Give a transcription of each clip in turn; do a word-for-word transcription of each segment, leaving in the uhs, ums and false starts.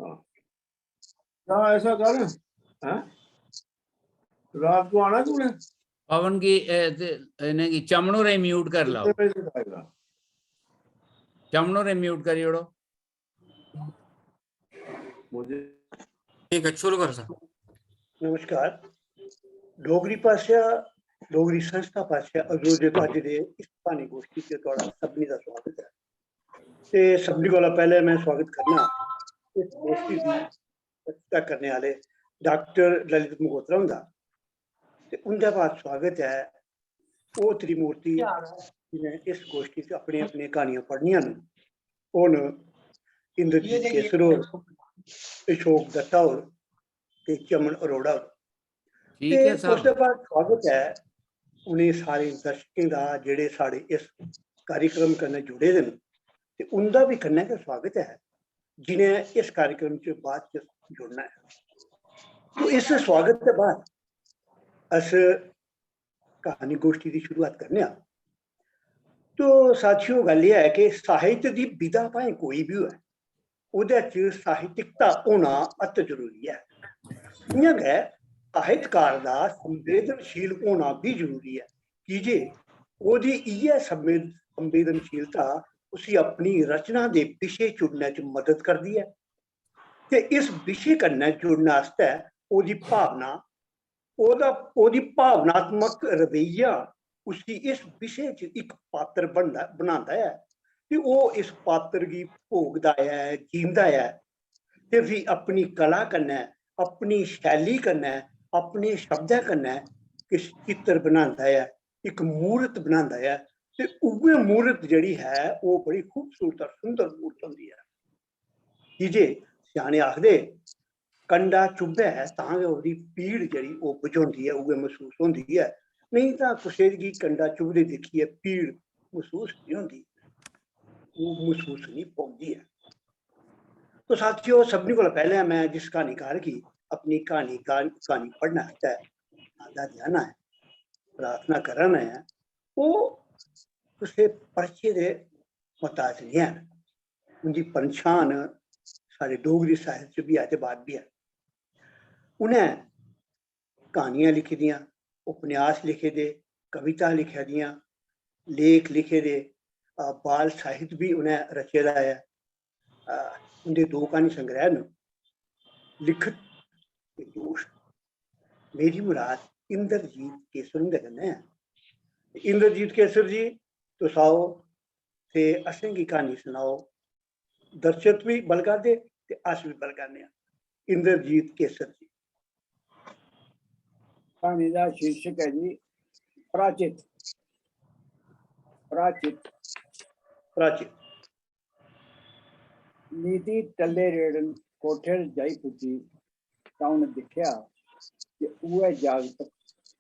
हाँ। ना ऐसा कर, हैं? रात को आना तूने? पवन गी, ए, ते इ'नेंगी, चमन होरें म्यूट कर लाओ। कितने बजे तक आएगा? चमन होरें म्यूट करी ओड़ो। मुझे ठीक है, शुरू कर सर। नमस्कार। डोगरी भाशा, डोगरी संस्था पासेआ आयोजित अज्ज दे इस क्हानी गोश्ठी च थुआढ़ा सभनीं दा स्वागत ऐ। ते सभनीं कोला पैह्लें में स्वागत करना इस गोश्ठी दी अध्यक्षता करने आह्ले डाक्टर ललित मगोत्रा हुंदा। ते उं'दे बाद स्वागत ऐ ओह् त्रिमूर्ति जि'नें इस गोश्ठी च अपनी अपनी क्हानियां पढ़नियां न। ओह् न इंद्रजीत केसर होर, अशोक दत्ता होर ते चमन अरोड़ा होर। ठीक ते ऐ साहब। उसदे बाद स्वागत ऐ उ'नें सारे दर्शकें दा जेह्ड़े साढ़े इस कार्यक्रम कन्नै जुड़े दे न, ते उं'दा बी कन्नै गै स्वागत ऐ जि'नें इस कार्यक्रम च बाद च जुड़ना ऐ। तो इस स्वागत दे बाद अस क्हानी गोश्ठी दी शुरुआत करने आं। तो साथियो, गल्ल एह् ऐ कि साहित्य दी विधा भाएं कोई बी होऐ, ओह्दे च साहित्यिकता होना अत जरूरी ऐ। इ'यां गै साहित्यकार दा संवेदनशील होना बी जरूरी ऐ, की जे ओह्दी इ'यै संवेद-, संवेदनशीलता उसी अपनी रचना दे विशे चुनने च मदद करदी ऐ। ते इस विशे कन्नै जुड़ने आस्तै ओह्दी भावना, ओह्दा, ओह्दी भावनात्मक रवैया उसी इस विशे च इक पात्र बनदा, बनांदा ऐ। ते ओह् इस पात्र गी भोगदा ऐ, जींदा ऐ, ते फ्ही अपनी कला कन्नै, अपनी शैली कन्नै, अपने शब्दै कन्नै किश चित्तर बनांदा ऐ, इक मूर्त बनांदा ऐ। ते उ'ऐ मूर्त जेह्ड़ी ऐ, ओह् बड़ी खूबसूरत और सुंदर मूर्त होंदी ऐ। की जे स्याने आखदे, कंडा चुब्भै तां गै ओह्दी पीड़ जेह्ड़ी ओह् बझोंदी ऐ, उ'ऐ मसूस होंदी ऐ। नेईं तां कुसै गी कंडा चुभदे दिक्खियै पीड़ मसूस निं होंदी, ओह् मसूस निं पौंदी ऐ। तो साथियो, सभनें कोला पैह्लें में जिस क्हानीकार गी अपनी क्हानी, क्हानी पढ़ने आस्तै आदर देआ ना ऐ, प्रार्थना करा ना ऐ, ओह् कुसै परिचे दे मताज निं हैन। उं'दी पंछान साढ़े डोगरी साहित्य च बी ऐ ते बाद बी ऐ। उ'नें क्हानियां लिखी दियां, उपन्यास लिखे दे, कविता लिखा दियां, लेख लिखे दे, अ, बाल साहित्य बी उ'नें रचे दा ऐ। अ, उं'दे दो क्हानी संग्रैह न, लिखत ते जोश। मेरी मुराद इंद्रजीत केसर हुंदे कन्नै ऐ। इंद्रजीत केसर जी, तुस आओ ते असेंगी क्हानी सनाओ। दर्शक बी बलगा दे ते अस बी बलगा ने आं। इंद्रजीत केसर जी। क्हानी दा शीर्षक ऐ जी प्राचित। प्राचित। प्राचित। नीति टल्ले रेड़न कोठे पर जाई पुज्जी तां उ'नें दिक्खेआ जे उ'ऐ जागत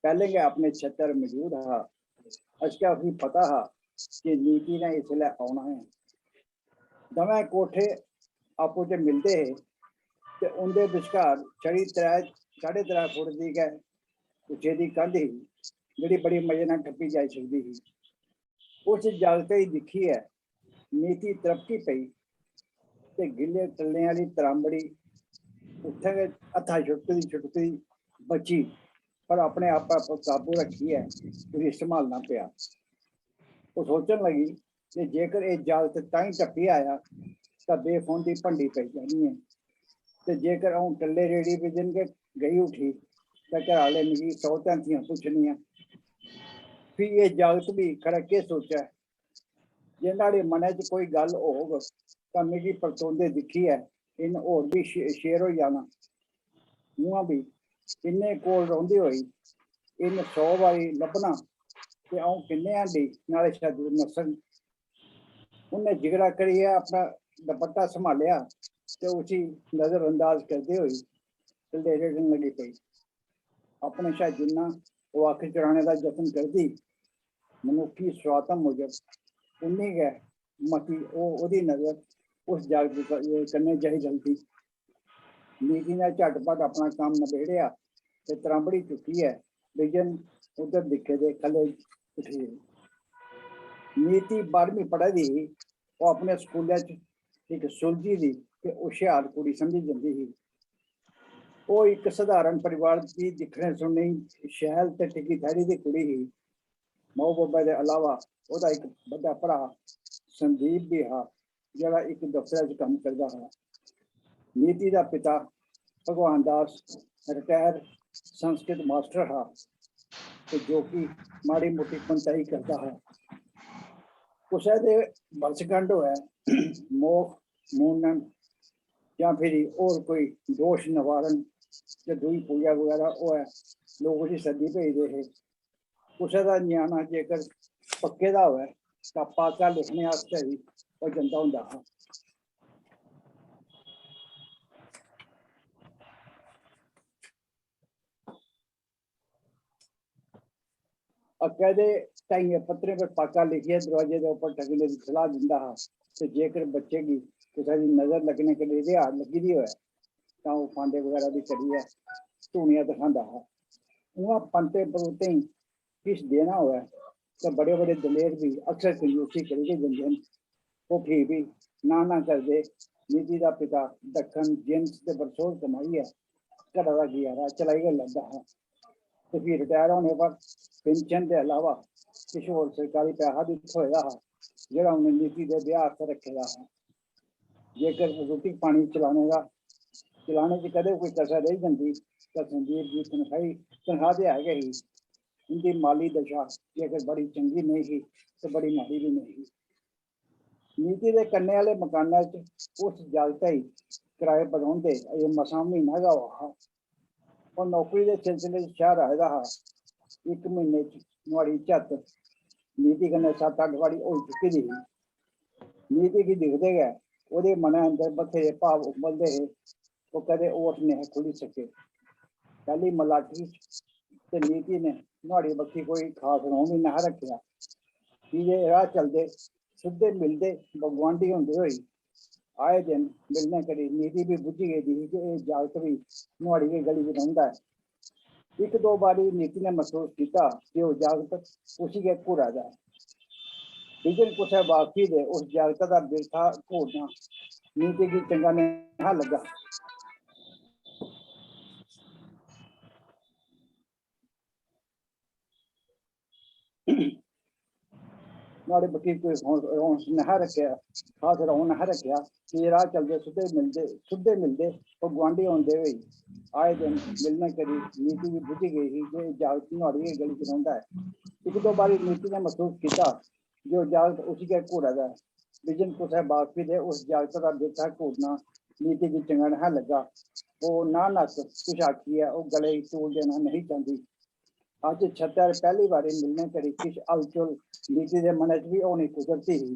पैह्लें गै अपने छत्तै पर मजूद हा। अशका उसी पता हा जे नीति ने इसलै औना ऐ। दमैं कोठे आपूं च मिलदे हे ते उं'दे बश्कार छड़ी त्रै, साढ़े त्रै फुट दी गै उच्चे दी कंध ही, जेह्ड़ी बड़ी मजे नै टप्पी जाई सकदी ही। उस जागतै गी दिक्खियै नीति त्रपकी पेई ते गिल्ले टल्लें आह्ली त्रांबड़ी उत्थें गै हत्था छुटकदी छुटकदी बची, पर अपने आपा पर काबू रक्खियै उसी संभालना पेआ। ओह् सोचन लगी जे जेकर एह् जागत ताईं टप्पी आया तां बेफोन दी भंडी पेई जानी ऐ, ते जेकर अ'ऊं टल्ले रेड़ी बिजन गै गेई उठी तां घरै आह्ले मिगी सौ धैंतियां पुच्छनियां। फ्ही एह् जागत बी खरै केह् सोचै, जे न्हाड़े मनै च कोई गल्ल होग तां मिगी परतोंदे दिक्खियै इन्न होर बी शे-, शेर होई जाना। उ'आं बी इन्ने कोल रौंह्दे होई इन्न सौ बारी लब्भना ते अ'ऊं किन्ने हांडी न्हाड़े शा दूर नस्सङ। उ'न्नै जिगरा करियै अपना दपट्टा सम्हालेआ ते उसी नजरअंदाज करदे होई टल्ले रेड़न लगी पेई। अपने शा जिन्ना ओह् अक्ख चुराने दा जतन करदी, मनुक्खी सुआतम मूजब, उन्नी गै मती ओह्, ओह्दी नजर उस जागत क-, कन्नै जाई रलदी। नीति ने झटपट अपना कम्म नबेड़ेआ ते त्रांबड़ी चुक्कियै बिजन उद्धर दिक्खे दे ख'ल्ले उठी गेई। नीति बारहमीं पढ़ा दी ही, ओह् अपने स्कूलै च इक सुलझी दी ते होशियार कुड़ी समझी जंदी ही। ओह् इक सधारण परिवार दी दिक्खने सुनने गी शैल ते टिकी थारी दी कुड़ी ही। माऊ बब्बै दे अलावा ओह्दा इक बड्डा भ्राऽ संदीप बी हा, जेह्ड़ा इक दफ्तरै च कम्म करदा हा। नीति दा पिता भगवान दास रिटायर संस्कृत मास्टर हा, ते जो कि माड़ी मुट्टी पंताई करदा हा। कुसै दे बरसगंढ होऐ, मोख, मूनन जां फिर होर कोई दोश नवारण ते दूई पूजा बगैरा होऐ, लोक उसी सद्दी भेजदे हे। कुसै दा ञ्याणा जेकर पक्के दा होऐ, तां पाका लिखने आस्तै बी ओह् जंदा होंदा हा। अग्गै दे ढाइयें पत्तरें पर पाका लिखियै दरोआजे दे उप्पर टंगने दी सलाह दिंदा हा, ते जेकर बच्चे गी कुसै दी नजर लग्गने कन्नै रिहाड़ लग्गी दी होऐ, तां ओह् फांडे बगैरा बी करियै धूनियां धखांदा हा। उ'आं पंतें परोह्तें गी किश देना होऐ, तां बड़े बड़े दलेर बी अक्सर कंजूसी करी गै जंदे न। ओह् फ्ही बी ना ना करदे। नीति दा पिता दक्खन जिन्स ते बरसोल कमाइयै घरा दा गुजारा चलाई गै लैंदा हा। ते फ्ही रिटायर होने पर पिंशन दे अलावा किश होर सरकारी पैहा बी थ्होए दा हा, जेह्ड़ा उ'नें नीति दे ब्याह् आस्तै रक्खे दा हा। जेकर रुट्टी पानी चलाने दा, चलाने च कदें कोई कसर रेही जंदी, तां संदीप दी तनखाही, तनखाह ते है गै ही। उं'दी माली दशा जेकर बड़ी चंगी नेईं ही, ते बड़ी माड़ी बी नेईं ही। नीति दे कन्नै आह्ले मकानै च उस जागतै गी कराए पर रौंह्दे अजें मसां म्हीना गै होआ हा। ओह् नौकरी दे सिलसिले च शैह्र आए दा हा। इक म्हीने च नुहाड़ी झत्त नीति कन्नै सत्त अट्ठ बारी होई चुकी दी ही। नीति गी दिखदे गै ओह्दे मनै अंदर बत्थेरे भाव उब्बलदे हे। ओह् कदें होठ नेहे खु'ल्ली सके। पैह्ली मलाटी च ते नीति ने नुहाड़ी बक्खी कोई खास रौं बी नेहा रक्खेआ, की जे राह् चलदे सिद्धे मिलदे ब-, गुआंढी होंदे होई आए दिन मिलने करी नीति बी बुज्झी गेदी ही जे एह् जागत बी नुहाड़ी गै गली च रौंह्दा ऐ। इक दो बारी नीति ने मसूस कीता जे ओह् जागत उसी गै घूरा दा ऐ। बिजन कुसै बाकी दे उस जागता दा बिरथा घूरना नीति गी चंगा नेहा लग्गा। नुहाड़े बक्खी कोई हौं-, रौं नेहा रक्खेआ, खास रौं नेहा रक्खेआ। कि राह् चलदे सुद्धे मिलदे, सुद्धे मिलदे, ओह् गुआंढी होंदे होई आए दिन मिलने करी नीति बी बुज्झी गेई ही जे एह् जागत नुहाड़ी गै गली च रौंह्दा ऐ। इक दो बारी नीति ने मसूस कीता जे ओह् जागत उसी गै घूरा दा ऐ। बिजन कुसै बाकी दे उस जागत दा बिरथा घूरना नीति गी चंगा नेहा लग्गा। ओह् ना नस किश आखियै ओह् गले गी तूल देना नेईं चांह्दी। अज्ज छत्तै पर पैह्ली बारी मिलने करी किश हलचुल नीति दे मनै च बी होनी कुदरती ही।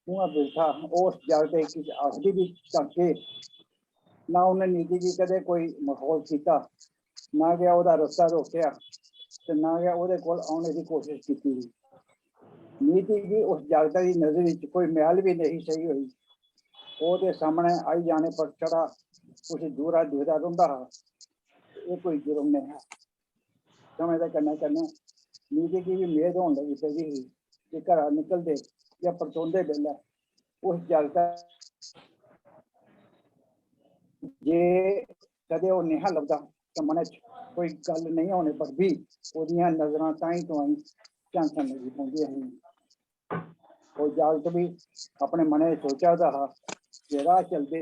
उ'आं बिरथा ओह् उस जागतै गी किश आखदी बी तां केह्? ना उ'न्नै नीति गी कदें कोई मखौल कीता, ना गै ओह्दा रस्ता रोकेआ ते ना गै ओह्दे कोल औने दी कोशश कीती ही। नीति गी उस जागतै दी नजरी च कोई मैल बी नेईं सेही होई। ओह्दे सामनै आई जाने पर छड़ा उसी दूरा दिखदा रौंह्दा हा। एह् कोई जुर्म नेईं हा। समें दे कन्नै कन्नै नीति गी बी मेद होन लगी पेदी ही जे घरा निकलदे जां परतोंदे बेल्लै उस जागतै जे कदें ओह् नेहा लभदा तां मनै च कोई गल्ल नेईं होने पर बी ओह्दियां नजरां ताईं तुआईं झांकन लगी पौंदियां हियां। ओह् जागत बी अपने मनै च सोचा दा हा जे राह् चलदे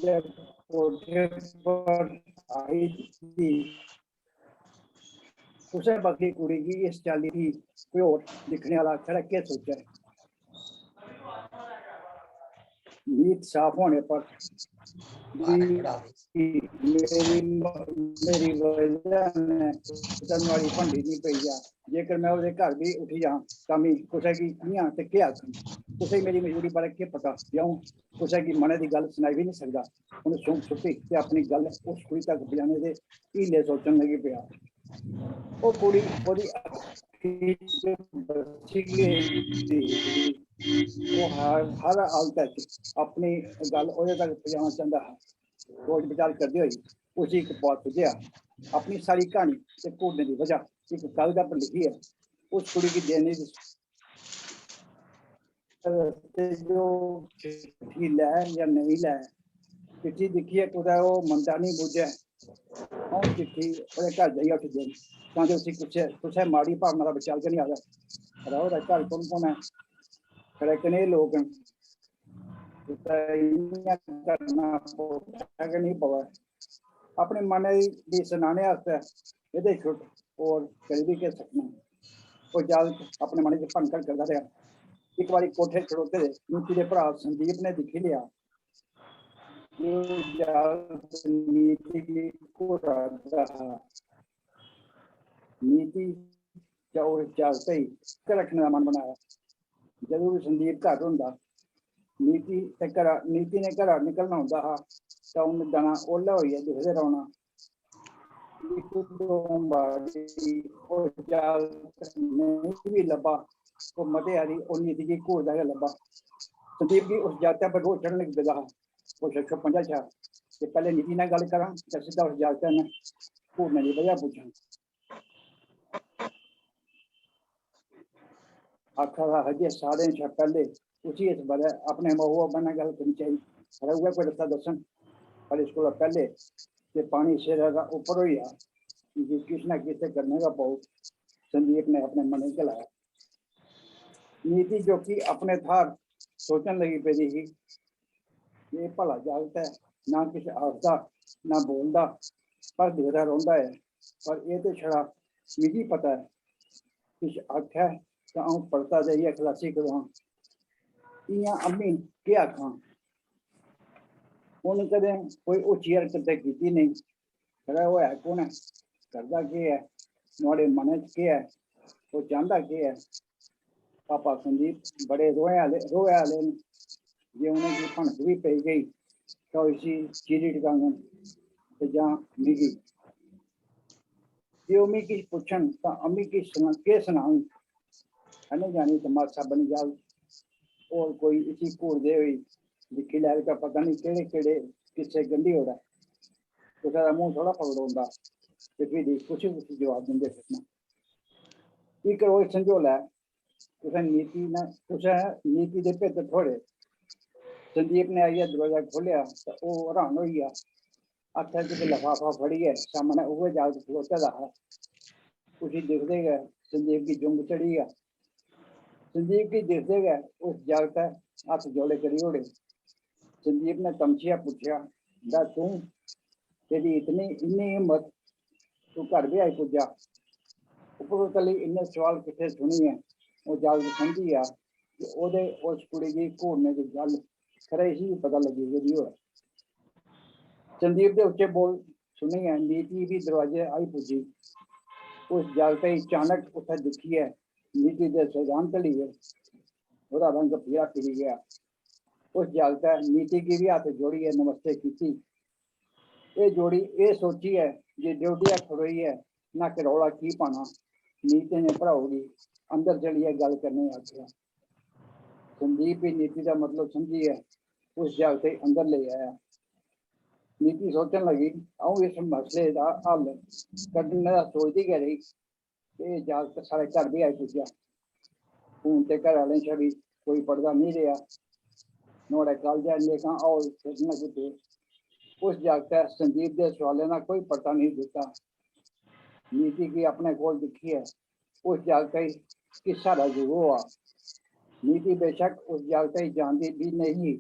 ते कोठे पर आई दी कुसै बक्खी कुड़ी गी इस चाल्ली दी कोई होर दिक्खने आह्ला खरै केह् सोचै। नीत साफ होने पर बी मेरी म-, मेरी वजह नै कुतै नुहाड़ी भंडी निं पेई जा। जेकर में ओह्दे घर बी उठी जां तां मी कुसै गी कि'यां ते केह् आखङ? कुसै गी मेरी मजबूरी बारै केह् पता जे अ'ऊं कुसै गी मनै दी गल्ल सनाई बी निं सकदा। उ'नें सूंक सुट्टी ते अपनी गल्ल उस कुड़ी तक पजाने दे हीले सोचन लगी पेआ। ओह् कुड़ी ओह्दी अक्खीं च बस्सी गेदी ही। ओह् हर, हर हालतै च अपनी गल्ल ओह्दे तक पजाना चांह्दा हा। सोच विचार करदे होई उसी इक पा सुझेआ। अपनी सारी क्हानी ते घूरने दी वजह इक कागजा पर लिखियै उस कुड़ी गी देने दी रस्ते जो चिट्ठी लै जां नेईं लै, चिट्ठी दिक्खियै कुतै ओह् मनदा निं बुज्झै, अ'ऊं चिट्ठी ओह्दे घर जाइयै उठी देङ, तां जे उसी कुसै, कुसै माड़ी भावना दा बचाव गै निं आवै। खरा ओह्दा घर कु'न कु'न ऐ, खरै कनेह् लोक न, कुतै इ'यां करना पवै गै निं पवै। अपने मनै दी सनाने आस्तै एह्दे छुट होर करी बी केह् सकना। ओह् जागत अपने मनै च भनकड़ करदा रेहा। इक बारी कोठे खड़ोते दे नीति दे भ्राऽ संदीप ने दिक्खी लेआ जे ओह् जागत नीति गी घूरा दा हा। नीति च उस जागतै गी घर रक्खने दा मन बनाया। जदूं बी संदीप घर होंदा, नीति ते घरा, नीति ने घरा निकलना होंदा हा, तां उन्न दना ओह्‌ला होइयै दिखदे रौह्‌ना। इक दो बारी ओह् जागत नेईं बी लब्भा, ओह् मते हारी ओह् नीति गी घूरदा गै लब्भा। संदीप गी उस जागतै पर रोह् चढ़न लगी पेदा हा। ओह् छप्पन चा छा ते पैह्‌ले नीति नै गल्ल करां जां सिद्धा उस जागतै नै घूरने दी बजह पुच्छां। आखा दा हा जे सारें शा पैह्‌ले उसी इस बारै अपने माऊ बब्बै नै गल्ल करनी चाहिदी। खरै उ'ऐ कोई रस्ता दस्सन। पर इस कोला पैह्‌ले जे पानी सिरै दा उप्पर होई जा, मिगी किश ना किश ते करना गै पौग, संदीप ने अपने मनै च गलाया। नीति जोकी अपने थाह्‌र सोचन लगी पेदी ही, एह् भला जागत ऐ, ना किश आखदा, ना बोलदा, पर दिखदा रौंह्‌दा ऐ। पर एह् ते छड़ा मिगी पता ऐ, किश आखै तां अ'ऊं परता देइयै खलासी करोआं। इ'यां अम्मी केह् आखां? उन्न कदें कोई उच्ची हरकत ते कीती नेईं। खरै होऐ कु'न ऐ? करदा केह् ऐ? नुहाड़े मनै च केह् ऐ? ओह् चांह्‌दा केह् ऐ? पापा संदीप बड़े रोहे आह्‌ले, रोहे आह्‌ले न। जे उ'नेंगी भनक बी पेई गेई तां ओह् इसी चीरी टकाङन ते जां मिगी। जे ओह् मिगी किश पुच्छन तां अम्मी किश सना-, केह् सनाङ? है ना, जानी तमाशा बनी जाग। होर कोई इसी घूरदे होई दिक्खी लैग तां पता निं केह्‌ड़े केह्‌ड़े किस्से गंढी ओड़ै। कुसै दा मूंह् थोह्‌ड़ा पकड़ोंदा ते फ्ही कुसी कुसी जवाब दिंदे फिरना। इक रोज संझोलै कुसै नीति ने, कुसै नीति दे भित्त थ्होड़े। संदीप ने आइयै दरोजा खोह्‌लेआ ते ओह् हैरान होई गेआ। हत्थै च इक लफाफा फड़ियै सामनै उ'ऐ जागत खड़ोते दा हा। उसी दिखदे गै संदीप गी जुंग चढ़ी गेआ। संदीप गी दिखदे गै उस जागतै हत्थ जोड़े करी ओड़े। संदीप ने तमशियै पुच्छेआ, "लै तूं, तेरी इतनी, इन्नी हिम्मत, तू घर बी आई पुज्जा।" उप्परों तली इन्ने सोआल किट्ठे सुनियै ओह् जागत समझी गेआ जे ओह्‌दे उस कुड़ी गी घूरने दी गल्ल खरै इसी बी पता लग्गी गेदी होऐ। संदीप दे उच्चे बोल सुनियै नीति बी दरोआजै आई पुज्जी। उस जागतै गी चानक उत्थै दिक्खियै नीति दे सैह्‌जान घली गे। ओह्‌दा रंग पीला फिरी गेआ। उस जागतै नीति गी बी हत्थ जोड़ियै नमस्ते कीती। एह् जोड़ी एह् सोचियै जे ड्योढियै खड़ोइयै नक्क रौला की पाना, नीति ने भ्राऊ गी अंदर चलियै गल्ल करने गी आखेआ। संदीप बी नीति दा मतलब समझियै उस जागतै गी अंदर लेई आया। नीति सोचन लगी, "अ'ऊं इस मसले दा हल कड्ढने दा सोचदी गै रेही ते एह् जागत साढ़े घर बी आई पुज्जेआ। हून ते घरै आह्‌लें शा बी कोई पढ़दा नेईं रेहा।" नुहाड़े कालजै लेखा हौल खेढन लगी पे। उस जागतै संदीप दे सोआलें दा कोई परता नेईं दित्ता। नीति गी अपने कोल दिक्खियै उस जागतै गी किश हारा जरूर होआ। नीति बेशक उस जागतै गी जानदी बी नेईं ही,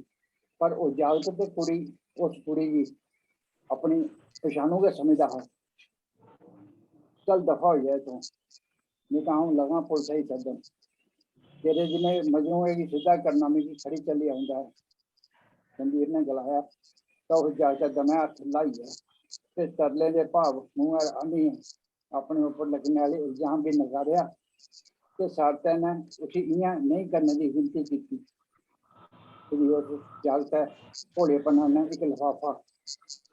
पर ओह् जागत ते कुड़ी उस कुड़ी गी अपनी पछानू गै समझदा हा। "चल दफा होई जा इत्थूं, नेईं तां अ'ऊं लगां पुलसै गी सद्दन। तेरे जनेह् मजनूएं गी सिद्धा करना मिगी खरी चाल्ली औंदा ऐ।" संदीप ने गलाया तां उस जागतै दमैं हत्थ ल्हाइयै ते तरले दे भाव मूंहै आह्‌नियै अपने उप्पर लग्गने आह्‌ले इल्जाम बी नकारेआ ते सारतै ने उसी इ'यां नेईं करने दी विनती कीती। फिरी उस जागतै भोलेपनै नै इक लफाफा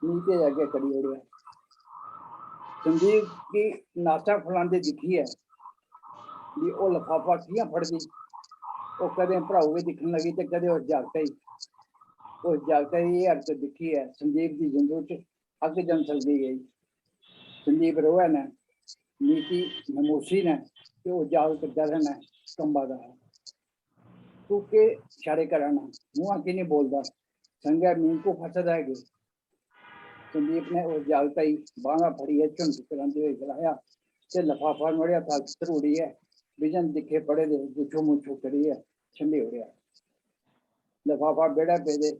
नीति दे अग्गें करी ओड़ेआ। संदीप गी नासा फलांदे दिक्खियै बी ओह् लफाफा कि'यां फड़दी, ओह् कदें भ्राऊ गी दिक्खन लगी ते कदें उस जागतै गी। उस जागतै दी एह् हरकत दिक्खियै संदीप दी जिंदू च अग्ग जन सलगी गेई। संदीप रोहै ने, नीति नमोशी ने ते ओह् जागत डरै ने कंबा दा हा। तू केह् इशारे करा ना? मुंहा की नहीं बोलदा? संगै मीं को फसदा है कि? संदीप ने उस जागता ही बांह फड़ियै झुंड करांदे होए गलाया ते लफाफा नुहाड़े हत्था च धरूड़ियै बिजन दिक्खे पड़े दे गुच्छो मुच्छो करियै छंडी ओड़ेआ। लफाफा बेड़ा पेदे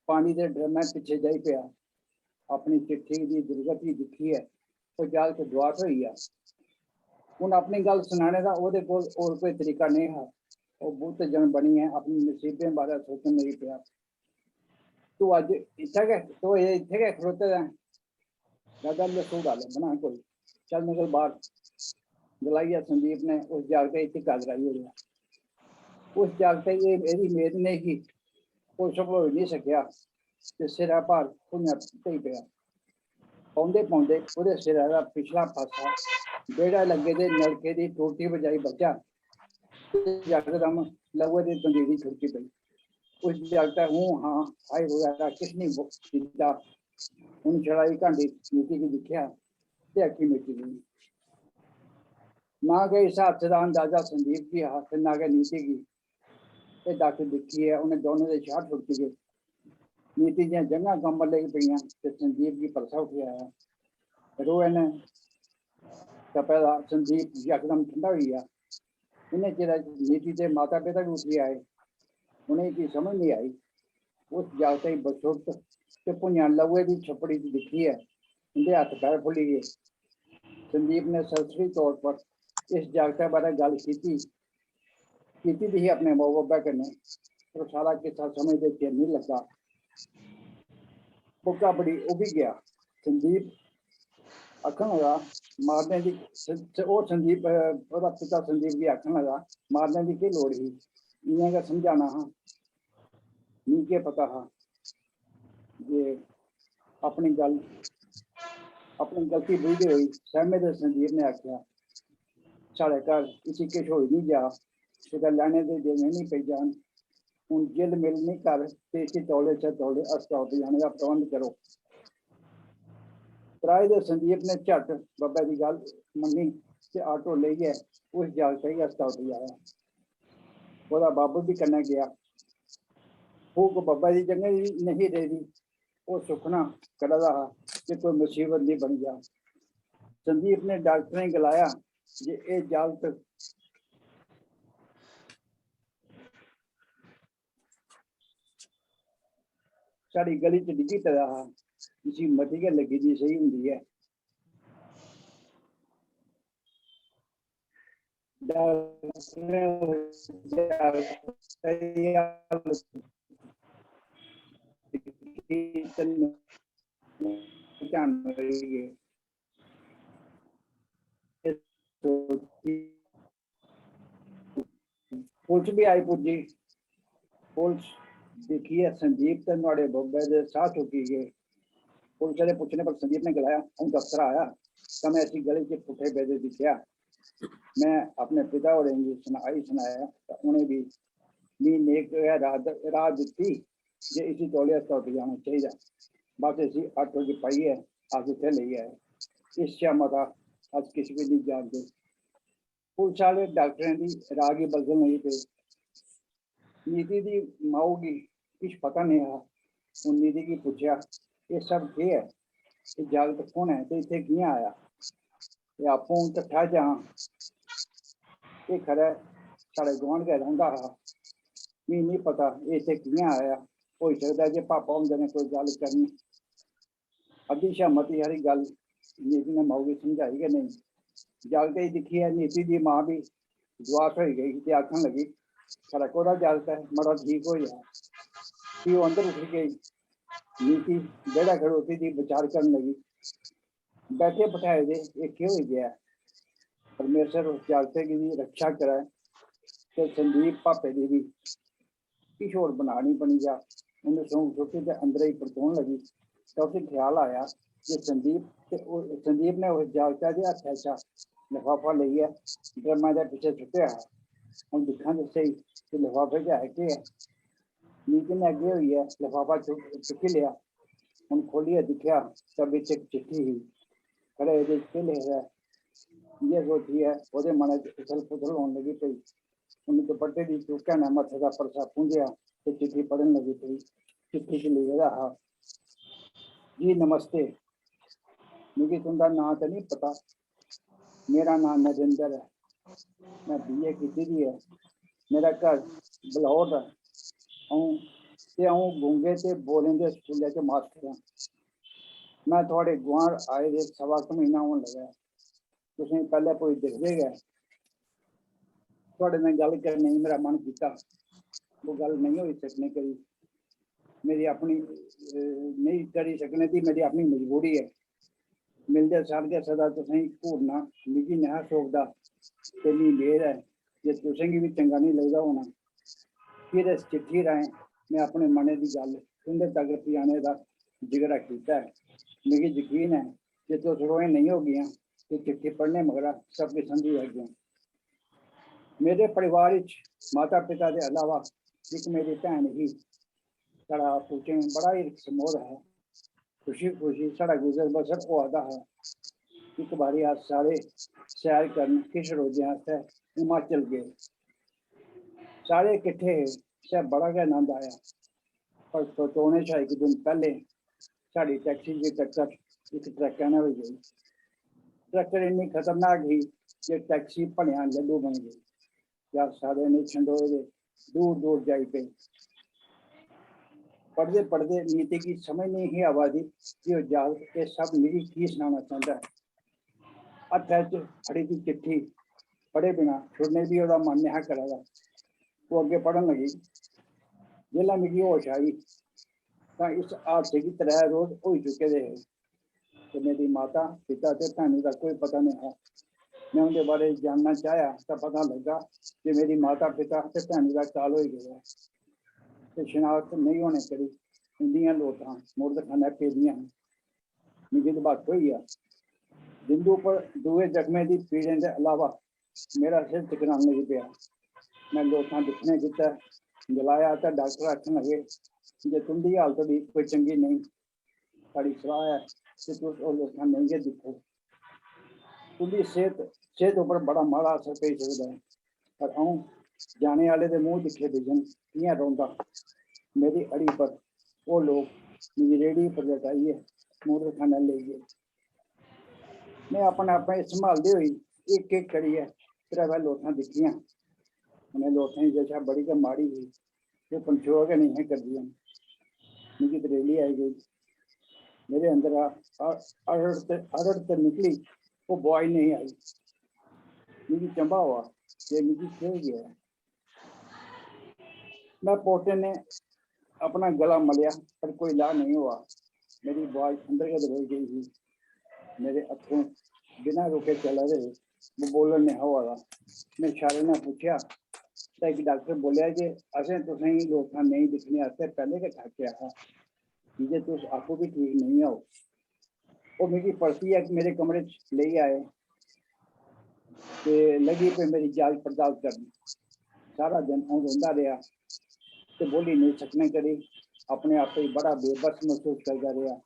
पानी दे ड्रमै पिच्छे जाई पेआ। अपनी चिट्ठी दी दुर्गति दिक्खियै ओह् जागत दुआस होई गेआ। हून अपनी गल्ल सनाने दा ओह्दे कोल होर कोई तरीका नेईं हा। ओह् बुत जन बनियै अपने नसीबें बारै सोचन लगी पेआ। "तू अज्ज इत्थै गै, तू अजें इत्थै गै खड़ोते दा ऐं? दादा, लसूड़ा लब्भना कोई। चल निकल बाहर।" गलाइयै संदीप ने उस जागतै गी धिक्का कराई ओड़ेआ। उस जागतै गी एह्, एह्दी मेद नेईं ही। ओह् संभलोई निं सकेआ ते सिरै भार भुञां पेई पेआ। पौंदे पौंदे ओह्दे सिरै दा पिछला पासा बेड़ा लग्गे दे नलके दी टूटी बजाई बज्झा ते यकदम लहूए दी तंदीरी छुड़की पेई। उस जागतै हूं हां, हाय बगैरा किश निं कीता। उन छड़ा इक हांडी नीति गी दिक्खेआ ते अक्खीं मीटी लेई। ना गै इस हादसे दा अंदाजा संदीप गी हा ते ना गै नीति गी। एह् दक्ख दिक्खियै उ'नें दौनें दे शाह ठुड़की गे। नीति दियां जंघां कंबन लगी पेइयां ते संदीप गी परसा उठी आया। रोहै ने तपे दा संदीप यकदम ठंडा होई गेआ। इन्ने चिरै च नीति दे माता पिता बी उठी आए। उ'नेंगी समझ निं आई। उस जागतै गी बसुर्त ते भुञां लहूए दी छप्पड़ी च दिक्खियै उं'दे हत्थ पैर फुल्ली गे। संदीप ने सरसरी तौर पर इस जागतै बारै गल्ल कीती कीती दी ही अपने माऊ बब्बै कन्नै, पर सारा किस्सा समझदे चिर निं लग्गा। बुक्का बड़ी उब्भी गेआ। संदीप आखन लगा, "मारने दी स-, स-, ओह् संदीप, अ, ओह्दा पिता संदीप गी आखन लगा, 'मारने दी केह् लोड़ ही? इ'यां गै समझाना हा। मिगी केह् पता हा जे अपनी गल्ल, अपनी गलती बुझदे होई सैह्मे दे संदीप ने आखेआ, साढ़े घर इसी किश होई निं जा, कुतै लैने दे देने निं पेई जान। हून जिल मिल निं कर ते इसी तौले शा तौले अस्पताल पजाने दा प्रबंध करो।'" त्राही दे संदीप ने झट बब्बै दी गल्ल मन्नी ते आटो लेइयै उस जागतै गी अस्पताल पजाया। ओह्दा बब्ब बी कन्नै गेआ। फूक बब्बै दी जंघें दी नेईं रेही दी। ओह् सुक्खना करा दा हा जे कोई मसीबत निं बनी जा। संदीप ने डाक्टरें गी गलाया जे एह् जागत साढ़ी गली च डिग्गी पेदा हा, इसी मती गै लग्गी दी सेही होंदी ऐ। डाक्टरें उस जागतै दी हालत दिक्खी ते ध्यान होई गे। पुलिस बी आई पुज्जी। पुलिस दिक्खियै संदीप ते नुहाड़े बब्बै दे साह् चुक्की गे। पुलिस दे पुच्छने पर संदीप ने गलाया, "अ'ऊं दफ्तर आया तां में इसी गली च पुट्ठे पेदे दिक्खेआ। में अपने पिता होरें गी सनाई सनाया तां उ'नें बी मी नेक गै राह् द-, राह् दित्ती जे इसी तौले अस्पताल पजाना चाहिदा। बस इसी आटो च पाइयै अस इत्थै लेई आए। इस शा मता अस किश बी नेईं जानदे।" पुलस आह्ले डाक्टरें दी राऽ गी बलगन लगी पे। नीति दी माऊ गी किश पता नेईं हा। उन नीति गी पुच्छेआ, "एह् सब केह् ऐ? एह् जागत कु'न ऐ ते इत्थै कि'यां आया? एह् आपूं ढट्ठा जां एह् खरै साढ़े गुआंढ गै रौंह्दा हा? मी निं पता एह् इत्थै कि'यां आया। होई सकदा जे पापा हुंदे नै कोई गल्ल करनी।" अद्धी शा मती हारी गल्ल नीति ने माऊ गी समझाई गै नेईं। जागतै गी दिक्खियै नीति दी मां बी दुआस होई गेई ते आखन लगी, "खरा कोह्दा जागत ऐ, मड़ा ठीक होई जा।" फ्ही ओह् अंदर उठी गेई। नीति बेह्ड़ा खड़ोती दी बचार करन लगी, "बैठे बठाए दे एह् केह् होई गेआ ऐ? परमेश्वर उस जागतै दी रक्षा करै ते संदीप पापे दी बी।" किश होर बनानी बनी जा। उन्हें सौंग सुट्टी ते अंदरै गी परतोन लगी तां उसी ख्याल आया जे संदीप ते ओह्, संदीप ने उस जागतै दे हत्थै चा लफाफा लेइयै ड्रमै दे पिच्छें सुट्टेआ हा। "हून दिक्खां ते स्हेई जे लफाफे च है केह् ऐ।" नीति ने अग्गें होइयै लफाफा चुक-, चुक्की लेआ। हून खोह्लियै दिक्खेआ तां बिच इक चिट्ठी ही। "खरै एह्दे च केह् लिखे दा ऐ?" इ'यै सोचियै ओह्दे मनै च उथल पुथल होन लगी पेई। उन्नै दुपट्टे दी चुक्कै नै मत्थे दा परसा पूंझेआ ते चिट्ठी पढ़न लगी पेई। चिट्ठी च लिखे दा हा, "जी नमस्ते, मिगी तुं'दा नांऽ ते निं पता, मेरा नांऽ नरेंद्र ऐ, में बीए कीती दी ऐ, मेरा घर बलौर ऐ, अ'ऊं ते अ'ऊं गूंगे ते बोलें दे स्कूलै च मास्टर आं। में थुआढ़े गुआंढ आए दे सवा इक म्हीना होन लगा ऐ। तुसें पैह्लें कोई दिखदे गै थुआढ़े नै गल्ल करने गी मेरा मन कीता, ओह् गल्ल नेईं होई सकने करी मेरी अपनी, अ, नेईं करी सकने दी मेरी अपनी मजबूरी ऐ। मिलदे सार गै सदा तुसेंगी घूरना मिगी नेहा शौकदा ते मी मेद ऐ जे तुसेंगी बी चंगा नेईं लगदा होना। फिर इस चिट्ठी राहें में अपने मनै दी गल्ल तुं'दे तगर पजाने दा जिगरा कीता ऐ। मिगी यकीन ऐ जे तुस रोहें नेईं होगियां ते चिट्ठी पढ़ने मगरा सब किश समझी जागियां। मेरे परिवार च माता पिता दे अलावा इक मेरी भैन ही। साढ़ा आपूं चें बड़ा हिरख समोध हा। खुशी खुशी साढ़ा गुजर बसर होआ दा हा। इक बारी अस सारे सैर करन किश रोजें आस्तै हिमाचल गे। सारे किट्ठे हे ते बड़ा गै आनंद आया, पर परतोने शा इक दिन पैह्लें साढ़ी टैक्सी दी टक्कर इक ट्रकै नै होई गेई। ट्रैक्टर इन्नी खतरनाक ही जे टैक्सी भलेआं लड्डू बनी गेई। यार सारे ने छंडोए दे दूर दूर जाई पे। पढ़दे पढ़दे नीति गी समझ नेईं ही आवा दी कि ओह् जागत एह् सब मिगी की सनाना चांह्दा ऐ। हत्थै च फड़ी दी चिट्ठी पढ़े बिना छुड़ने दी ओह्दा मन नेहा करा दा। ओह् अग्गें पढ़न लगी। जिसलै मिगी होश आई तां इस हादसे गी त्रै रोज होई चुके दे हे। ते मेरी माता, पिता ते भैनू दा कोई पता नेईं हा। में उं'दे बारे च जानना चाहेआ तां पता लग्गा जे मेरी माता, पिता ते भैनू दा काल होई गेदा ऐ ते शनाख्त नेईं होने करी उं'दियां लोथां मुर्दखानै पेदियां हियां। मिगी दबक्ख होई गेआ। जिंदू पर दूए जख्में दी पीड़ें दे अलावा मेरा सिर चकरान लगी पेआ। में लोथां दिक्खने गितै गलाया ते डाक्टर आखन लगे जे तुं'दी हालत बी कोई चंगी नेईं। साढ़ी सलाह ऐ कि तुस ओह् लोथां नेईं गै दिक्खो। तुं'दी सेह्त, सेह्त उप्पर बड़ा माड़ा असर पेई सकदा ऐ। पर अ'ऊं जाने आह्ले दे मूंह् दिक्खे बिजन कि'यां रौंह्दा। मेरी अड़ी पर ओह् लोक मिगी रेह्ड़ी पर लटाइयै मोटरखानै लेई गे। में अपने आप गी संभालदे होई इक इक करियै त्रैवै लोथां दिक्खियां। उ'नें लोथें दी दशा बड़ी गै माड़ी ही। ते पंछोआ गै नेईं हियां करदियां। मिगी त्रेली आई गेई। मेरे अंदरा अ-, अरड़ ते, अरड़ ते निकली, ओह् बुआई नेईं आई। मिगी चंभा होआ जे मिगी केह् होई गेआ ऐ। में पोटे ने अपना गला मलेआ, पर कोई लाह् नेईं होआ। मेरी बुआई अंदर गै दबोई गेई ही। मेरे अत्थरूं बिना रुके चला दे हे। बबोलन नेहा होआ दा। में इशारे ने पुच्छेआ, तां इक डाक्टर बोलेआ जे असें तुसेंगी लोथां नेईं दिक्खने आस्तै पैह्लें गै ठाकेआ हा, की जे तुस आपूं बी ठीक नेईं ओ। ओह् मिगी परतियै मेरे कमरे च लेई आए ते लगी पे मेरी जांच पड़ताल करन। सारा दिन अ'ऊं रोंदा रेहा ते बोली नेईं सकने करी अपने आप गी बड़ा बेबस मसूस करदा रेहा।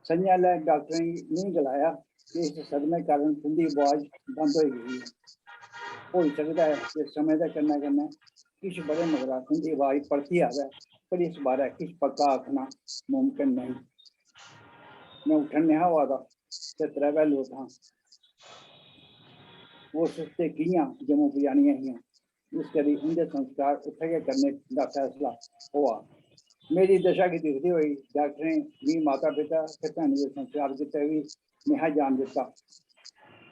संझा लै डाक्टरें गी नेईं गलाया कि इस सदमे कारण तुं'दी आवाज बंद होई गेई ऐ। होई सकदा ऐ कि समें दे कन्नै कन्नै किश ब'रें मगरा तुं'दी आवाज परतियै आवै, पर इस बारै किश पक्का आखना मुमकन नेईं। में उट्ठन नेहा होआ दा ते त्रैवै लोथां उस ते कि'यां जम्मू पजानियां हियां। इस करी उं'दे संस्कार उत्थै गै करने दा फैसला होआ। मेरी दशा गी दिखदे होई डाक्टरें मी माता पिता ते भैनू दे संस्कार कीते बी नेहा जान दित्ता।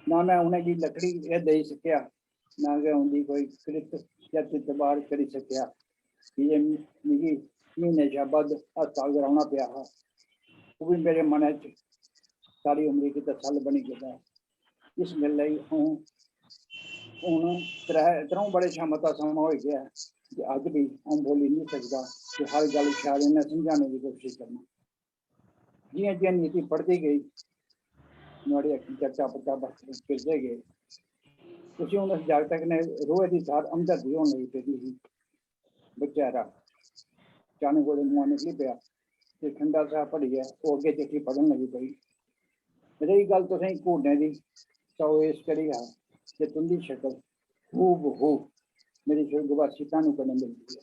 ना में उ'नेंगी लकड़ी गै देई सकेआ, ना गै उं'दी कोई किरत जां तितबार करी सकेआ, की जे मिगी म्हीने शा बद्ध अस्पताल गै रौह्ना पेआ हा। ओह् बी मेरे मनै च सारी उमरी गितै सैल्ल बनी गेदा ऐ। इस गल्लै गी अ'ऊं हून त्रै, त्र'ऊं ब'रें शा मता समां होई गेआ ऐ जे अज्ज बी अ'ऊं बोल्ली निं सकदा ते हर गल्ल इशारें नै समझाने दी कोशश करना। जि'यां जि'यां नीति पढ़दी गेई, नुहाड़ी अक्खीं चा टप टप अश्रु किरदे गे। उसी हून उस जागतै कन्नै रोहै दी थाह्र हमदर्दी होन लगी पेदी ही। बचैरा अचानक ओह्दे मुंहा निकली पेआ ते ठंडा साह् भरियै ओह् अग्गें चिट्ठी पढ़न लगी पेई। रेही गल्ल तुसेंगी घूरने दी, तां ओह् इस करी हा जे तुं'दी शकल हूबहू मेरी सुर्गवासी भैनू कन्नै मिलदी ऐ।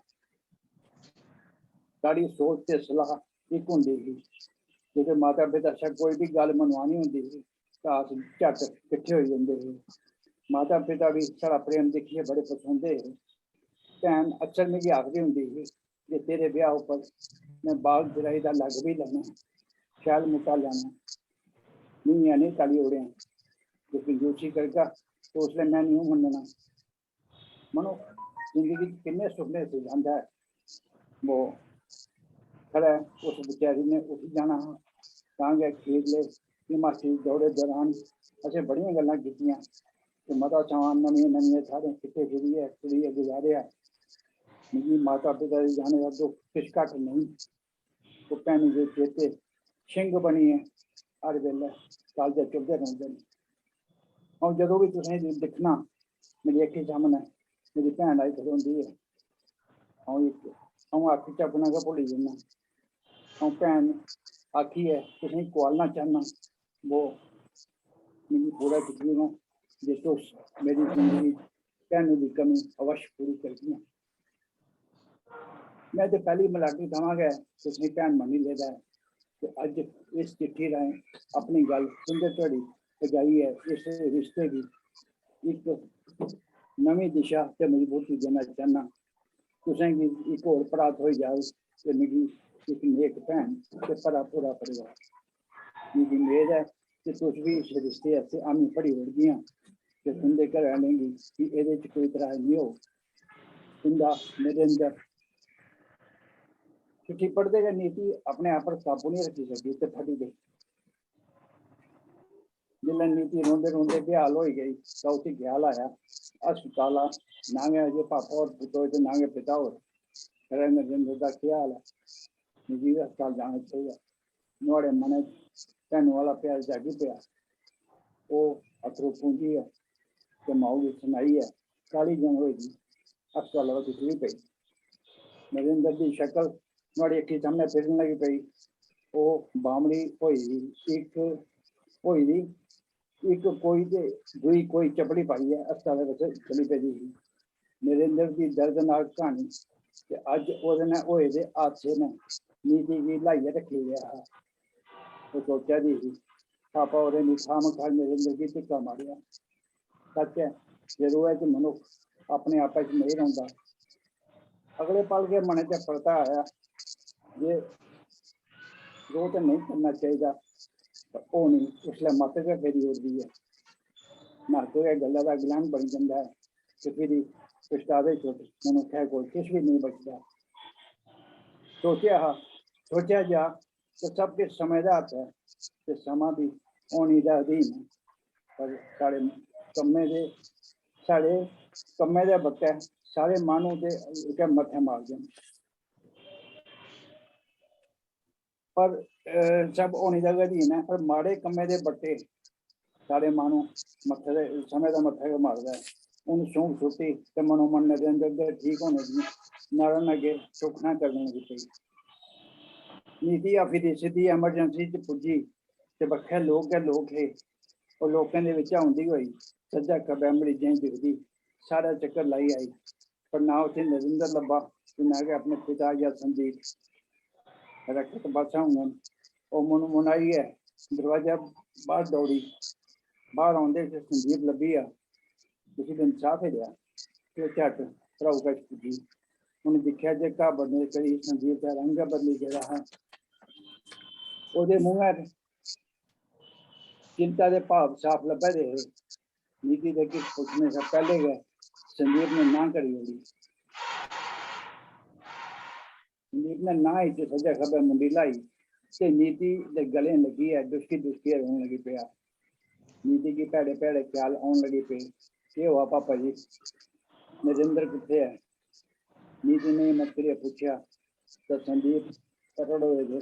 साढ़ी सोच ते सलाह इक होंदी ही। जेकर माता पिता शा कोई बी गल्ल मनवानी होंदी ही तां अस झट किट्ठे होई जंदे हे। माता पिता बी साढ़ा प्रेम दिक्खियै बड़े पसोंदे हे। भैन अक्सर मिगी आखदी होंदी ही जे तेरे ब्याह उप्पर में बाग जराई दा लग बी लैना, शैल मुट्टा लैना, मिगी नेईं ताली ओड़ेआं, जे कंजूसी करगा ते उसलै में नेईं मन्नना। मनो, जिंदगी च किन्ने सुखने सजांदा ऐ। वो खरै उस बेचारी ने उठी जाना हा, तां गै खीरले हिमाचली दौरे दौरान असें बड़ियां गल्लां कीतियां ते मता समां नमियें नमियें थाह्रें किट्ठे फिरियै फिरियै गुजारेआ। मिगी माता पिता दे जाने दा दुख किश घट्ट नेईं। ओह् भैनू दे चेते छिंग बनियै हर बेल्लै कालजै चुभदे रौंह्दे न। अ'ऊं जदूं बी तुसेंगी दिक्खना, मेरी अक्खीं सामनै मेरी भैन आई खड़ोंदी ऐ। अ'ऊं इक, अ'ऊं अक्ख झपकना गै भुल्ली जन्ना। अ'ऊं भैन आखियै तुसेंगी कुआलना चाह्न्नां। वो मिगी पूरा यकीन ऐ जे तुस मेरी जिंदगी च भैनू दी कमी अवश्य पूरी करगियां। में ते पैह्ली मलाटी थमां गै तुसेंगी भैन मन्नी लेदा ऐ ते अज्ज इस चिट्ठी राहें अपनी गल्ल तुं'दे धोड़ी पजाइयै इस रिश्ते गी इक नमीं दिशा ते मजबूती देना चाह्न्नां। तुसेंगी इक होर भ्राऽ थ्होई जाग ते मिगी इक नेक भैन ते भरा पूरा परिवार। मिगी मेद ऐ कि तुस बी इस रिश्ते आस्तै हामी भरी ओड़गियां ते तुं'दे घरै आह्लें गी बी एह्दे च कोई तराऽ निं होग। तुं'दा नरेंद्र। चिट्ठी पढ़दे गै नीति अपने आप पर काबू निं रक्खी सकी ते फटी गई। जिसलै नीति रोंदे रोंदे बेहाल होई गई तां उसी ख्याल आया, अस्पताला ना गै अजें पापा होर पुत्तोए ते ना गै पिता होर। खरै नरेंद्र दा केह् हाल ऐ? मिगी बी अस्पताल जाना चाहिदा। नुहाड़े मनै च भैनू आह्ला प्यार जागी पेआ। ओह् अत्थरूं पूंझियै ते माऊ गी सनाइयै काली जन होई दी अस्पताला दा निकली पेई। नरेंद्र दी शकल नुहाड़ी अक्खीं सामनै फिरन लगी पेई। ओह् बामड़ी होई दी, इक होई दी, इक कोई ते दूई कोई चपली पाइयै अस्पतालै बिच चली पेदी ही। नरेंद्र दी दर्दनाक क्हानी ते अज्ज ओह्दे नै होए दे हादसे ने नीति गी ल्हाइयै रक्खी ओड़ेआ हा। ओह् सोचा दी ही, पापा होरें बी खामखा नरेंद्र गी धिक्का मारेआ। सच्च ऐ जे रोहै च मनुक्ख अपने आपै च नेईं रौंह्दा। अगले पल गै मनै च परता आया जे रोह् ते नेईं करना चाहिदा, पर होनी उसलै मत्त गै फेरी ओड़दी ऐ। नर्क गै गल्लै दा ग्लैन बनी जंदा ऐ ते फिरी पछतावे च मनुक्खै कोल किश बी नेईं बचदा। सोचेआ हा, सोचेआ जा ते सब किश समें दे हत्थ ऐ ते समां बी होनी दे अधीन ऐ। पर साढ़े कम्में दे, साढ़े कम्में दे बक्कै सारे माह्नू ते इक्कै मत्थे मारदे न। पर, अ, सब होने दा गै अधीन ऐ, पर माड़े कम्में दे बट्टे सारे माह्नू मत्थे दे, समें दा मत्था गै मारदा ऐ। हून सूंक सुट्टी ते मनोमन नरेंद्र दे ठीक होने दी नारा नगे सुखना करने लगी पेई। नीति हाफी दी सिद्धी emergency च पुज्जी ते बक्खै लोक गै लोक हे। ओह् लोकें दे बिच्चा औंदी होई सज्जै खब्बै मरीजें गी दिखदी, सारै चक्कर लाई आई, पर ना उत्थै नरेंद्र लब्भा ते ना गै अपने पिता जां संदीप। रकत बस होङन। ओह् मुनमुनाइयै दरोआजा बाह्र दौड़ी। बाह्र औंदे गै संदीप लब्भी गेआ। उसी बिंद साह् फेरेआ ते झट्ट भ्राऊ कश पुज्जी। उ'नें दिक्खेआ जे घाऽ बदलने करी संदीप दा रंग गै बदली गेदा हा। ओह्दे मूंहै पर चिंता दे भाव साफ लब्भा दे हे। नीति दे किश पुच्छने शा पैह्ले गै संदीप ने नांह् करी ओड़ी। संदीप ने नांह् इच सज्जै खब्बै मुंडी ल्हाई ते नीति दे गले लग्गियै दुस्की दुस्कियै रोन लगी पेआ। नीति गी भैड़े भैड़े ख्याल औन लगी पे। "केह् होआ पापा जी? नरेंद्र कुत्थै ऐ?" नीति ने हिम्मत करियै पुच्छेआ तां संदीप रड़ोए दे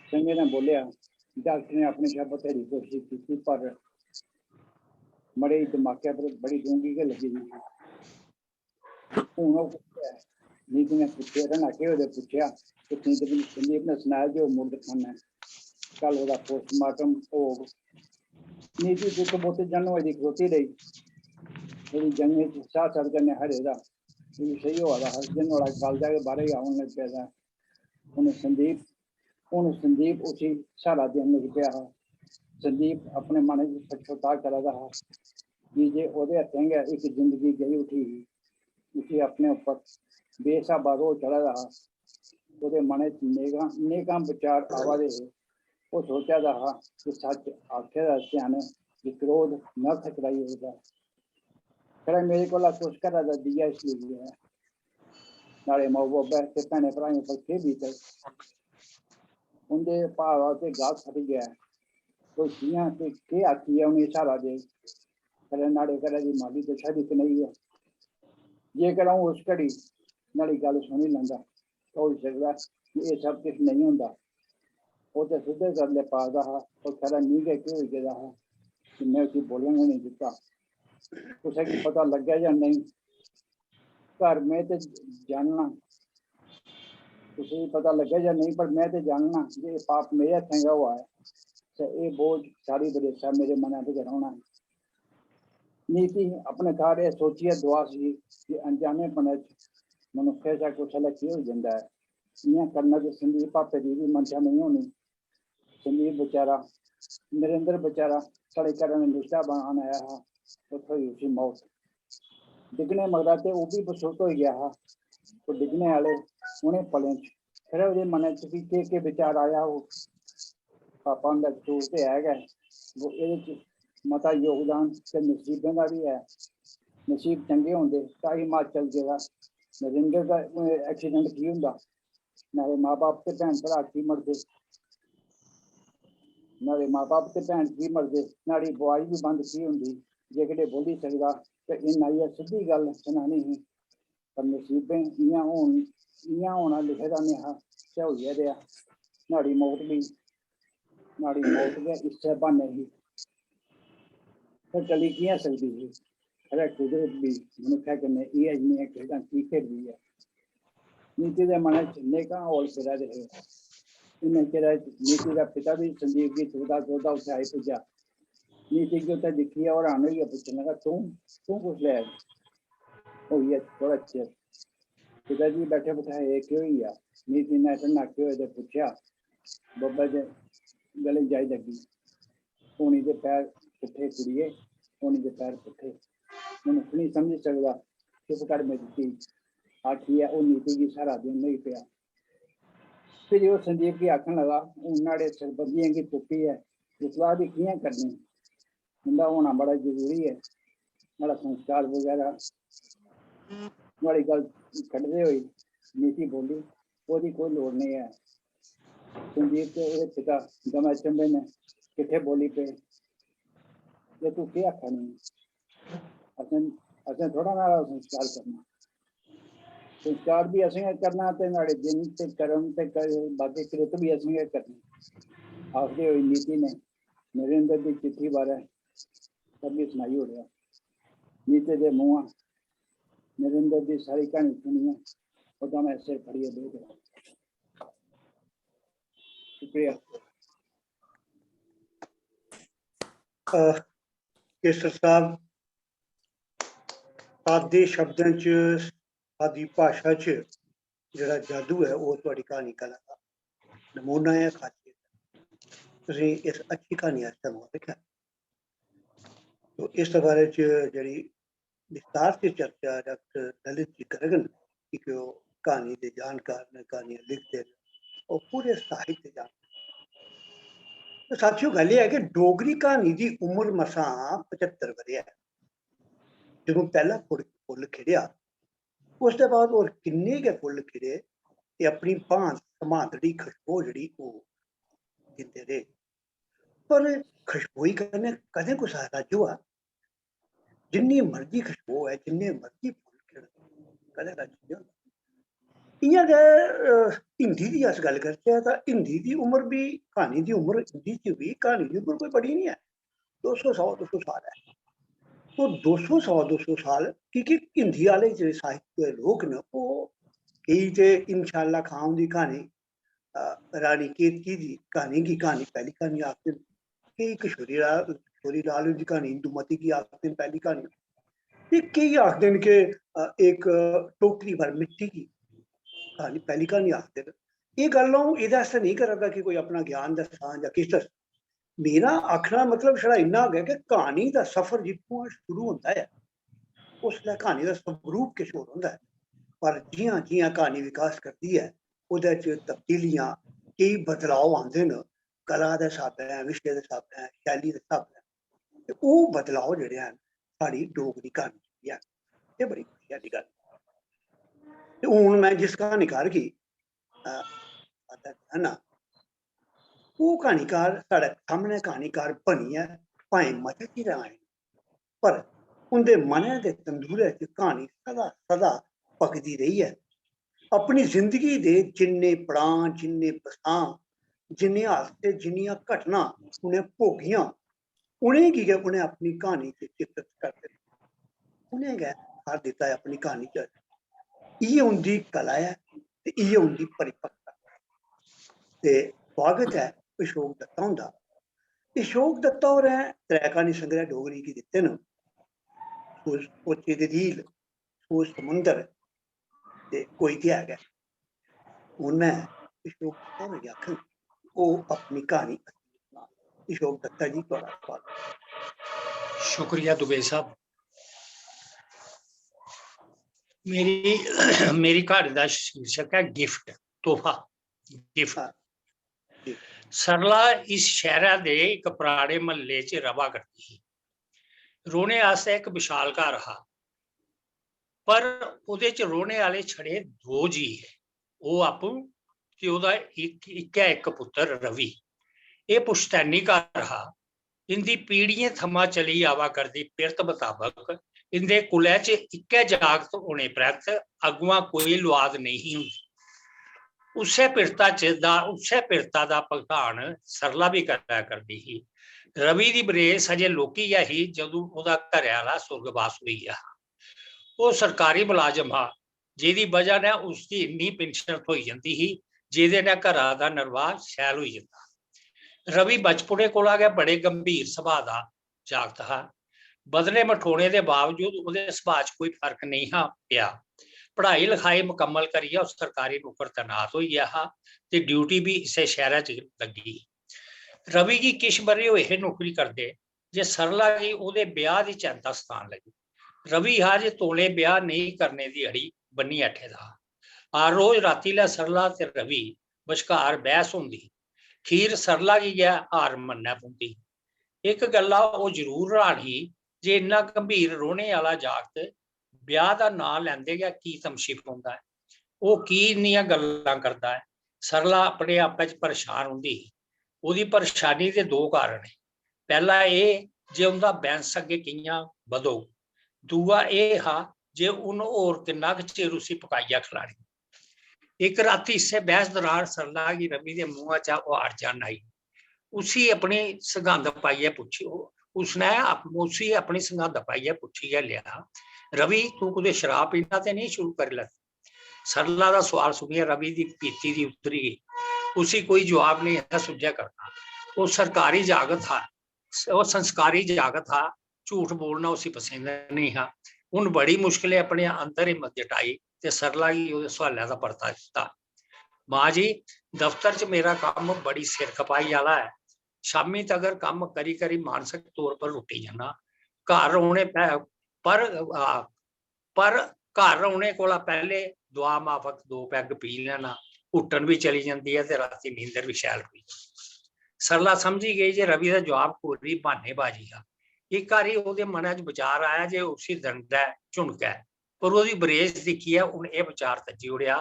संगे ने बोलेआ, "डाक्टर ने अपने शा बथेरी कोशश कीती पर मड़े गी दमाकै पर बड़ी डूंह्गी गै लग्गी दी ही। हून ओह् कुत्थै ऐ?" नीति ने पुच्छेआ, रन्हाके होए दे पुच्छेआ ते संदीप ने सनाया जे ओह् मुर्दखाना ऐ, कल ओह्दा पोस्टमार्टम होग। नीति गुत्त बुत्त जन होई दी खड़ोती रेही। थोड़ी जंगें च साह सर कन्नै हरे दा, एह् स्हेई होआ दा हा, जि'यां नुहाड़ा गल दा गै बाहरै गै औन लगी पेदा। हून संदीप, हून संदीप उसी स्हारा देन लगी पेआ हा। संदीप अपने मनै च पछताऽ करा दा हा, की जे ओह्दे हत्थें गै इक जिंदगी गेई उठी ही। उसी अपने उप्पर बेस्हाबा रोह् चढ़ा दा हा। ओह्दे मनै च नेकां, नेकां विचार आवा दे हे। ओह् सोचा दा हा कि सच्च आखे दा स्याने कि क्रोध नर्थ कराई ओड़दा। खरै मेरे कोला तुस घरा दा दीया इस लेई गेआ। न्हाड़े माऊ बब्बै ते भैनें भ्राएं उप्पर केह् बीतग? उं'दे भावा ते गाल फटी गेआ। कोई कि'यां ते केह् आखियै उ'नेंगी स्हारा देग? खरै न्हाड़े घरै दी माली दशा बी कनेही ऐ। जेकर अ'ऊं उस घड़ी न्हाड़ी गल्ल सुनी लैंदा, तां होई सकदा कि एह् सब किश नेईं होंदा। ओह् ते सिद्धे तरले पा दा हा, पर खरै मी गै केह् होई गेदा हा कि में उसी बोलन गै नेईं दित्ता। कुसै गी पता लग्गै जां नेईं, घर में ते जानना, कुसै गी पता लग्गै जां नेईं, पर में ते जानना जे एह् पाप मेरे हत्थें गै होआ ऐ, ते एह् बोझ सारी बदेसा मेरे मनै पर गै रौह्ना ऐ। नीति अपने थाह्र एह् सोचियै दुआस ही जे अनजानेपनै च मनुक्खै शा कुसलै केह् होई जंदा ऐ। इ'यां करना ते संदीप भापे दी बी मंशा नेईं होनी। संदीप बेचारा, नरेंद्र बेचारा साढ़े घरै दा निश्ठा बनान आया हा, उत्थों ही उसी मौत। डिग्गने मगरा ते ओह् बी बसुर्त होई गेआ हा। ओह् डिग्गने आह्ले उ'नें पलें च खरै ओह्दे मनै च बी केह् केह् विचार आया होग। पापा हुंदा कसूर ते है गै, वो एह्दे च मता योगदान ते नसीबें दा बी ऐ। नसीब चंगे होंदे तां हिमाचल गेदा नरेंद्र दा, अ, accident की होंदा? न्हाड़े मां-बब्ब ते भैन-भ्राऽ की मरदे? न्हाड़े मां-बब्ब ते भैन की मरदे? न्हाड़ी बुआई बी बंद की होंदी? जे किते बोल्ली सकदा ते इन्न आइयै सिद्धी गल्ल सनानी ही। पर नसीबें इ'यां होन, इ'यां होना लिखे दा नेहा, ते होइयै रेहा। न्हाड़ी मौत बी, न्हाड़ी मौत गै इस्सै ब्हान्ने ही। पर चली कि'यां सकदी ही? खरै कुदरत बी मनुक्खै कन्नै इ'यै जनेहियां खेढां की खेढदी ऐ? नीति दे मनै च नेकां हौल फिरा दे हे। इन्ने चिरै च नीति दा पिता बी संदीप गी तुरदा तुरदा उत्थै आई पुज्जा। नीति गी उत्थै दिक्खियै ओह् हैरान होइयै पुच्छन लगा, "तूं, तूं कुसलै आया?" "होई गेआ थोह्ड़ा चिर।" "पिता जी बैठे बठाए, एह् केह् होई गेआ?" नीति ने ढन्नाके होए दे पुच्छेआ। बब्बै दे गले जाई लग्गी, "होनी दे पैर पुट्ठे कुड़िये, होनी दे पैर पुट्ठे। मनुक्ख निं समझी सकदा, चुप कर मेरी धी।" आखियै ओह् नीति गी स्हारा देन लगी पेआ। फिर ओह् संदीप गी आखन लगा, "हून न्हाड़े सरबंधियें गी तुप्पियै इतलाह बी कि'यां करनी? उं'दा होना बड़ा जरूरी ऐ। न्हाड़ा संस्कार बगैरा।" न्हाड़ी गल्ल कड्ढदे होई नीति बोली, "ओह्दी कोई लोड़ नेईं ऐ।" संदीप ते ओह्दे पिता दमै चंभे ने किट्ठे बोली पे, "एह् तूं केह् आखा नी? असें, असें थोह्ड़ा न्हाड़ा संस्कार करना। संस्कार बी असें गै करना ते न्हाड़े दिन ते कर्म ते क-, बाकी कृत बी असें गै करने।" आखदे होई नीति ने नरेंद्र दी चिट्ठी बारै सब किश सनाई ओड़ेआ। नीति दे मुंहा नरेंद्र दी सारी क्हानी सुनियै ओह् दमै सिर फड़ियै बेही गेआ। शुक्रिया। अ, केसर साहब, सादे शब्दें च, सादी भाशा च जेह्ड़ा जादू ऐ, ओह् थुआढ़ी क्हानी कला दा नमूना ऐ, खासियत ऐ। तुसें इस अच्छी क्हानी आस्तै मुबारक ऐ। तो इस दे बारे च जेह्ड़ी विस्तार से चर्चा डाक्टर ललित जी करङन, क्योंकि ओह् क्हानी दे जानकार न, क्हानियां लिखदे न, ओह् पूरे साहित्य जानकार न। तो साथियो, गल्ल एह् ऐ कि डोगरी क्हानी दी उम्र मसां पचत्तर ब'रे ऐ। जदूं पैह्ला फुल, फुल्ल खिड़ेआ, उसदे बाद होर किन्ने गै फुल्ल खिड़े ते अपनी भांत समांतड़ी खशबो जेह्ड़ी ओह् दिंदे रेह्। पर खशबोई कन्नै कदें कुसै दा राज होआ? जिन्नी मर्जी खशबो होऐ, जिन्ने मर्जी फुल्ल खिड़न, कदें राज नेईं होंदा। इ'यां गै, अ, हिंदी दी अस गल्ल करचै तां हिंदी दी उम्र बी, क्हानी दी उम्र हिंदी च बी क्हानी दी उम्र कोई बड़ी निं ऐ, दो सौ, सौ, दो सौ साल ऐ। तो दो सौ, सौ, दो सौ साल, की के हिंदी आह्ले जेह्ड़े साहित्य दे लोक न, ओह् केई ते इंशाअल्लाह खान हुंदी क्हानी, अ, रानी केतकी दी क्हानी गी क्हानी, पैह्ली क्हानी आखदे न, केई किशोरी ला-, किशोरी लाल हुंदी क्हानी इंदुमती गी आखदे न पैह्ली क्हानी। ते केई आखदे न कि, अ, इक टोकरी भर मिट्टी गी क्हानी, पैह्ली क्हानी आखदे न। एह् गल्ल अ'ऊं एह्दे आस्तै नेईं करा दा कि कोई अपना ज्ञान दस्सां जां किश दस्सां। मेरा आखना मतलब छड़ा इन्ना गै कि क्हानी दा सफर जित्थुआं शुरू होंदा ऐ, उसलै क्हानी दा स्वरूप किश होर होंदा ऐ, पर जि'यां जि'यां क्हानी विकास करदी ऐ, ओह्दे च तब्दीलियां, केई बदलाव आंदे न, कला दे स्हाबै, विशे दे स्हाबै, शैली दे स्हाबै। ते ओह् बदलाव जेह्ड़े हैन, साढ़ी डोगरी क्हानी च बी हैन। एह् बड़ी खुशी आह्ली गल्ल ऐ। ते हून में जिस क्हानीकार गी, अ, आदर करना, ओह् क्हानीकार साढ़े सामनै क्हानीकार बनियै भाएं मते चिर आए, पर उं'दे मनै दे तंदूरै च क्हानी सदा, सदा पकदी रेही ऐ। अपनी जिंदगी दे जिन्ने पड़ां, जिन्ने बसां, जिन्ने हादसे, जिन्नियां घटनां उ'नें भोगियां, उ'नेंगी गै उ'नें अपनी क्हानी च चित्रित करदे न। उ'नें गै थाह्र दित्ता ऐ अपनी क्हानी च। इ'यै उं'दी कला ऐ ते इ'यै उं'दी परिपक्वता। ते स्वागत ऐ अशोक दत्ता हुंदा। अशोक दत्ता होरें त्रै क्हानी संग्रह डोगरी गी दित्ते न, सोच-, सोचे दी रील, सोच समुंदर ते कोई ते है गै। हून में अशोक दत्ता होरें गी आखङ, ओह् अपनी क्हानी अशोक दत्ता जी, थुआढ़ा स्वागत। शुक्रिया दुबे साहब। मेरी, मेरी क्हानी दा शीर्षक ऐ गिफ्ट, तोहफा, गिफ्ट। हाँ, जी। सरला इस शैह्रा दे इक पराने म्हल्ले च र'वा करदी ही। रौह्ने आस्तै इक विशाल घर हा, पर ओह्दे च रौह्ने आह्ले छड़े दो जी हे, ओह् आपूं ते ओह्दा इक, इक्कै इक पुत्तर रवि। एह् पुश्तैनी घर हा। इं'दी पीढ़ियें थमां चली आवा करदी पिरत मताबक इं'दे कुलै च इक्कै जागत होने परैंत अगुआं कोई लुआद नेईं ही होंदी। उस्सै पिरता च दा, उस्सै पिरता दा भुगतान सरला बी करै करदी ही। रवि दी बरेस अजें लौह्की गै ही जदूं ओह्दा घरै आह्ला सुर्गवास होई गेआ हा। ओह् सरकारी मलाजम हा, जेह्दी बजह नै उसगी इन्नी पिन्शन थ्होई जंदी ही, जेह्दे नै घरा दा निर्वाह शैल होई जंदा। रवि बचपने कोला गै बड़े गंभीर सुभाऽ दा जागत हा। बदले मठोने दे बावजूद ओह्दे सुभाऽ च कोई फर्क नेईं हा पेआ। पढ़ाई लखाई मुकम्मल करियै ओह् सरकारी नौकर तैनात होई गेआ हा ते ड्यूटी बी इस्सै शैह्रा च लग्गी ही। रवि गी किश ब'रे होए हे नौकरी करदे जे सरला गी ओह्दे ब्याह् दी चैंता सतान लगी। रवि हा जे तौले ब्याह् नेईं करने दी अड़ी ब'न्नी ऐठे दा हा। हर रोज रातीं लै सरला ते रवि बश्कार बैह्स होंदी ही। खीर सरला गी गै हार मन्नना पौंदी ही। इक गल्ला ओह् जरूर र्हान ही जे इन्ना गंभीर रौह्ने आह्ला जागत ब्याह् दा नांऽ लैंदे गै की तमशी पौंदा ऐ? ओह् की इन्नियां गल्लां करदा ऐ? सरला अपने आपै च परेशान रौंह्दी ही। ओह्दी परेशानी दे दो कारण हे। पैह्ला एह् जे उं'दा बैंस अग्गें कि'यां बधोग, दूआ एह् हा जे उन होर किन्ना गै चिर उसी पकाइयै खलानी। इक राती इस्सै बैह्स दरान सरला गी रवि दे मुंहा चा ओह् अर्जन आई। उसी अपनी सगंध पाइयै पुच्छी, उसने अप-, उसी अपनी सगंध पाइयै पुच्छी गै लेआ, "रवि, तूं कुतै शराब पीना ते नेईं शुरू करी लैता?" सरला दा सोआल सुनियै रवि दी पीती दी उतरी गेई। उसी कोई जवाब नेईं हा सुझेआ करना। ओह् सरकारी जागत हा, ओह् संस्कारी जागत हा, झूठ बोलना उसी पसंद नेईं हा। उन बड़ी मुश्कलें अपने अंदर हिम्मत जटाई ते सरला गी ओह्दे सोआलै दा परता दित्ता। "मां जी, दफ्तर च मेरा कम्म बड़ी सिर खपाई आह्ला ऐ। शामीं तगर कम्म करी-करी मानसक तौर पर रुट्टी जन्ना। घर औने पै-, पर, आ, पर घर औने कोला पैह्ले दुआ माफक दो पैग पी लैना। हुट्टन बी चली जंदी ऐ ते रातीं नींदर बी शैल पेई जंदी।" सरला समझी गेई जे रवि दा जवाब कोरी ब्हानेबाजी हा। इक हारी ओह्दे मनै च बचार आया जे उसी दंडै झुनकै, पर ओह्दी बरेस दिक्खियै उन एह् बचार तज्जी ओड़ेआ।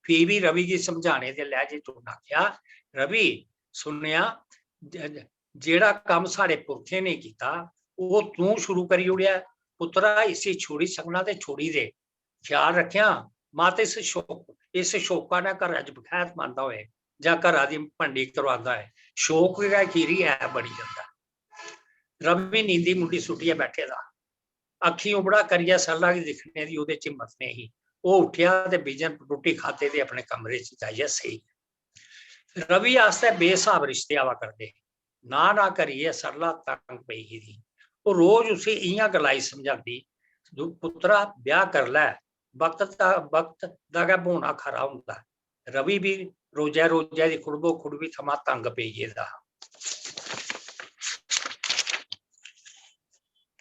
फ्ही बी रवि गी समझाने दे लैह्जे च उन आखेआ, "रवि, सुनेआ, ज-, ज-, जेह्ड़ा कम्म साढ़े पुरखें ने कीता, ओह् तूं शुरू करी ओड़ेआ। पुत्तरा, इसी छोड़ी सकना ते छोड़ी दे। ख्याल रक्खेआं, मत इस शौक, इस शौका नै घरै च बखैत पांदा होए जां घरा दी भंडी करवांदा होए। शौक गै खीरी ऐ बनी जंदा।" रवि नींदी मुंडी सुट्टियै बैठे दा। अक्खीं उबड़ा करियै सरला गी दिक्खने दी ओह्दे च हिम्मत नेईं ही। ओह् उट्ठेआ ते बिजन रुट्टी खाते दे अपने कमरे च जाइयै सेई गेआ। रवि आस्तै बेस्हाब रिश्ते आवा करदे हे। ना ना करियै सरला तंग पेई गेदी ही। ओह् रोज उसी इ'यां गलाई समझांदी, दु-, पुत्तरा, ब्याह कर लै, वक्त दा, वक्त दा गै ब्होना खरा होंदा ऐ। रवि बी रोजै रोजै दी खुड़बो खुड़बी थमां तंग पेई गेदा हा।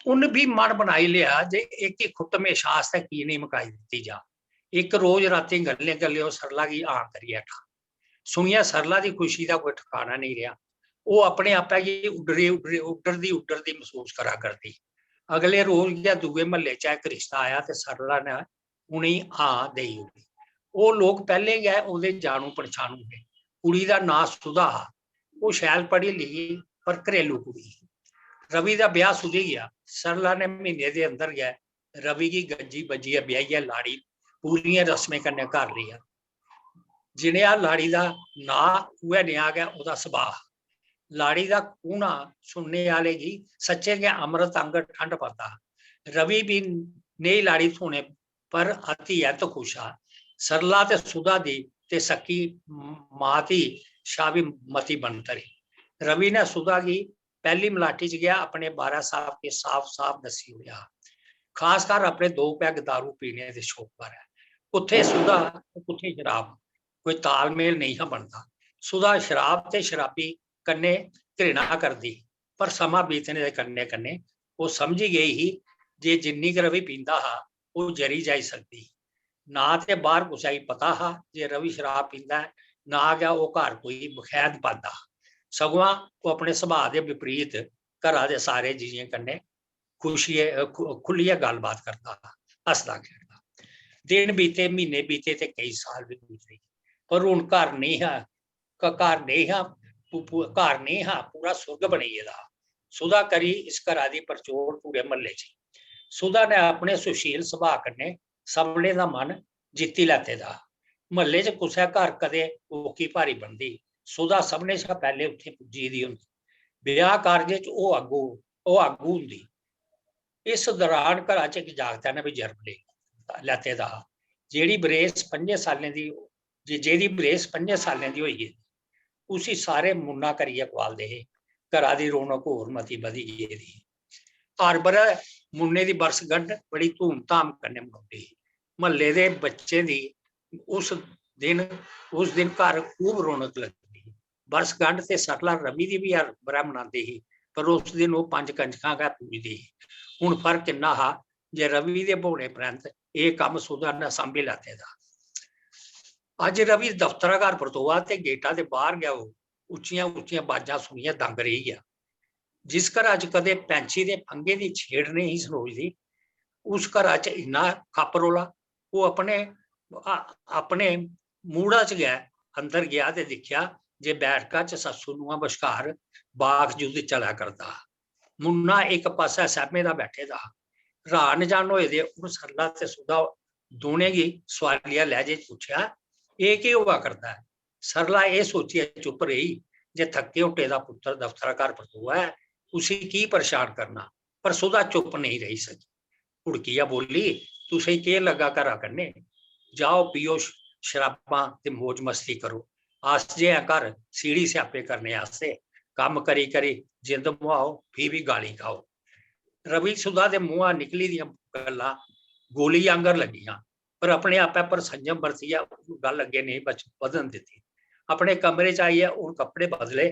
उन्न बी मन बनाई लेआ जे इक ही खुट्ट म्हेशां आस्तै की नेईं मकाई दित्ती जा। इक रोज रातीं गल्लें गल्लें ओह् सरला गी हां करियै ठा। सुनियै सरला दी खुशी दा कोई ठकाना नेईं रेहा। ओह् अपने आपै गी उड्डरी, उड्डरी, उड्डरदी, उड्डरदी मसूस करा करदी। अगले रोज गै दूए म्हल्ले चा इक रिश्ता आया ते सरला ने उ'नेंगी हां देई ओड़ी। ओह् लोक पैह्लें गै ओह्दे जानू पन्छानू हे। कुड़ी दा नांऽ सुधा हा। ओह् शैल पढ़ी लिखी, पर घरेलू कुड़ी ही। रवि दा ब्याह सुधी गेआ। सरला ने म्हीने दे अंदर गै रवि गी गंजी बज्जियै ब्याहियै लाड़ी पूरियें रस्में कन्नै घर लेआ। जनेहा लाड़ी दा नांऽ, उ'ऐ नेहा गै ओह्दा सुभाऽ। लाड़ी दा कूह्ना सुनने आह्ले गी सच्चें गै अमृत आंगर ठंड पांदा। रवि बी नेही लाड़ी थ्होने पर अति ऐत खुश हा। सरला ते सुधा दी ते सक्की मां धी शा बी मती बनतर ही। रवि ने सुधा गी पैह्ली मलाटी च गै अपने बारै सब किश साफ-साफ दस्सी ओड़ेआ हा। खासकर अपने दो पैग दारू पीने दे शौक बारै। कुत्थै सुधा ते कुत्थै शराब, कोई तालमेल नेईं हा बनदा। सुधा शराब ते शराबी कन्नै घृणा करदी, पर समां बीतने दे कन्नै-कन्नै ओह् समझी गेई ही जे जिन्नी क रवि पींदा हा, ओह् जरी जाई सकदी ही। ना ते बाह्र कुसै गी पता हा जे रवि शराब पींदा ऐ, ना गै ओह् घर कोई बखैध पांदा हा। सगुआं ओह् अपने सुभाऽ दे विपरीत घरा दे सारे जीयें कन्नै खुशियै, अ, खु-, खु'ल्लियै गल्लबात करदा हा, हसदा खेढदा। दिन बीते, म्हीने बीते ते केई साल बी गुजरी गे। पर हून घर नेईं हा, क-, घर नेईं हा, पू-, पू-, घर नेईं हा, पूरा सुर्ग बनी गेदा हा। सुधा करी इस घरा दी परचोल पूरे म्हल्ले च ही। सुधा ने अपने सुशील सुभाऽ कन्नै सभनें दा मन जित्ती लैते दा हा। म्हल्ले च कुसै घर कदें औखी भारी बनदी, सुधा सभनें शा पैह्लें उत्थें पुज्जी दी होंदी। ब्याह कारजे च ओह् आगू, ओह् आगू होंदी। इस दौरान घरा च इक जागतै ने बी जन्म लेई लैते दा हा। जेह्ड़ी बरेस पंजें सालें दी, जे-, जेह्दी बरेस पंजें सालें दी होई गेदी, उसी सारे मुन्ना करियै कुआलदे हे। घरा दी रौनक होर मती बधी गेदी ही। हर ब'रै मुन्ने दी बरसगंढ बड़ी धूमधाम कन्नै मनांदे हे। म्हल्ले दे बच्चें दी उस दिन, उस दिन घर खूब रौनक लगदी ही। बरसगंढ ते सरला रवि दी बी हर ब'रै मनांदी ही, पर उस दिन ओह् पंज कंजकां गै पूजदी ही। हून फर्क इन्ना हा जे रवि दे ब्होने परैंत एह् कम्म सुधा ने सांभी लैते दा। अज्ज रवि दफ्तरा घर परतोआ ते गेटा दे बाह्र गै ओह् उच्चियां-उच्चियां बाजां सुनियै दंग रेही गेआ। जिस घरा च कदें पैंछी दे फंघे दी छेड़ नेईं ही सनोचदी, उस घरा च इन्ना खप्प रौला। ओह् अपने, आ-, अपने मूड़ा च गै अंदर गेआ ते दिक्खेआ जे बैठका च सस्सू नूंहां बश्कार बाक युद्ध चला करदा हा। मुन्ना इक पासै सैह्मे दा बैठे दा हा। र्हान जन होए दे उन्न सरला ते सुधा दोनें गी सोआलिया लैह्जे च पुच्छेआ, "एह् केह् होआ करदा ऐ?" सरला एह् सोचियै चुप्प रेही जे थक्के हुट्टे दा पुत्तर दफ्तरा घर परतोआ ऐ, उसी की परेशान करना, पर सुधा चुप्प नेईं रेही सकी। हुड़कियै बोल्ली, "तुसें केह् लग्गा घरा कन्नै? जाओ, पियो श-, शराबां ते मौज मस्ती करो। अस जे आं घर सीढ़ी स्यापे करने आस्तै, कम्म करी करी जिंद मुहाओ, फ्ही बी गालीं खाओ।" रवि सुधा दे मुंहा निकली दियां गल्लां गोली आंगर लग्गियां, पर अपने आपै पर संयम बरतियै गल्ल अग्गें नेईं बच-, बधन दित्ती। अपने कमरे च आइयै उन्न कपड़े बदले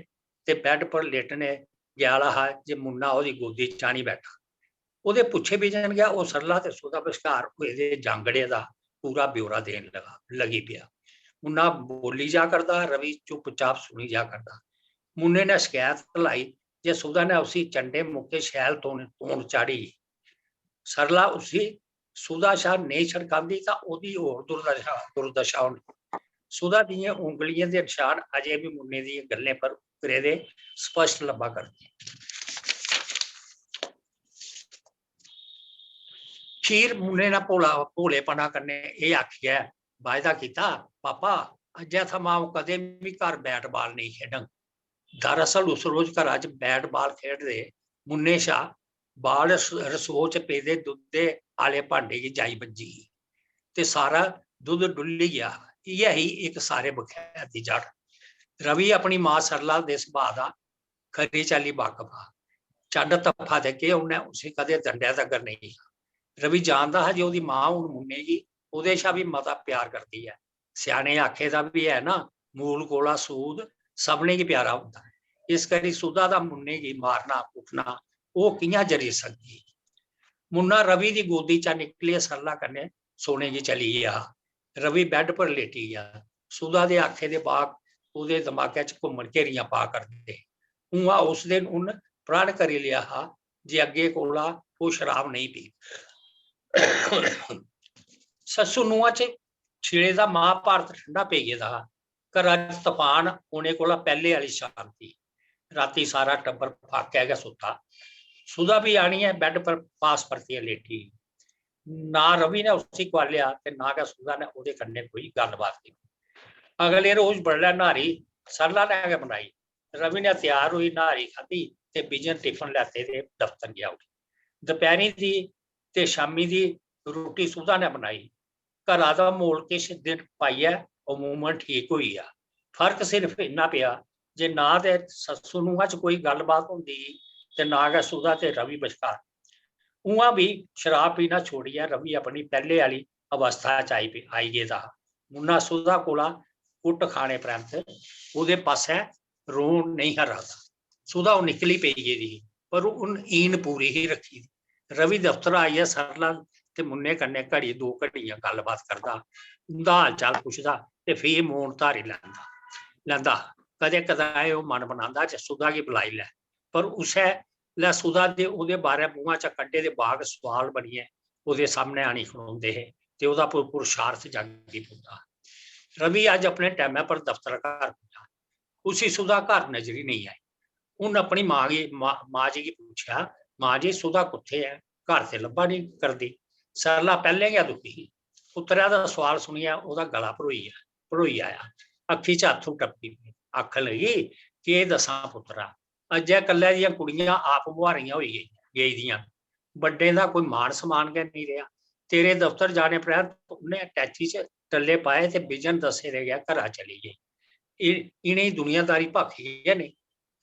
ते बैड पर लेटने गै आह्ला हा जे मुन्ना ओह्दी गोदी च आनी बैठा। ओह्दे पुच्छे बिजन गै ओह् सरला ते सुधा बश्कार होए दे जांगड़े दा पूरा ब्यौरा देन लगा, लगी पेआ। मुन्ना बोल्ली जा करदा, रवि चुपचाप सुनी जा करदा। मुन्ने ने शकैत लाई जे सुधा ने उसी चंडे मुक्के शैल तोन, तोन चाढ़ी। सरला उसी सुधा शा नेईं छड़कांदी तां ओह्दी होर दुर्दशा, दुर्दशा होनी। सुधा दियें उंगलियें दे नशान अजें बी मुन्ने दियें गल्लें पर उकरे दे स्पष्ट लब्भा करदे। खीर मुन्ने ने भोला, भोलेपना कन्नै एह् आखियै वायदा कीता, "पापा, अज्जै थमां अ'ऊं कदें बी घर बैट बाल नेईं खेढङ।" दरअसल उस रोज घरा च बैट बाल खेढदे मुन्ने शा बाल रस-, रसोऽ च पेदे दुद्धै आह्ले भांडे गी जाई बज्जी ही ते सारा दुद्ध डु'ल्ली गेआ हा। इ'यै ही इक सारे बखैर दी जड़। रवि अपनी मां सरला दे सुभाऽ दा खरी चाल्ली बाकफ हा। चंड तफ्फा ते केह्, उ'न्नै उसी कदें दंडै तगर नेईं हा। रवि जानदा हा जे ओह्दी मां हून मुन्ने गी ओह्दे शा बी मता प्यार करदी ऐ। स्याने आखे दा बी ऐ ना, "मूल कोला सूद सभनें गी प्यारा होंदा ऐ।" इस करी सुधा दा मुन्ने गी मारना कुट्टना ओह् कि'यां जरी सकदी ही? मुन्ना रवि दी गोदी चा निकलियै सरला कन्नै सोने गी चली गेआ। रवि बैड पर लेटी गेआ। सुधा दे आखे दे बाक ओह्दे दमागै च घुम्मन घेरियां पा करदे हे। उ'आं उस दिन उन्न प्रण करी लेआ हा जे अग्गें कोला ओह् शराब नेईं पीग। सस्सू नूंहा च छिड़े दा महाभारत ठंडा पेई गेदा हा। घरा च तफान औने कोला पैह्ले आह्ली शांति। रातीं सारा टब्बर फाकै गै सुत्ता। सुधा बी आनियै बैड पर पास परतियै लेटी। ना रवि ने उसी कुआलेआ ते ना गै सुधा ने ओह्दे कन्नै कोई गल्लबात कीती। अगले रोज बडलै न्हारी सरला ने गै बनाई। रवि ने त्यार होई न्हारी खाद्धी ते बिजन टिफन लैते ते दफ्तर गेआ उठी। दपैह्रीं दी ते शामीं दी रुट्टी सुधा ने बनाई। घरा दा म्हौल किश दिन पाइयै अमूमन ठीक होई गेआ। फर्क सिर्फ इन्ना पेआ जे ना ते सस्सू नूंहा च कोई गल्लबात होंदी ही ते ना गै सुधा ते रवि बश्कार। उ'आं बी शराब पीना छोड़ियै रवि अपनी पैह्ले आह्ली अवस्था च आई पे-, आई गेदा हा। मुन्ना सुधा कोला कुट्ट खाने परैंत ओह्दे पासै रौह्न नेईं हा रखदा। सुधा ओह् निकली पेई गेदी ही, पर उन्न ईन पूरी ही रक्खी दी। रवि दफ्तर आइयै सरला ते मुन्ने कन्नै घड़ी दो घड़ियां गल्लबात करदा, उं'दा हाल चाल पुछदा ते फ्ही मौन धारी लैंदा, लैंदा। कदें कदाएं ओह् मन बनांदा जे सुधा गी बलाई लै, पर उस्सै लै सुधा दे ओह्दे बारै मुंहा चा कड्ढे दे बाग सुआल बनियै ओह्दे सामनै आनी खड़ोंदे हे ते ओह्दा पु-, पुरुषार्थ जागी पौंदा हा। रवि अज्ज अपने टैमै पर दफ्तर घर पुज्जा। उसी सुधा घर नजरी नेईं आई। उन्न अपनी मां गी, मां, मां जी गी पुच्छेआ, "मां जी, सुधा कुत्थै ऐ? घर ते लब्भा नेईं करदी।" सरला पैह्लें गै दुखी ही। पुत्तरै दा सुआल सुनियै ओह्दा गला भरोई गेआ, भरोई आया। अक्खीं च अत्थरू टपकी पे। आखन लगी, "केह् दस्सां पुत्तरा, अज्जै कल्लै दियां कुड़ियां आप मुहारियां होई गेई, गेई दियां। बड्डें दा कोई मान सम्मान गै नेईं रेहा। तेरे दफ्तर जाने परैंत उ'न्नै अटैची च टल्ले पाए ते बिजन दस्से दे गै घरा चली गेई। इ-, इ'नेंगी दुनियादारी भाखी गै नेईं।"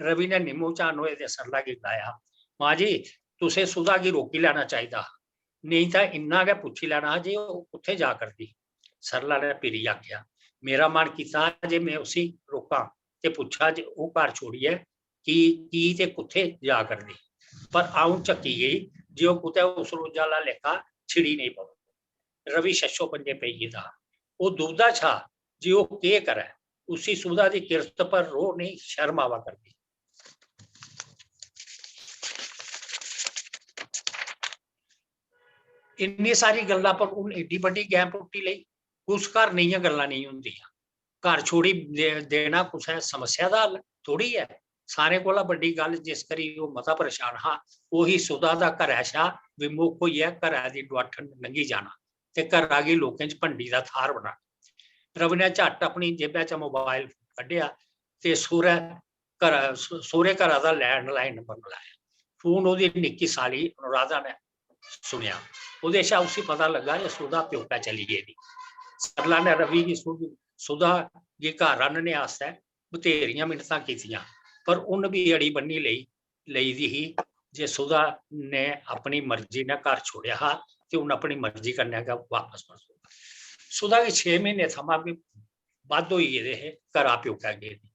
रवि ने निम्मो झान होए दे सरला गी गलाया, "मां जी, तुसें सुधा गी रोकी लैना चाहिदा हा, नेईं तां इन्ना गै पुच्छी लैना हा जे ओह् कुत्थै जा करदी।" सरला ने भिरी आखेआ, "मेरा मन कीता जे में उसी रोकां ते पुच्छां जे ओह् घर छोड़ियै की, की ते कुत्थै जा करदी, पर अ'ऊं झक्की गेई जे ओह् कुतै उस रोजा आह्ला लेखा छिड़ी नेईं पवै।" रवि छच्छो पंजे पेई गेदा हा। ओह् दुबदा छा जे ओह् केह् करै। उसी सुधा दी किरत पर रोह् नेईं, शर्म आवा करदी। इन्नी सारी गल्ला पर उन्न एड्डी बड्डी गैं पुट्टी लेई। कुस घर नेहियां गल्लां नेईं होंदियां। घर छोड़ी दे-, देना कुसै समस्या दा हल थोड़ी ऐ। सारें कोला बड्डी गल्ल जिस करी ओह् मता परेशान हा, ओह् ही सुधा दा घरै शा विमुख होइयै घरै दी डुआठन लंघी जाना ते घरा गी लोकें च भंडी दा थाह्र बनाना। रवि ने झट्ट अपनी जेबै चा मोबाइल फोन कड्ढेआ ते सौह्रै घरा, सौह्रे घरा दा लैंडलाइन नंबर मलाया। फोन ओह्दी निक्की साली अनुराधा ने सुनेआ। ओह्दे शा उसी पता लग्गा जे सुधा प्योकै चली गेदी। सरला ने रवि गी सुध-, सुधा गी घर आह्नने आस्तै बथेरियां मिन्नतां कीतियां, पर उन्न बी अड़ी बन्नी लेई, लेई दी ही जे सुधा ने अपनी मर्जी ने घर छोड़ेआ हा ते उन्न अपनी मर्जी कन्नै गै वापस परतोना। सुधा गी छे म्हीने थमां बी बद्ध होई गेदे हे घरा प्योकै गेदी।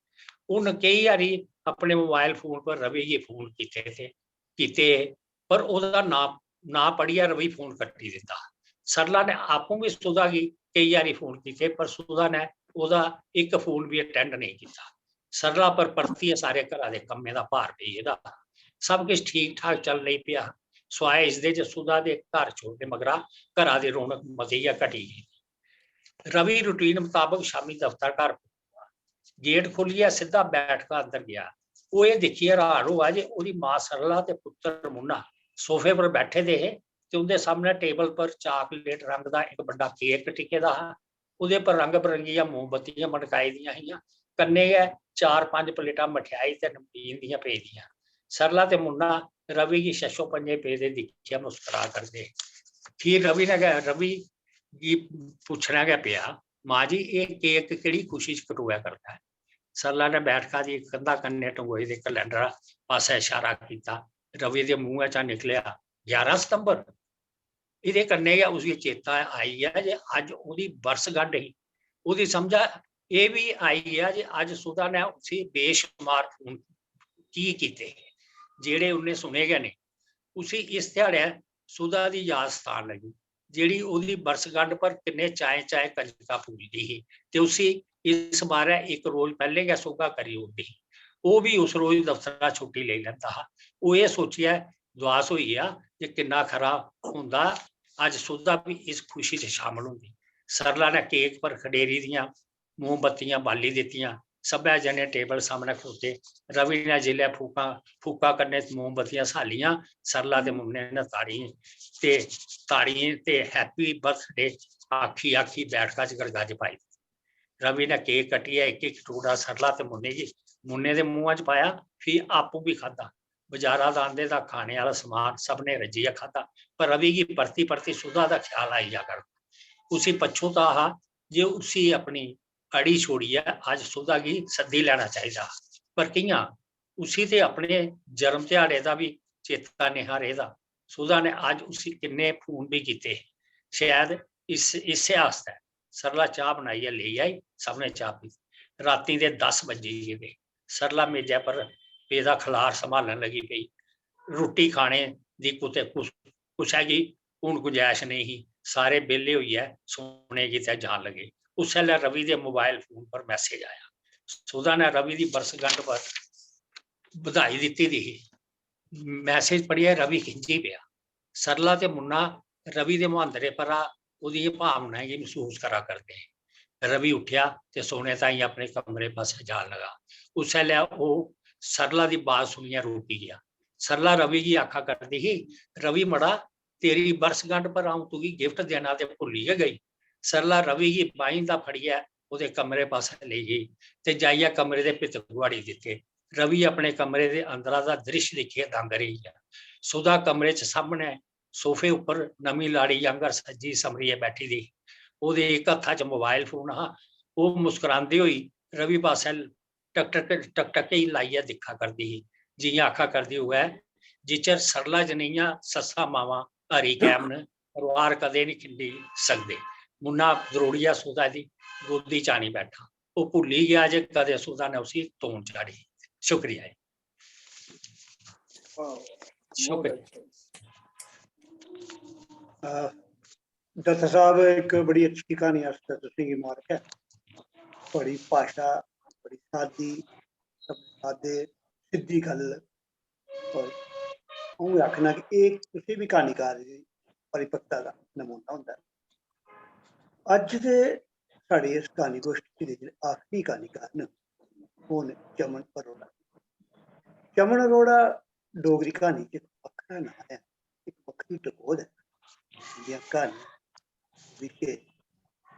उन्न केई हारी अपने मोबाइल फोन पर रवि गी फोन कीते थे, कीते, पर ओह्दा नांऽ, नांऽ पढ़ियै रवि फोन कट्टी दित्ता। सरला ने आपूं बी सुधा गी केई हारी फोन कीते, पर सुधा ने ओह्दा इक फोन बी अटैंड नेईं कीता। सरला पर परतियै सारे घरा दे कम्में दा भार पेई गेदा हा। सब किश ठीक ठाक चलन लगी पेआ। स्वाए इसदे जे सुधा दे घर छोड़ने मगरा घरा दी रौनक मती गै घटी गेई। रवि रूटीन मताबक शामी दफ्तर घर पुज्जा। गेट खोलियै सिद्धा बैठका अंदर गेआ। ओह् एह् दिक्खियै हैरान होआ जे ओह्दी मां सरला ते पुत्तर मुन्ना सोफे पर बैठे दे हे ते उं'दे सामनै टेबल पर चाकलेट रंग दा इक बड्डा केक टिके दा हा। ओह्दे पर रंग बरंगियां मोमबत्तियां मनकाई दियां हियां। कन्नै गै चार पंज प्लेटां मठेआई ते नमकीन दियां पेदियां। सरला ते मुन्ना रवि गी छच्छो पंजे पेदे दिक्खियै मुस्करा करदे। फ्ही रवि ने गै, रवि गी पुच्छना गै पेआ, "मां जी, एह् केक केह्ड़ी खुशी च कटोआ करदा ऐ?" सरला ने बैठका दी कंधा कन्नै टंगोए दे कैलेंडर पासै इशारा कीता। रवि दे मुंहै चा निकलेआ, "ग्यारह सितंबर?" एह्दे कन्नै गै उसी चेता आई गेआ जे अज्ज ओह्दी बरसगंढ ही। ओह्दी समझा एह् बी आई गेआ जे अज्ज सुधा ने उसी बेशुमार फोन की कीते हे, जेह्ड़े उन्नै सुने गै नेईं। उसी इस ध्याड़ै सुधा दी याद सतान लगी, जेह्ड़ी ओह्दी बरसगंढ पर किन्ने चाएं चाएं कंजका फूलदी ही ते उसी इस बारै इक रोज पैह्लें गै सोहा करी ओड़दी ही। ओह् बी उस रोज दफ्तरा छुट्टी लेई लैंदा हा। ओह् एह् सोचियै दुआस होई गेआ जे किन्ना खरा होंदा अज्ज सुधा बी इस खुशी च शामल होंदी। सरला ने केक पर खडेरी दियां मोमबत्तियां बाली दित्तियां। सब्भै जने टेबल सामनै खड़ोते। रवि ने जिसलै फूकां फूका कन्नै मोमबत्तियां स्हालियां, सरला ते मुन्ने ने ताड़ियें ते ताड़ियें ते "Happy birthday" आखी आखी बैठका च गड़गड़ पाई। रवि ने केक कट्टियै इक इक टुकड़ा सरला ते मुन्ने गी मुन्ने दे मुंहा च पाया, फ्ही आपूं बी खाद्धा। बजारा दा आंदे दा खाने आह्ला समान सभनें रज्जियै खाद्धा, पर रवि गी परती परती सुधा दा ख्याल आई जा करदा। उसी पच्छोताऽ हा जे उसी अपनी अड़ी छोड़ियै अज्ज सुधा गी सद्दी लैना चाहिदा हा। पर कि'यां? उसी ते अपने जन्म ध्याड़े दा बी चेता नेहा रेह्दा। सुधा ने अज्ज उसी किन्ने फोन बी कीते हे। शायद इस इस्सै आस्तै सरला चाह् बनाइयै लेई आई। सभनें चाह् पीती। रातीं दे दस बज्जी गेदे। सरला मेजै पर पेदा खलार सम्हालन लगी पेई। रुट्टी खाने दी कुतै कुस कुसै गी हून गुंजाइश नेईं ही। सारे बेह्ले होइयै सोने गितै जान लगे। उस्सै लै रवि दे मोबाइल फोन पर मैसेज आया। सुधा ने रवि दी बरसगंढ पर बधाई दित्ती दी ही। मैसेज पढ़ियै रवि खिंझी पेआ। सरला ते मुन्ना रवि दे मुहांदरे परा ओह्दियें भावनाएं गी मसूस करा करदे हे। रवि उट्ठेआ ते सोने ताईं अपने कमरे पासै जान लगा। उस्सै लै ओह् सरला दी बाज सुनियै रुकी गेआ। सरला रवि गी आखा करदी ही, "रवि मड़ा, तेरी बरसगंढ पर अ'ऊं तुगी गिफ्ट देना ते भुल्ली गै गेई।" सरला रवि गी बाहीं दा फड़ियै ओह्दे कमरे पासै लेई गेई ते जाइयै कमरे दे भित्त गुहाड़ी दित्ते। रवि अपने कमरे दे अंदरा दा द्रिश्श दिक्खियै दंग रेही गेआ। सुधा कमरे च सामनै सोफे उप्पर नमीं लाड़ी आंगर सज्जी संवरियै बैठी दी ही। ओह्दे इक हत्था च मोबाइल फोन हा। ओह् मुस्करांदे होई रवि पासै टक टक टक टक ही लाइयै दिक्खा करदी ही, जि'यां आखा करदी होऐ, "जिच्चर सरला जनेहियां सस्सां मावां हरी कैम न, परोआर कदें निं खिंडी सकदे।" मुन्ना द्रोड़ियै सुधा दी गोदी च आनी बैठा। ओह् भुल्ली गेआ जे कदें सुधा ने उसी तोन चाढ़ी। शुक्रिया जी। शुक्रिया। अ, दत्ता साहब, इक बड़ी अच्छी क्हानी आस्तै तुसेंगी मुबारक ऐ। थुआढ़ी भाशा बड़ी सादी, सादे, सिद्धी गल्ल। और अ'ऊं आखना कि एह् कुसै बी क्हानीकार दी परिपक्वता दा नमूना होंदा ऐ। अज्ज दे साढ़े इस क्हानी गोश्ठी दे जेह्ड़े आखरी क्हानीकार न, ओह् न चमन अरोड़ा। चमन अरोड़ा डोगरी क्हानी च इक बक्खरा नांऽ ऐ, इक बक्खरी टकोह्द ऐ। उं'दियां क्हानियां, विशे,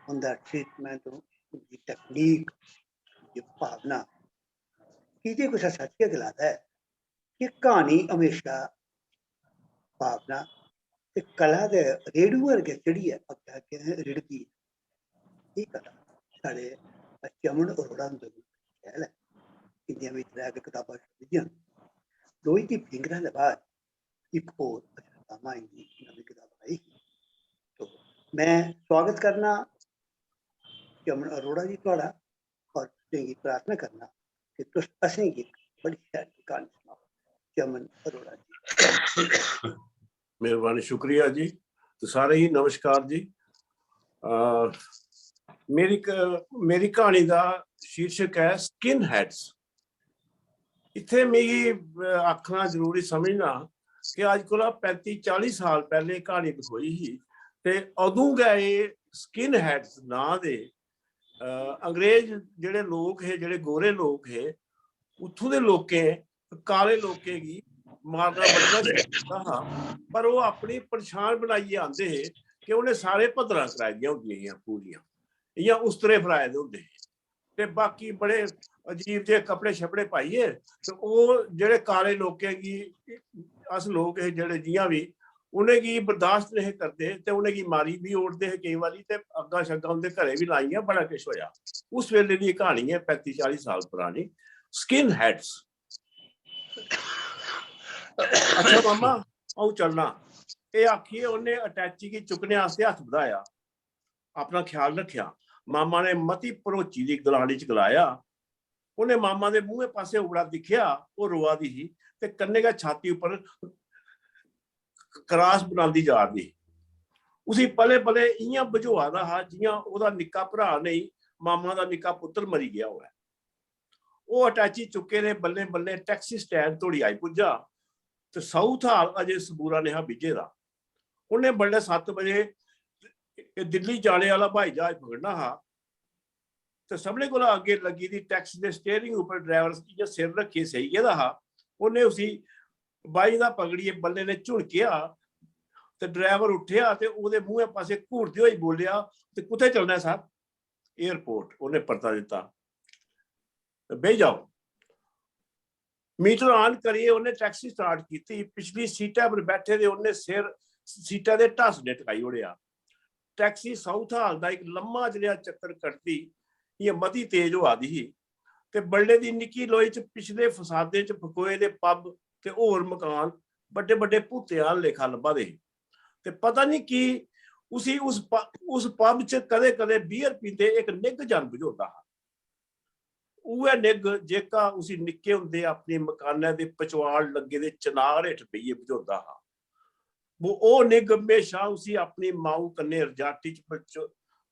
उं'दा treatment, उं'दी technique, उं'दी भावना। की जे कुसै सच्च गै गलाए दा ऐ कि क्हानी म्हेशा भावना ते कला दे रेडूए पर गै चढ़ियै अग्गें अग्गें रिड़कदी ऐ। एह् कला साढ़े चमन अरोड़ा हुंदे कोल शैल ऐ। इं'दियां बी त्रै गै कताबां छपियां न। लोई दी फिंगरां दे बाद इक होर अशोकामा इं'दी नमीं कताब आई। तो में स्वागत करना चमन अरोड़ा जी थुआढ़ा, और तुसेंगी प्रार्थना करना कि तुस असेंगी इक बड़ी शैल क्हानी सनाओ। चमन अरोड़ा जी। मेहरबानी, शुक्रिया जी। तो सारे ही नमस्कार जी। अ, मेरी क-, मेरी क्हानी दा शीर्षक ऐ स्किन हेड्स। इत्थै मिगी, अ, आखना जरूरी समझना कि अज्ज कोला पैंती चाली साल पैह्ले क्हानी लखोई ही ते अदूं गै एह् स्किन हेड्स नांऽ दे, अ, अंग्रेज जेह्ड़े लोक हे, जेह्ड़े गोरे लोक हे, उत्थूं दे लोकें काले लोकें गी मारना बड्ढना शुरू कीता हा, पर ओह् अपनी पन्छान बनाइयै आंदे हे कि उ'नें सारे भद्दरां कराई दियां होंदियां हियां पूरियां, इ'यां उस्तरे फराए दे होंदे हे ते बाकी बड़े अजीब जेह् कपड़े शपड़े पाइयै ते ओह् जेह्ड़े काले लोकें गी, अस लोक हे जेह्ड़े जि'यां बी, उ'नेंगी बर्दाश्त नेईं हे करदे ते उ'नेंगी मारी बी ओड़दे हे केईं बारी ते अग्गां शग्गां उं'दे घरें बी लाइयां, बड़ा किश होएआ। उस बेल्ले दी एह् क्हानी ऐ पैंती चाली साल परानी, स्किन हेड्स। अच्छा मामा, अ'ऊं चलना। एह् आखियै उन्नै अटैची गी चुक्कने आस्तै हत्थ बधाया। "अपना ख्याल रक्खेआ," मामा ने मती भरोची दी गलानी च गलाया। उन्नै मामा दे मुंहै पासै उबड़ा दिक्खेआ। ओह् रोआ दी ही ते कन्नै गै छाती उप्पर क्रास बनांदी जा दी ही। उसी पले पले इ'यां बझोआ दा हा जि'यां ओह्दा निक्का भ्राऽ नेईं, मामा दा निक्का पुत्तर मरी गेआ होऐ। ओह् अटैची चुक्के दे बल्लें बल्लें टैक्सी स्टैंड धोड़ी आई पुज्जा ते साउथ हाल अजें सबूरा नेहा बिज्झे दा। उन्नै बडलै सत्त बजे दिल्ली जाने आह्ला ब्हाई ज्हाज पकड़ना हा ते सभनें कोला अग्गें लग्गी दी टैक्सी दे स्टीयरिंग उप्पर ड्राइवर इ'यां सिर रक्खियै सेई गेदा हा। उन्नै उसी बाहीं दा पकड़ियै बल्लें नै झुनकेआ ते ड्राइवर उट्ठेआ ते ओह्दे मुंहै पासै घूरदे होई बोल्लेआ, "ते कुत्थै चलना ऐ सर?" "एयरपोर्ट," उन्नै परता दित्ता। "बेही जाओ।" मीटर ऑन करियै उन्नै टैक्सी स्टार्ट कीती। पिछली सीटा पर बैठे दे उन्नै सिर सीटा दे ढासने टकाई ओड़ेआ। टैक्सी साउथ हाल दा इक लम्मा जनेहा चक्कर कटदी इ'यां मती तेज होआ दी ही ते बडले दी निक्की लोई च पिछले फसादें च फकोए दे पब ते होर मकान बड्डे बड्डे भूतें आह्ला लेखा लब्भा दे हे। ते पता निं की उसी उस प-, उस पब च कदें कदें बीयर पींदे इक निग्घ जन बझोंदा हा। उ'ऐ निग्घ जेह्का उसी निक्के होंदे अपने मकानै दे पचोआड़ लग्गे दे चनार हेठ बेहियै बझोंदा हा। वो ओह् निग्घ म्हेशां उसी अपनी माऊ कन्नै रजाटी च पलचो-,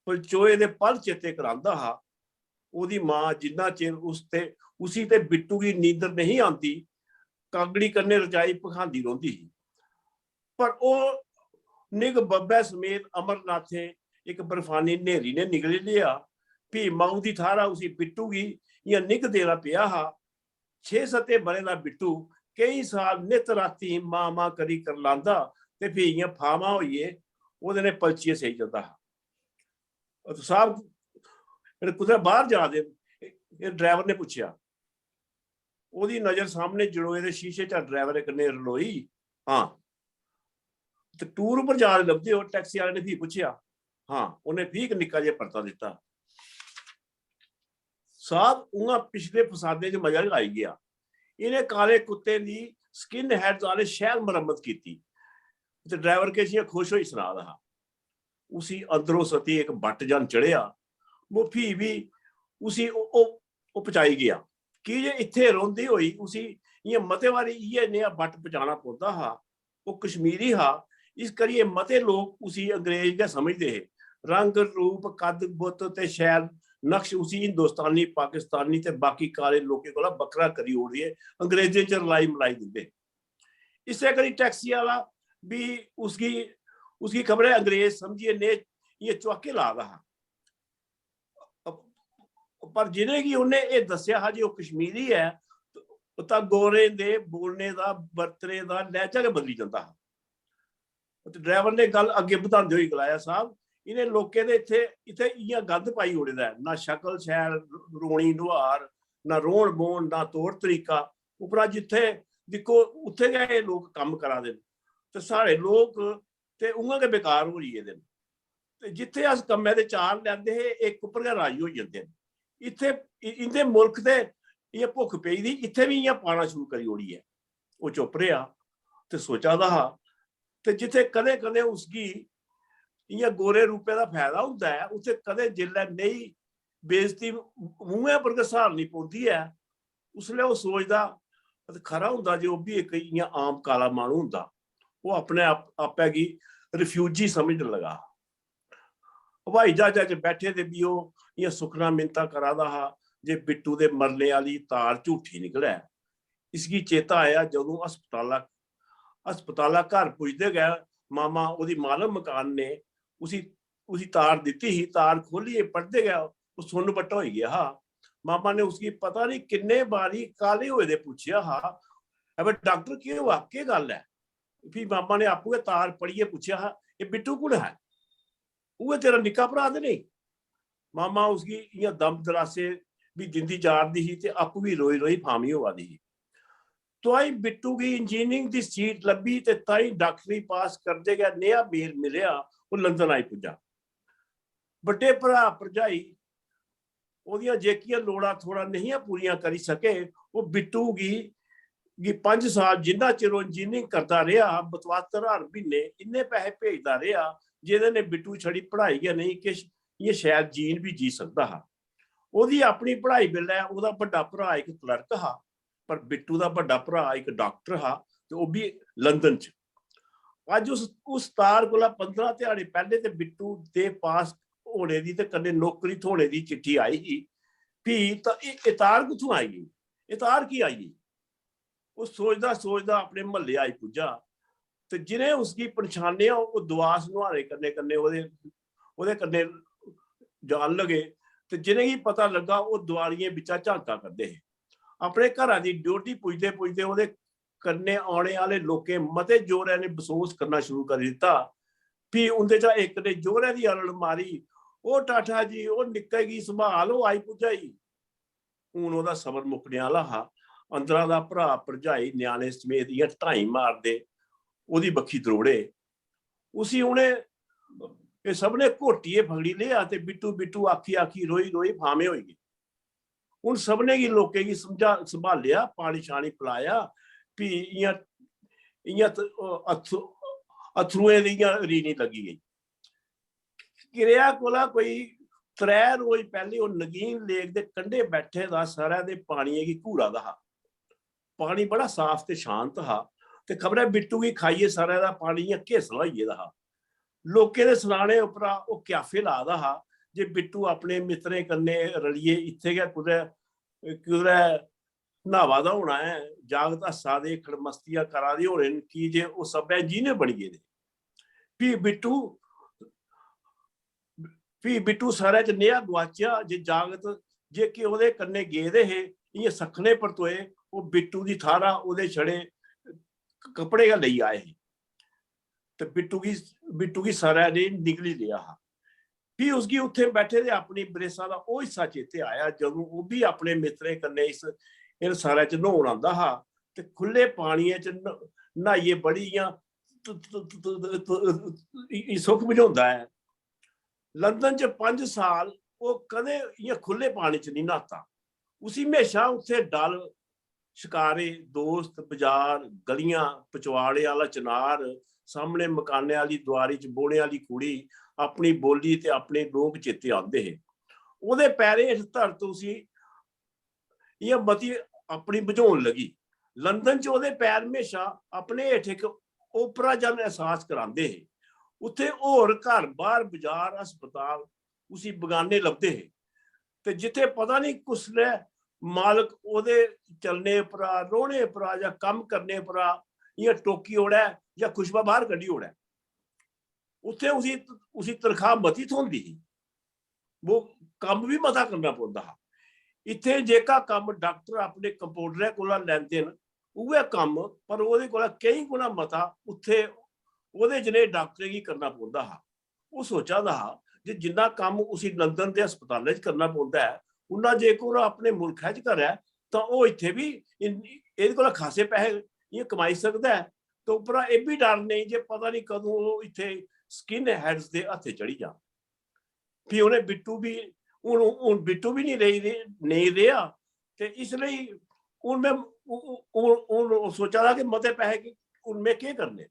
पलचोए दे पल चेते करांदा हा। ओह्दी मां जिन्ना चिर उस ते, उसी ते बिट्टू गी नींदर नेईं आंदी, कागड़ी कन्नै रजाई भखांदी रौंह्दी ही। पर ओह् निग्घ बब्बै समेत अमरनाथें इक बर्फानी न्हेरी ने निगली लेआ। फ्ही माऊ दी थाह्रा उसी बिट्टू गी इ'यां निग्घ देना पेआ हा। छे सत्तें ब'रें दा बिट्टू केईं साल नित्त रातीं मां मां करी करलांदा ते फ्ही इ'यां फामा होइयै ओह्दे नै पलचियै सेई जंदा हा। "तो साहब, एह् कुतै बाह्र जा दे न?" एह् ड्राइवर ने पुच्छेआ। ओह्दी नजर सामने जड़ोए दे शीशे चा ड्राइवरै कन्नै रलोई। "हां।" "ते टूर उप्पर जा दे लभदे ओ?" टैक्सी आह्ले ने फ्ही पुच्छेआ। "हां।" उन्नै फ्ही इक निक्का जेहा परता दित्ता। साह्ब, उ'आं पिछले फसादें च मजा गै आई गेआ। इ'नें काले कुत्तें दी स्किन हैड्स आह्ले शैल मरम्मत कीती ते ड्राइवर किश इ'यां खुश होई सना दा हा। उसी अंदरों सती इक बट्ट जन चढ़ेआ। वो फ्ही बी उसी ओ-, ओ-, उपचाई गेआ, की जे इत्थै रौंह्दे होई उसी इ'यां मते बारी इ'यै नेहा बट्ट पचाना पौंदा हा। ओह् कश्मीरी हा, इस करियै मते लोक उसी अंग्रेज गै समझदे हे। रंग रूप, कद बुत्त ते शैल नक्श उसी हिंदुस्तानी, पाकिस्तानी ते बाकी काले लोकें कोला बक्खरा करी ओड़दे, अंग्रेजें च रलाई मलाई दिंदे। इस्सै करी टैक्सी आह्ला बी उसगी, उसगी खबरै अंग्रेज समझियै ने इ'यां चुआके ला दा हा। पर जि'नेंगी उ'न्नै एह् दस्सेआ हा जे ओह् कश्मीरी ऐ, तां गोरें दे बोलने दा, बरतने दा लैह्जा गै बदली जंदा हा। ते ड्राइवर ने गल्ल अग्गें बधांदे होई गलाया, "साह्ब, इ'नें लोकें दे इत्थै, इत्थै इ'यां गंद पाई ओड़े दा ऐ, ना शकल शैल, रोनी नुहार, ना रौह्न बौह्न, ना तौर तरीका। उप्परा जित्थै दिक्खो, उत्थै गै एह् लोक कम्म करा दे न। ते साढ़े लोक ते उ'आं गै बेकार होई गेदे न। ते जित्थै अस कम्मै दे चार लैंदे हे, इक उप्पर गै राजी होई जंदे न। इत्थै इ-, इं'दे मुल्ख ते इ'यां भुक्ख पेई दी, इत्थै बी इ'यां पाना शुरू करी ओड़ी ऐ।" ओह् चुप्प रेहा ते सोचा दा हा। ते जित्थै कदें-कदें उसगी इ'यां गोरे रूपै दा फैदा होंदा ऐ, उत्थै कदें जिसलै नेही बेइज्जती मूंहै पर गै स्हालनी पौंदी ऐ, उसलै ओह् सोचदा, "ते खरा होंदा जे ओह् बी इक इ'यां आम काला माह्नू होंदा।" ओह् अपने आप, आपै गी रिफ्यूजी समझन लगा। हवाई ज्हाजा च बैठे दे बी ओह् इ'यां सुखना मिन्नतां करा दा हा जे बिट्टू दे मरने आह्ली तार झूठी निकलै। इसगी चेता आया जदूं अस्पताला, अस्पताला घर पुजदे गै मामा ओह्दी मालम मकान ने उसी, उसी तार दित्ती ही। तार खोह्लियै पढ़दे गै ओह् सुन्न बट्टा होई गेआ हा। मामा ने उसगी पता निं किन्ने बारी काले होए दे पुच्छेआ हा, "अबे डाक्टर, केह् होआ, केह् गल्ल ऐ?" फ्ही मामा ने आपूं गै तार पढ़ियै पुच्छेआ हा, "एह् बिट्टू कु'न ऐ? उ'ऐ तेरा निक्का भ्राऽ ते नेईं?" मामा उसगी इ'यां दम दरासे बी दिंदी जा 'रदी ही ते आपूं बी रोई रोई फामी होआ दी ही। तुआई बिट्टू गी इंजीनियरिंग दी सीट लब्भी ते ताई डाक्टरी पास करदे गै नेहा मेल मिलेआ, ओह् लंदन आई पुज्जा। बड्डे भ्राऽ भरजाई ओह्दियां जेह्कियां लोड़ां थोड़ा नेहियां पूरियां करी सके, ओह् बिट्टू गी गी पंज साल जिन्ना चिर ओह् इंजीनियरिंग करदा रेहा, बतौर हर म्हीने इन्ने पैसे भेजदा रेहा, जेह्दे ने बिट्टू छड़ी पढ़ाई गै नेईं, किश इ'यां शैल जीन बी जी सकदा हा। ओह्दी अपनी पढ़ाई बेल्लै ओह्दा बड्डा भ्राऽ इक क्लर्क हा, पर बिट्टू दा बड्डा भ्राऽ इक डाक्टर हा, ते ओह् बी लंदन च। अज्ज उस, उस तार कोला पंदरां ध्याड़े पैह्ले ते बिट्टू दे पास होने दी ते कन्नै नौकरी थ्होने दी चिट्ठी आई ही। फ्ही तां एह्, एह् तार कुत्थूं आई गेई? एह् तार की आई गेई? ओह् सोचदा सोचदा अपने म्हल्ले आई पुज्जा, ते जिनें उसगी पन्छानेआ, ओह् दुआस नुहाड़े कन्नै, कन्नै ओह्दे, ओह्दे कन्नै जान लगे, ते जिनेंगी पता लग्गा, ओह् दुआरियें बिच्चा झांका करदे हे। अपने घरा दी ड्योढी पुजदे पुजदे ओह्दे कन्नै औने आह्ले लोकें मते जोरै नै बसोस करना शुरू करी दित्ता। फ्ही उं'दे चा इक ने जोरै दी अरड़ मारी, "ओ टाठा जी, ओ निक्के गी सम्हाल, ओह् आई पुज्जा ई।" हून ओह्दा सबर मुक्कने आह्ला हा। अंदरा दा भ्राऽ, भरजाई, ञ्याणे समेत इ'यां ढाई मारदे ओह्दी बक्खी द्रौड़े। उसी उ'नें, एह् सभनें घोटियै फगड़ी लेआ ते बिट्टू, बिट्टू आखी, आखी, रोई, रोई फामे होई गे। उन सभनें गी, लोकें गी समझा-, संभालेआ, पानी शानी पलाया, फ्ही इ'यां, इ'यां त-, अत्थ-, अत्थरुएं दी इ'यां रीनी लग्गी गेई। किरेआ कोला कोई त्रै रोज पैह्ले ओह् नगीन लेक दे कंढे बैठे दा सरै दे पानियै गी घूरा दा हा। पानी बड़ा साफ ते शांत हा, ते खबरै बिट्टू गी खाइयै सरै दा पानी इ'यां घेसला होई गेदा हा। लोकें दे सनाने उप्परा ओह् क्याफे ला दा हा जे बिट्टू अपने मित्तरें कन्नै रलियै इत्थै गै कुतै, कुतै न्हावा दा होना ऐ। जागत हस्सा दे, खड़मस्तियां करा दे होने न, की जे ओह् सब्भै इंजीनियर बनी गेदे। फ्ही बिट्टू, फ्ही बिट्टू सरै च नेहा गुआचेआ जे जागत जेह्के ओह्दे कन्नै गेदे हे, इ'यां सक्खने परतोए, ओह् बिट्टू दी थाह्रा ओह्दे छड़े कपड़े गै लेई आए हे। ते बिट्टू गी, बिट्टू गी सरै ने निगली लेआ हा। फ्ही उसगी उत्थें बैठे दे अपनी बरेसा दा ओह् हिस्सा चेते आया, जदूं ओह् बी अपने मित्तरें कन्नै इस, इस सरै च न्हौन आंदा हा ते खु'ल्ले पानियै च न-, न्हाइयै बड़ी इ'यां त-, त-, त-, त-, त-, ई, ई सुख बझोंदा ऐ। लंदन च पंज साल ओह् कदें इ'यां खु'ल्ले पानी च निं न्हाता। उसी म्हेशां उत्थें डल, शकारे, दोस्त, बजार, गलियां, पचोआड़े आह्ला चनार, सामने मकानै आह्ली दुआरी च बौह्ने आह्ली कुड़ी, अपनी बोल्ली ते अपने लोक चेते आंदे हे। ओह्दे पैरें हेठ धरत उसी इ'यां मती अपनी बझोन लगी। लंदन च ओह्दे पैर म्हेशां अपने हेठ इक ओपरा जन एहसास करांदे हे। उत्थें होर घर, बाह्र, बजार, हस्पताल उसी बगाने लभदे हे। ते जित्थें पता निं कुसलै मालक ओह्दे चलने उप्परा, रौह्ने उप्परा जां कम्म करने उप्परा इ'यां टोकी ओड़ै जां खुशबा बाह्र कड्ढी ओड़ै, उत्थें उसी, उसी तनखाह् मती थ्होंदी ही। वो कम्म बी मता करना पौंदा हा। इत्थें जेह्का कम्म डाक्टर अपने कंपाउंडरै कोला लैंदे न, उ'ऐ कम्म, पर ओह्दे कोला केईं गुणा मता उत्थें ओह्दे जनेह् डाक्टरें गी करना पौंदा हा। ओह् सोचा दा हा जे जिन्ना कम्म उसी लंदन दे हस्पतालै च करना पौंदा ऐ, उन्ना जेकर ओह् अपने मुल्खै च करै, तां ओह् इत्थें बी इन-, एह्दे कोला खासे पैसे इ'यां कमाई सकदा ऐ। ते उप्परा एह् बी डर नेईं जे पता निं कदूं ओह् इत्थें स्किन हैड्स दे हत्थे चढ़ी जा। फ्ही उ'नें बिट्टू बी, हून, हून बिट्टू बी निं रेही, नेईं रेहा, ते इसलेई हून में, हून, हून, हून ओह् सोचा दा कि मते पैसे की, हून में केह् करने?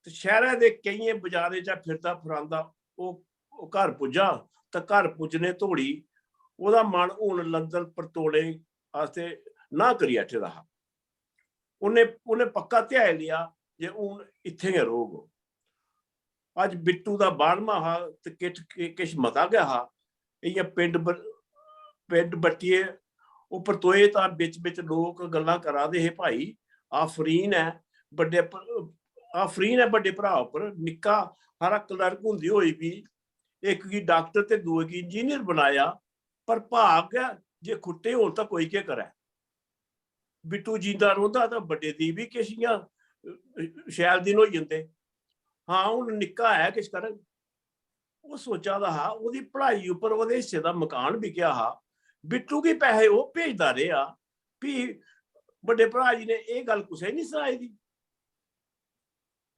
ते शैह्रै दे केइयें बजारें चा फिरदा फरांदा ओह्, ओह् घर पुज्जा, ते घर पुज्जने धोड़ी ओह्दा मन हून लंदन परतोने आस्तै नांह् करी बैठे दा हा। उन्नै, उन्नै पक्का ध्याई लेआ जे हून इत्थें गै रौह्ग। अज्ज बिट्टू दा बाह्नमां हा ते किश, किश मता गै हा। इ'यां पिंड ब-, पिंड बट्टियै ओह् परतोए तां बिच बिच लोक गल्लां करा दे हे, "भाई, आफरीन ऐ बड्डे भ-, आफरीन ऐ बड्डे भ्राऽ उप्पर, निक्का हारा क्लर्क होंदे होई बी इक गी डाक्टर ते दूए गी इंजीनियर बनाया, पर भाग गै जे खुट्टे होन तां कोई केह् करै।" बिट्टू जींदा रौंह्दा तां बड्डे दी बी किश इ'यां, अ, शैल दिन होई जंदे। हां, हून निक्का ऐ, किश करग। ओह् सोचा दा हा, ओह्दी पढ़ाई उप्पर ओह्दे हिस्से दा मकान बिकेआ हा। बिट्टू गी पैसे ओह् भेजदा रेहा। फ्ही बड्डे भ्राऽ जी ने एह् गल्ल कुसै गी निं सनाई दी।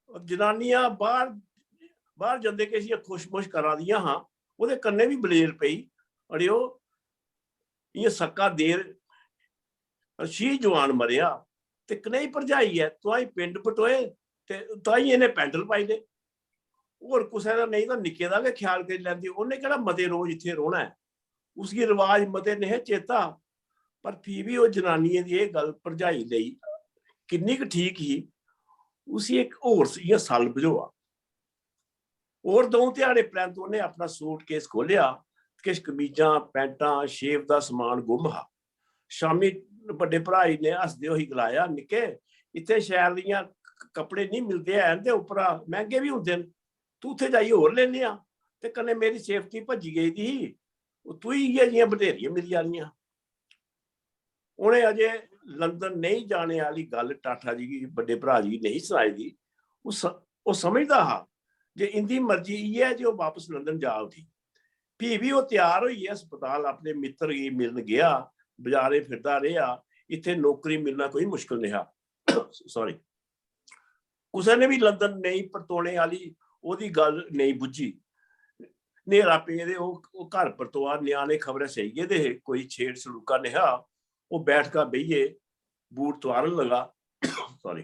जनानियां बाह्र, बाह्र जंदे किश इ'यां खुशमुश करा दियां हां, ओह्दे कन्नै बी बलेल पेई, "अड़ेओ, इ'यां सक्का देर शहीद जवान मरेआ, ते कनेही भरजाई ऐ, तुआई पिंड पटोए ते तुआई इ'नें पैंडल पाई ले। होर कुसै दा नेईं तां निक्के दा गै ख्याल करी लैंदी, उ'न्नै केह्ड़ा मते रोज इत्थै रौह्ना ऐ। उसगी रवाज मते नेहे चेता, पर फ्ही बी ओह् जनानियें दी एह् गल्ल भरजाई लेई किन्नी कुऽ ठीक ही, उसी इक होर इ'यां सल्ल बझोआ। होर द'ऊं ध्याड़े परैंत उ'न्नै अपना सूटकेस खोह्लेआ, किश कमीजां, पैंटां, शेव दा समान गुम हा। शामी बड्डे भ्राऽ ने हसदे होई गलाया, "निक्के, इत्थै शैल इ'यां कपड़े निं मिलदे हैन ते उप्परा मैंह्गे बी होंदे न। तूं उत्थै जाइयै होर लेई लेआं, ते कन्नै मेरी सेफ्टी भज्जी गेदी ही, ओह् तुई इ'यै जि'यां बथेरियां मिली जानियां।" उ'नें अजें लंदन नेईं जाने आह्ली गल्ल टाठा जी गी, बड्डे भ्राऽ जी गी नेईं सनाई दी। ओह् स-, ओह् समझदा हा जे इं'दी मर्जी इ'यै जे ओह् बापस लंदन जा उठी। फ्ही बी ओह् त्यार होइयै अस्पताल अपने मित्तर गी मिलन गेआ, बजारें फिरदा रेहा। इत्थै नौकरी मिलना कोई मुश्कल नेहा। Sorry। कुसै ने बी लंदन नेईं परतोने आह्ली ओह्दी गल्ल नेईं बुज्झी। न्हेरा पेदे ओह्, ओह् घर परतोआ, ञ्याणे खबरै सेई गेदे हे, कोई छेड़ छड़ूका नेहा। ओह् बैठका बेहियै बूट तुआरन लगा। Sorry।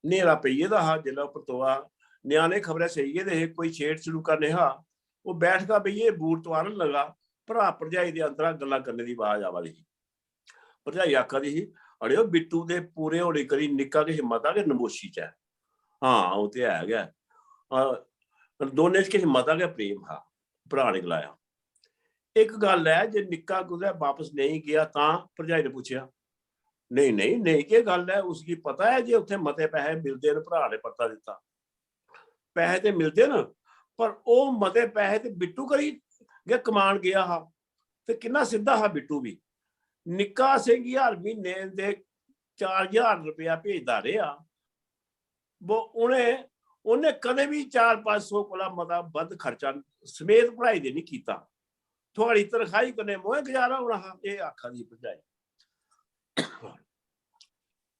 न्हेरा पेई गेदा हा जिसलै ओह् परतोआ। ञ्याणे खबरै सेई गेदे हे, कोई छेड़ छड़ूका नेहा। ओह् बैठका बेहियै बूट तुआरन लगा। भ्राऽ भरजाई दे अंदरा गल्लां करने दी अवाज आवा दी ही। भरजाई आखा दी ही, "अड़ेओ, बिट्टू दे पूरे होने करी निक्का किश मता गै नमोशी च ऐ।" हां, ओह् ते है गै। अ, दोनें च किश मता गै प्रेम हा, भ्राऽ ने गलाया। "इक गल्ल ऐ जे निक्का कुतै बापस नेईं गेआ तां?" भरजाई ने पुच्छेआ। "नेईं, नेईं, नेईं, केह् गल्ल ऐ? उसगी पता ऐ जे उत्थै मते पैहे मिलदे न," भ्राऽ ने परता दित्ता। "पैहे ते मिलदे न, पर ओह् मते पैहे ते बिट्टू करी गै कमान गेआ हा, ते किन्ना सिद्धा हा बिट्टू बी। निक्का असेंगी हर म्हीने दे चार ज्हार रपेआ भेजदा रेहा, बो उ'नें, उ'न्नै कदें बी चार पंज सौ कोला मता बद्ध खर्चा समेत भ्राई दे निं कीता। थुआढ़ी तनखाही कन्नै मोए गुजारा होना हा," एह् आखा दी भरजाई।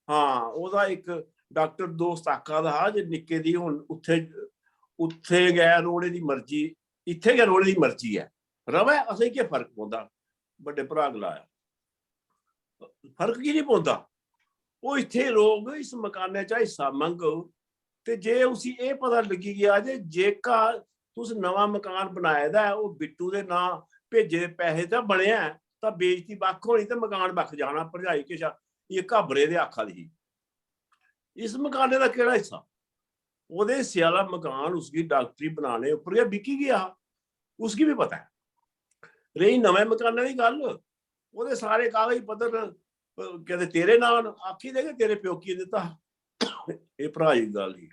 हां, ओह्दा इक डाक्टर दोस्त आखा दा हा जे निक्के दी हुन उत्थै, उत्थै गै रौह्ने दी मर्जी, इत्थै गै रौह्ने दी मर्जी ऐ, र'वै, असें केह् फर्क पौंदा? बड्डे भ्राऽ गलाया, "फर्क की निं पौंदा? ओह् इत्थै रौह्ग, इस मकानै चा हिस्सा मंगग, ते जे उसी एह् पता लग्गी गेआ जे जेह्का तुस नमां मकान बनाए दा ऐ, ओह् बिट्टू दे नांऽ भेजे दे पैहे दा बनेआ ऐ, तां बेइज्जती बक्ख होनी ते मकान बक्ख जाना।" भरजाई किश इ'यां घाबरे दे आखा दी ही, "इस मकानै दा केह्ड़ा हिस्सा? ओह्दे हिस्से आह्ला मकान उसगी डाक्टरी बनाने उप्पर गै बिकी गेआ हा, उसगी बी पता ऐ। रेही नमें मकानै दी गल्ल, ओह्दे सारे कागज पत्तर, अ, केह् आखदे, तेरे नांऽ न, आखी दे गै तेरे प्योकिये दित्ता हा।" एह् भ्राऽ दी गल्ल ही।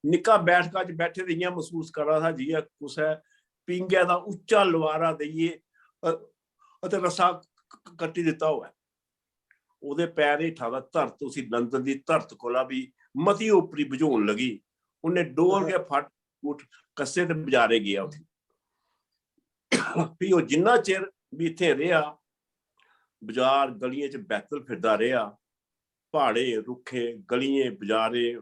निक्का बैठका च बैठे दे इ'यां मसूस करा दा हा जि'यां कुसै पींगे दा उच्चा लवारा देइयै, अ, अते रस्सा क-, क-, कट्टी दित्ता होऐ। ओह्दे पैर हेठा दा धरत उसी लंदन दी धरत कोला बी मती ओपरी बझोन लगी। उन्नै डोल गै फट उठ कस्से ते बजारे गेआ उठी। फ्ही ओह् जिन्ना चिर बी इत्थें रेहा, बजार गलियें च बैतल फिरदा रेहा। प्हाड़ें, रुक्खें, गलियें, बजारें,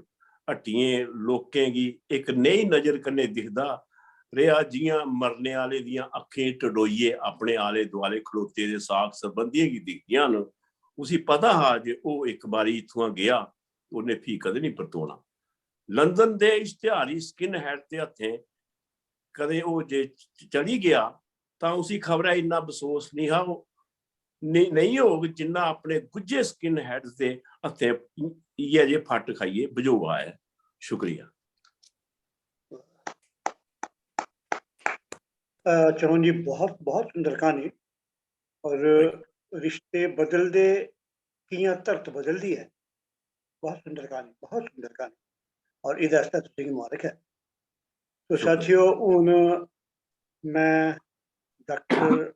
हट्टियें, लोकें गी इक नेही नजर कन्नै दिखदा रेहा, जि'यां मरने आह्ले दियां अक्खें टडोइयै अपने आले-दुआले खड़ोते दे साक सरबंधियें गी दिखदियां न। उसी पता हा जे ओह् इक बारी इत्थुआं गेआ, उन्नै फ्ही कदें निं परतोना। लंदन दे इश्तेहारी skinhead दे हत्थें कदें ओह् जे च-, चढ़ी गेआ, तां उसी खबरै इन्ना बसोस निं हा, नेईं, नेईं होग, जिन्ना अपने गुज्झे skinheads दे हत्थें इ'यै जे फट्ट खाइयै बझोआ ऐ। शुक्रिया। अ, चमन जी, बहुत, बहुत सुंदर कहानी। और रिश्ते बदलदे, कि'यां धरत बदलदी ऐ। बहुत सुंदर कहानी, बहुत सुंदर कहानी। और एह्दे आस्तै तुसेंगी मुबारक ऐ। तो साथियो, हून में डाक्टर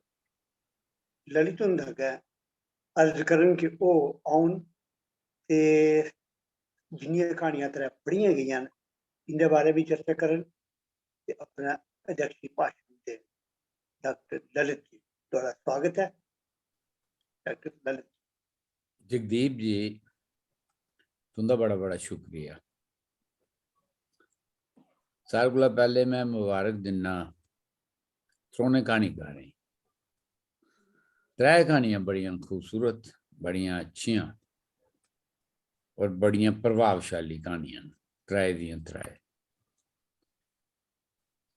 ललित हुंदे अग्गें अर्ज करङ कि ओह् औन ते जिन्नियां क्हानियां त्रै पढ़ियां गेइयां न, इं'दे बारे बी चर्चा करन ते अपना अध्यक्षी भाशण देन। डाक्टर ललित जी, थुआढ़ा स्वागत ऐ। डाक्टर ललित। जगदीप जी, तुं'दा बड़ा बड़ा शुक्रिया। सारें कोला पैह्लें में मबारक दिन्ना त्रौनें क्हानीकारें गी। त्रै क्हानियां बड़ियां खूबसूरत, बड़ियां अच्छियां और बड़ियां प्रभावशाली क्हानियां न, त्रै दियां त्रै।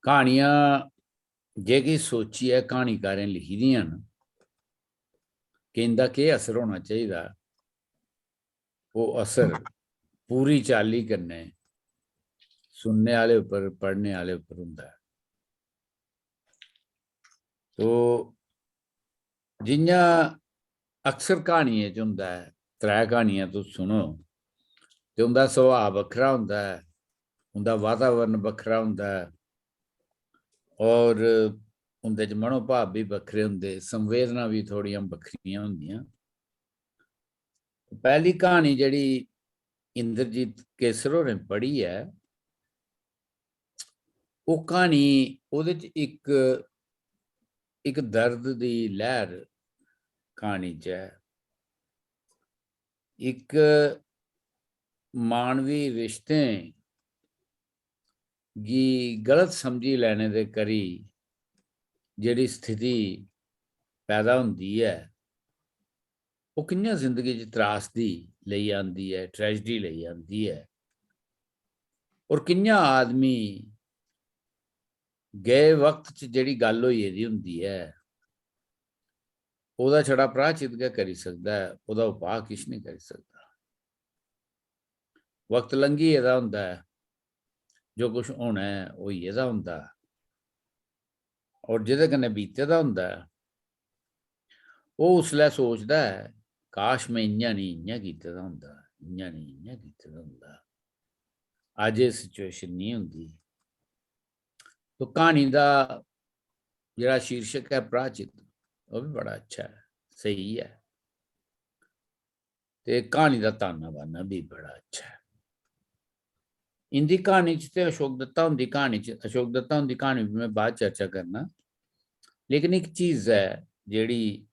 क्हानियां जे किश सोचियै क्हानीकारें लिखी दियां न कि इं'दा केह् असर होना चाहिदा, ओह् असर पूरी चाल्ली कन्नै सुनने आह्ले उप्पर, पढ़ने आह्ले उप्पर होंदा ऐ। तो जि'यां अक्सर क्हानियें च होंदा ऐ, त्रै क्हानियां तुस सुनो ते उं'दा सुभाऽ बक्खरा होंदा ऐ, उं'दा वातावरण बक्खरा होंदा ऐ और उं'दे च मनोभाव बी बक्खरे होंदे, संवेदना बी थोह्ड़ियां बक्खरियां होंदियां। पैह्ली क्हानी जेह्ड़ी इंद्रजीत केसर होरें पढ़ी ऐ, ओह् क्हानी, ओह्दे च इक, इक दर्द दी लैह्र क्हानी च ऐ। इक मानवी रिश्तें गी गलत समझी लैने दे करी जेह्ड़ी स्थिति पैदा होंदी ऐ, ओह् कि'यां जिंदगी च त्रासदी लेई आंदी ऐ, tragedy लेई आंदी ऐ, और कि'यां आदमी गए वक्त च जेह्ड़ी गल्ल होई गेदी होंदी ऐ, ओह्दा छड़ा प्रायश्चित गै करी सकदा ऐ, ओह्दा उपाऽ किश निं करी सकदा। वक्त लंघी गेदा होंदा ऐ, जो कुछ होना ऐ, होई गेदा होंदा ऐ, और जेह्दे कन्नै बीते दा होंदा ऐ, ओह् उसलै सोचदा ऐ, "काश, में इ'यां निं इ'यां कीते दा होंदा, इ'यां निं इ'यां कीते दा होंदा, अज्ज एह् situation निं होंदी।" तो क्हानी दा जेह्ड़ा शीर्षक ऐ प्रायश्चित, ओह् बी बड़ा अच्छा ऐ, स्हेई ऐ। ते क्हानी दा ताना बाना बी बड़ा अच्छा ऐ। इं'दी क्हानी च ते अशोक दत्ता हुंदी क्हानी च, अशोक दत्ता हुंदी क्हानी बी में बाद चर्चा करना, लेकिन इक चीज ऐ जेह्ड़ी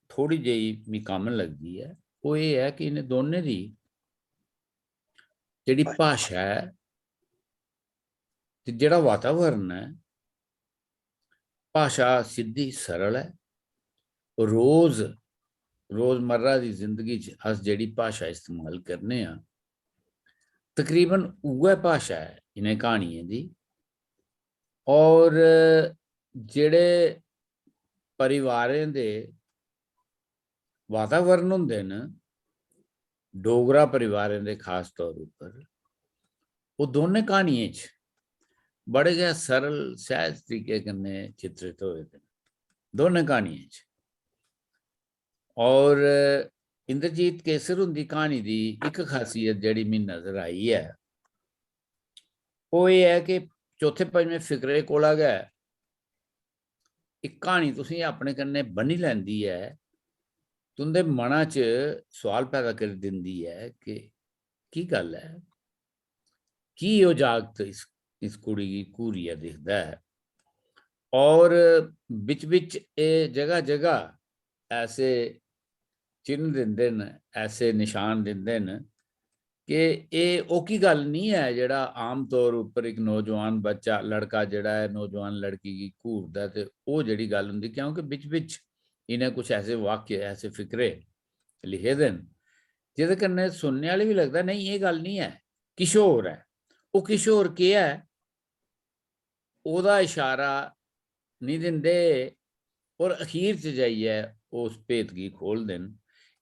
थोह्ड़ी जेही मी common लगदी ऐ, ओह् एह् ऐ कि इ'नें दोनें दी जेह्ड़ी भाशा ऐ ते जेह्ड़ा वातावरण ऐ, भाशा सिद्धी सरल ऐ। रोज, रोजमर्रा दी जिंदगी च अस जेह्ड़ी भाशा इस्तेमाल करने आं, तकरीबन उ'ऐ भाशा ऐ इ'नें क्हानियें दी। और जेह्ड़े परिवारें दे वातावरण होंदे न डोगरा परिवारें दे खास तौर उप्पर, ओह् दोनें क्हानियें च बड़े गै सरल, सैह्ज तरीके कन्नै चित्रित होए दे न दोनें क्हानियें च। और इंद्रजीत केसर हुंदी क्हानी दी इक खासियत जेह्ड़ी मी नजर आई ऐ, ओह् एह् ऐ कि चौथे पंजमें फिकरे कोला गै इक क्हानी तुसेंगी अपने कन्नै बन्नी लैंदी ऐ, तुं'दे मना च सोआल पैदा करी दिंदी ऐ कि की गल्ल ऐ, की ओह् जागत इस, इस कुड़ी गी घूरियै दिखदा ऐ? और बिच-बिच एह् जगह-जगह ऐसे चिन्ह दिंदे न, ऐसे निशान दिंदे न कि एह् ओह्की गल्ल निं ऐ जेह्ड़ा आम तौर उप्पर इक नौजवान बच्चा, लड़का जेह्ड़ा ऐ, नौजवान लड़की गी घूरदा ऐ ते ओह् जेह्ड़ी गल्ल होंदी, क्योंकि बिच-बिच इ'नें कुछ ऐसे वाक्य, ऐसे फिकरे लिखे दे न, जेह्दे कन्नै सुनने आह्ले बी लगदा, "नेईं, एह् गल्ल निं ऐ, किश होर ऐ।" ओह् किश होर केह् ऐ, ओह्दा इशारा निं दिंदे और अखीर च जाइयै ओह् उस भेत गी खोह्लदे न।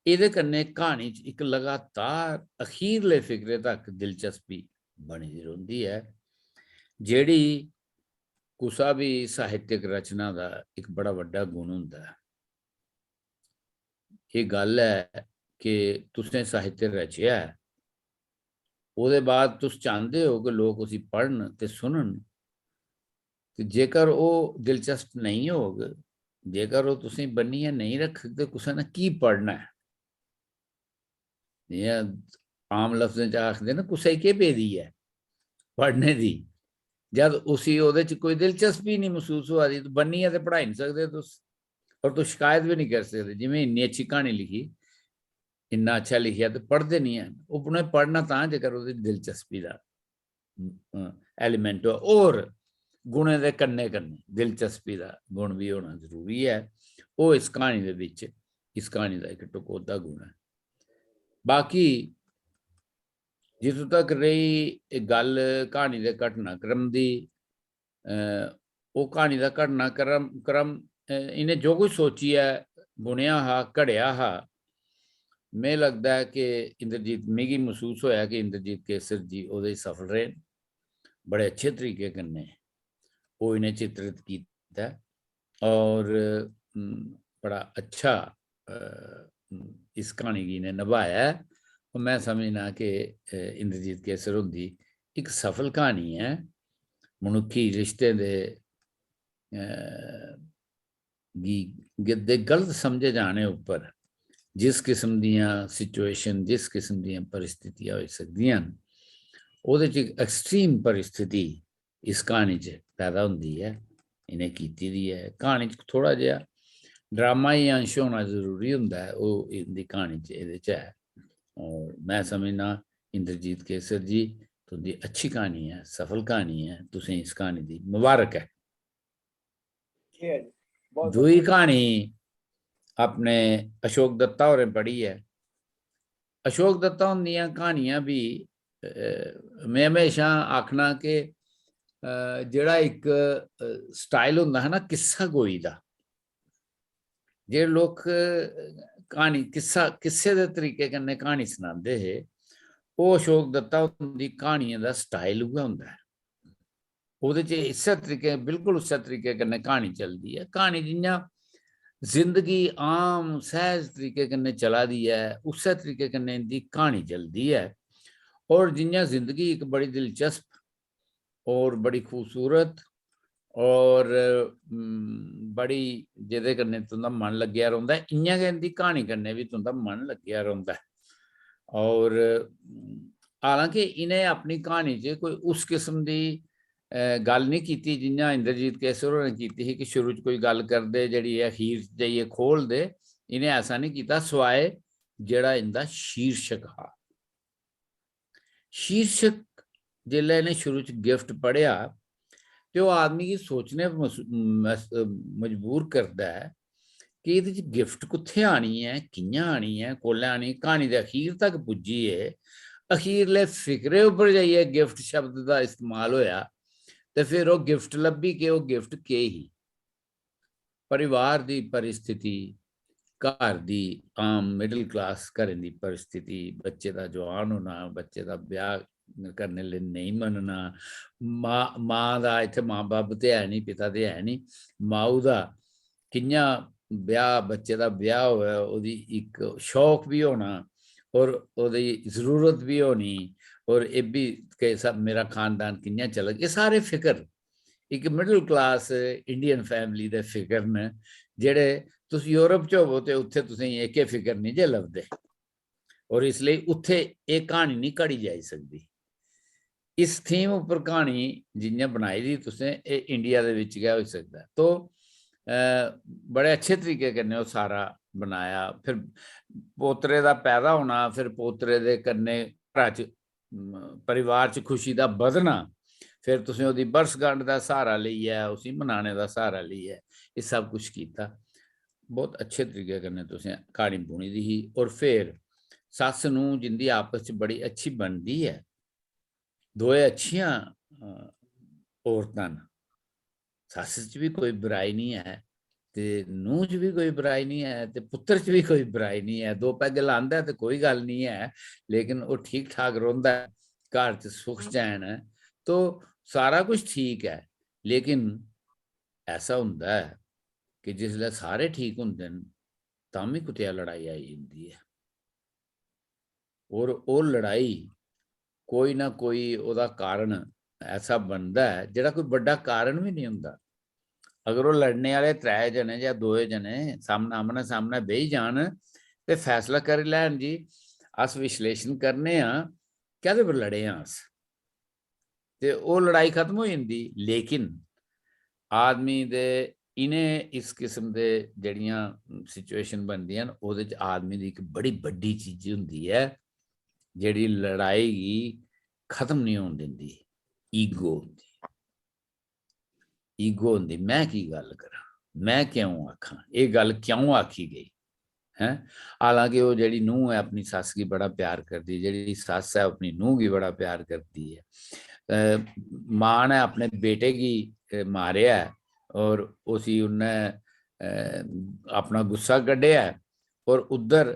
एह्दे कन्नै क्हानी च इक लगातार अखीरले फिकरे तक दिलचस्पी बनी दी रौंह्दी ऐ, जेह्ड़ी कुसा बी साहित्यक रचना दा इक बड़ा बड्डा गुण होंदा ऐ। एह् गल्ल ऐ कि तुसें साहित्य रचेआ ऐ, ओह्दे बाद तुस चांह्दे ओ कि लोक उसी पढ़न ते सुनन, ते जेकर ओह् दिलचस्प नेईं होग, जेकर ओह् तुसेंगी बन्नियै नेईं रक्खग, ते कुसै ने की पढ़ना ऐ? जि'यां आम लफ्जें च आखदे न, "कुसै गी केह् पेदी ऐ पढ़ने दी?" जद उसी ओह्दे च कोई दिलचस्पी निं मसूस होआ दी, ते बन्नियै ते पढ़ाई निं सकदे तुस, और तुस शकैत बी निं करी सकदे। जि'यां इन्नी अच्छी क्हानी लिखी, इन्ना अच्छा लिखेआ, ते पढ़दे निं हैन। उ'नें पढ़ना तां जेकर ओह्दी दिलचस्पी दा, अ, element होऐ। और गुणें दे कन्नै कन्नै दिलचस्पी दा गुण बी होना जरूरी ऐ। ओह् इस क्हानी दे बिच, इस क्हानी दा इक टकोह्दा गुण ऐ। बाकी जित्थों तक रेही एह् गल्ल क्हानी दे घटनाक्रम दी, अ, ओह् क्हानी दा घटनाक्रम, क्रम, अ, इ'नें जो कुछ सोचियै बुनेआ हा, घड़ेआ हा, में लगदा ऐ कि इंद्रजीत, मिगी मसूस होएआ कि इंद्रजीत केसर जी ओह्दे च सफल रेह् न, बड़े अच्छे तरीके कन्नै ओह् इ'नें चित्रित कीता ऐ। और, उम, बड़ा अच्छा, अ, उम, इस क्हानी गी इ'नें नभाया ऐ। और में समझना कि, अ, इंद्रजीत केसर हुंदी इक सफल क्हानी ऐ। मनुक्खी रिश्तें दे, अ, गी, ग-, दे गलत समझे जाने उप्पर जिस किस्म दियां situation, जिस किस्म दियां परिस्थितियां होई सकदियां न, ओह्दे च इक extreme परिस्थिति इस क्हानी च पैदा होंदी ऐ, इ'नें कीती दी ऐ। क्हानी च थोह्ड़ा जेहा ड्रामाई अंश होना जरूरी होंदा ऐ, ओह् इंदी क्हानी च, एह्दे च ऐ। और में समझना, इंद्रजीत केसर जी, तुंदी अच्छी क्हानी ऐ, सफल क्हानी ऐ, तुसें इस क्हानी दी मुबारक ऐ। ठीक ऐ जी, बहुत दूई बहुत क्हानी अपने अशोक दत्ता होरें पढ़ी ऐ। अशोक दत्ता हुंदियां क्हानियां बी, अ, में म्हेशां आखना कि, अ, जेह्ड़ा इक, अ, style होंदा हा ना किस्सा गोई दा, जेह्ड़े लोक, अ, क्हानी, किस्सा, किस्से दे तरीके कन्नै क्हानी सनांदे हे, ओह् अशोक दत्ता हुंदी क्हानियें दा style उ'ऐ होंदा ऐ। ओह्दे च इस्सै तरीके, बिल्कुल उस्सै तरीके कन्नै क्हानी चलदी ऐ। क्हानी जि'यां जिंदगी आम सैह्ज तरीके कन्नै चला दी ऐ, उस्सै तरीके कन्नै इंदी क्हानी चलदी ऐ। और जि'यां जिंदगी इक बड़ी दिलचस्प और बड़ी खूबसूरत और, उम, बड़ी, जेह्दे कन्नै तुं'दा मन लग्गेआ रौंह्दा ऐ, इ'यां गै इंदी क्हानी कन्नै बी तुं'दा मन लग्गेआ रौंह्दा ऐ। और, उम, हालांकि इ'नें अपनी क्हानी च कोई उस किस्म दी, अ, गल्ल निं कीती जि'यां इंद्रजीत केसर होरें कीती ही कि शुरू च कोई गल्ल करदे, जेह्ड़ी ऐ अखीर च जाइयै खोह्लदे। इ'नें ऐसा निं कीता, सिवाए जेह्ड़ा इंदा शीर्षक हा। शीर्षक जिसलै इ'नें शुरू च gift पढ़ेआ ते ओह् आदमी गी सोचने पर मस-, मस-, मजबूर करदा ऐ कि एह्दे च gift कुत्थै आनी ऐ, कि'यां आनी ऐ, कोल्लै आनी। क्हानी दे अखीर तक पुज्जियै अखीरले फिकरे उप्पर जाइयै gift शब्द दा इस्तेमाल होएआ ते फिर ओह् gift लब्भी कि ओह् gift केह् ही। परिवार दी परिस्थिति, घर दी आम middle class घरें दी परिस्थिति, बच्चे दा जवान होना, बच्चे दा ब्याह् करने लेई नेईं मनना, मां, मां दा, इत्थै मां बब्ब ते है निं, पिता ते है निं, माऊ दा कि'यां ब्याह्, बच्चे दा ब्याह् होऐ, ओह्दी इक शौक बी होना और ओह्दी जरूरत बी होनी, और एह् बी कि सब मेरा खानदान कि'यां चलग, एह् सारे फिकर इक middle class Indian family दे फिकर न, जेह्ड़े तुस यूरोप च होवो ते उत्थै तुसेंगी एह्के फिकर निं जे लभदे। और इसलेई उत्थै एह् क्हानी निं घड़ी जाई सकदी। इस theme उप्पर क्हानी जि'यां बनाई दी तुसें, एह् इंडिया दे बिच गै होई सकदा ऐ। तो, अ, बड़े अच्छे तरीके कन्नै ओह् सारा बनाया। फिर पोतरे दा पैदा होना, फिर पोतरे दे कन्नै घरा च, म, परिवार च खुशी दा बधना, फिर तुसें ओह्दी बरसगंढ दा स्हारा लेइयै, उसी मनाने दा स्हारा लेइयै एह् सब कुछ कीता। बहुत अच्छे तरीके कन्नै तुसें क्हानी बुनी दी ही। और फिर सस्स नूंह् जिंदी आपस च बड़ी अच्छी बनदी ऐ, दोए अच्छियां, अ, औरतां न, सस्स च बी कोई बुराई निं ऐ ते नूंह् च बी कोई बुराई निं ऐ ते पुत्तर च बी कोई बुराई निं ऐ, दो पैग लांदा ऐ ते कोई गल्ल निं ऐ, लेकिन ओह् ठीक ठाक रौंह्दा ऐ, घर च सुख चैन ऐ, तो सारा कुछ ठीक ऐ। लेकिन ऐसा होंदा ऐ कि जिसलै सारे ठीक होंदे न, तां बी कुतै लड़ाई आई जंदी ऐ। और ओह् लड़ाई कोई ना कोई ओह्दा कारण ऐसा बनदा ऐ जेह्ड़ा कोई बड्डा कारण बी निं होंदा। अगर ओह् लड़ने आह्ले त्रै जने जां दोए जने सामनै, आमनै सामनै बेही जान ते फैसला करी लैन जी, अस विश्लेशन करने आं, कैह्दे पर लड़े आं अस? ते ओह् लड़ाई खत्म होई जंदी। लेकिन आदमी दे इ'नें, इस किस्म दे जेह्ड़ियां situation बनदियां न, ओह्दे च आदमी दी इक बड़ी बड्डी चीज होंदी ऐ, जेह्ड़ी लड़ाई गी खत्म निं होन दिंदी, ego होंदी। ईगो होंदी, "में की गल्ल करां, में क्यों आखां, एह् गल्ल क्यों आखी गेई?" हैं? हालांकि ओह् जेह्ड़ी नूंह् ऐ, अपनी सस्स गी बड़ा प्यार करदी ऐ, जेह्ड़ी सस्स ऐ, अपनी नूंह् गी बड़ा प्यार करदी ऐ। अ, मां ने अपने बेटे गी, अ, मारेआ ऐ और उसी उन्नै, अ, अपना गुस्सा कड्ढेआ ऐ और उद्धर,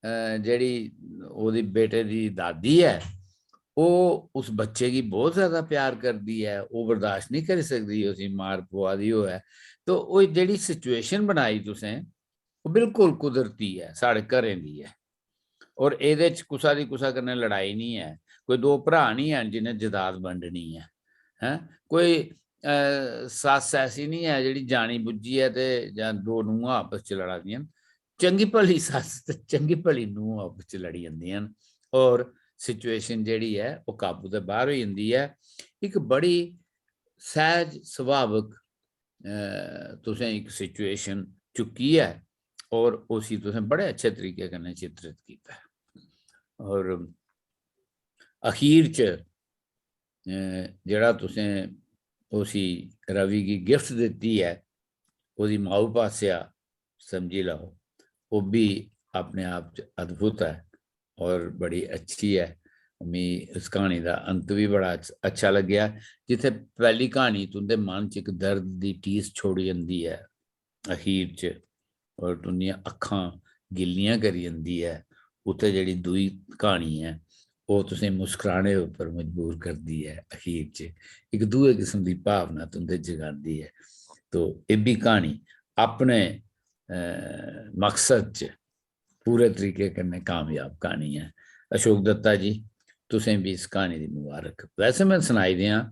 अ, जेह्ड़ी ओह्दी बेटे दी दादी ऐ, ओह् उस बच्चे गी बहुत ज्यादा प्यार करदी ऐ, ओह् बर्दाश्त निं करी सकदी उसी मार पवा दी होऐ। तो ओह् जेह्ड़ी situation बनाई तुसें, ओह् बिल्कुल कुदरती ऐ, साढ़े घरें दी ऐ। और एह्दे च कुसा दी कुसा कन्नै लड़ाई निं ऐ, कोई दो भ्राऽ निं हैन जि'नें जदाद बंडनी ऐ, हैं? कोई, अ, सस्स ऐसी निं ऐ जेह्ड़ी जानी बुज्झियै ते जां दो नूंहां आपस च लड़ा दियां न। चंगी भली सस्स ते चंगी भली नूंह् आपस च लड़ी जंदियां न और situation जेह्ड़ी ऐ, ओह् काबू दे बाह्र होई जंदी ऐ। इक बड़ी सैह्ज सुभावक, अ, तुसें इक situation चुक्की ऐ और उसी तुसें बड़े अच्छे तरीके कन्नै चित्रित कीता ऐ। और अखीर च, अ, जेह्ड़ा तुसें उसी, रवि गी gift दित्ती ऐ, ओह्दी माऊ पासेआ, समझी लैओ, ओह् बी अपने आप च अद्भुत ऐ और बड़ी अच्छी ऐ। मी इस क्हानी दा अंत बी बड़ा अच्छ-, अच्छा लग्गेआ, जित्थै पैह्ली क्हानी तुं'दे मन च इक दर्द दी टीस छोड़ी जंदी ऐ अखीर च, और तुं'दियां अक्खां गिल्लियां करी जंदी ऐ, उत्थै जेह्ड़ी दूई क्हानी ऐ, ओह् तुसें मुस्कराने उप्पर मजबूर करदी ऐ अखीर च, इक दूए किस्म दी भावना तुं'दे जगांदी ऐ। तो एह् बी क्हानी अपने, अ, मकसद च पूरे तरीके कन्नै कामयाब क्हानी ऐ। अशोक दत्ता जी, तुसें बी इस क्हानी दी मुबारक। वैसे में सनाई देआं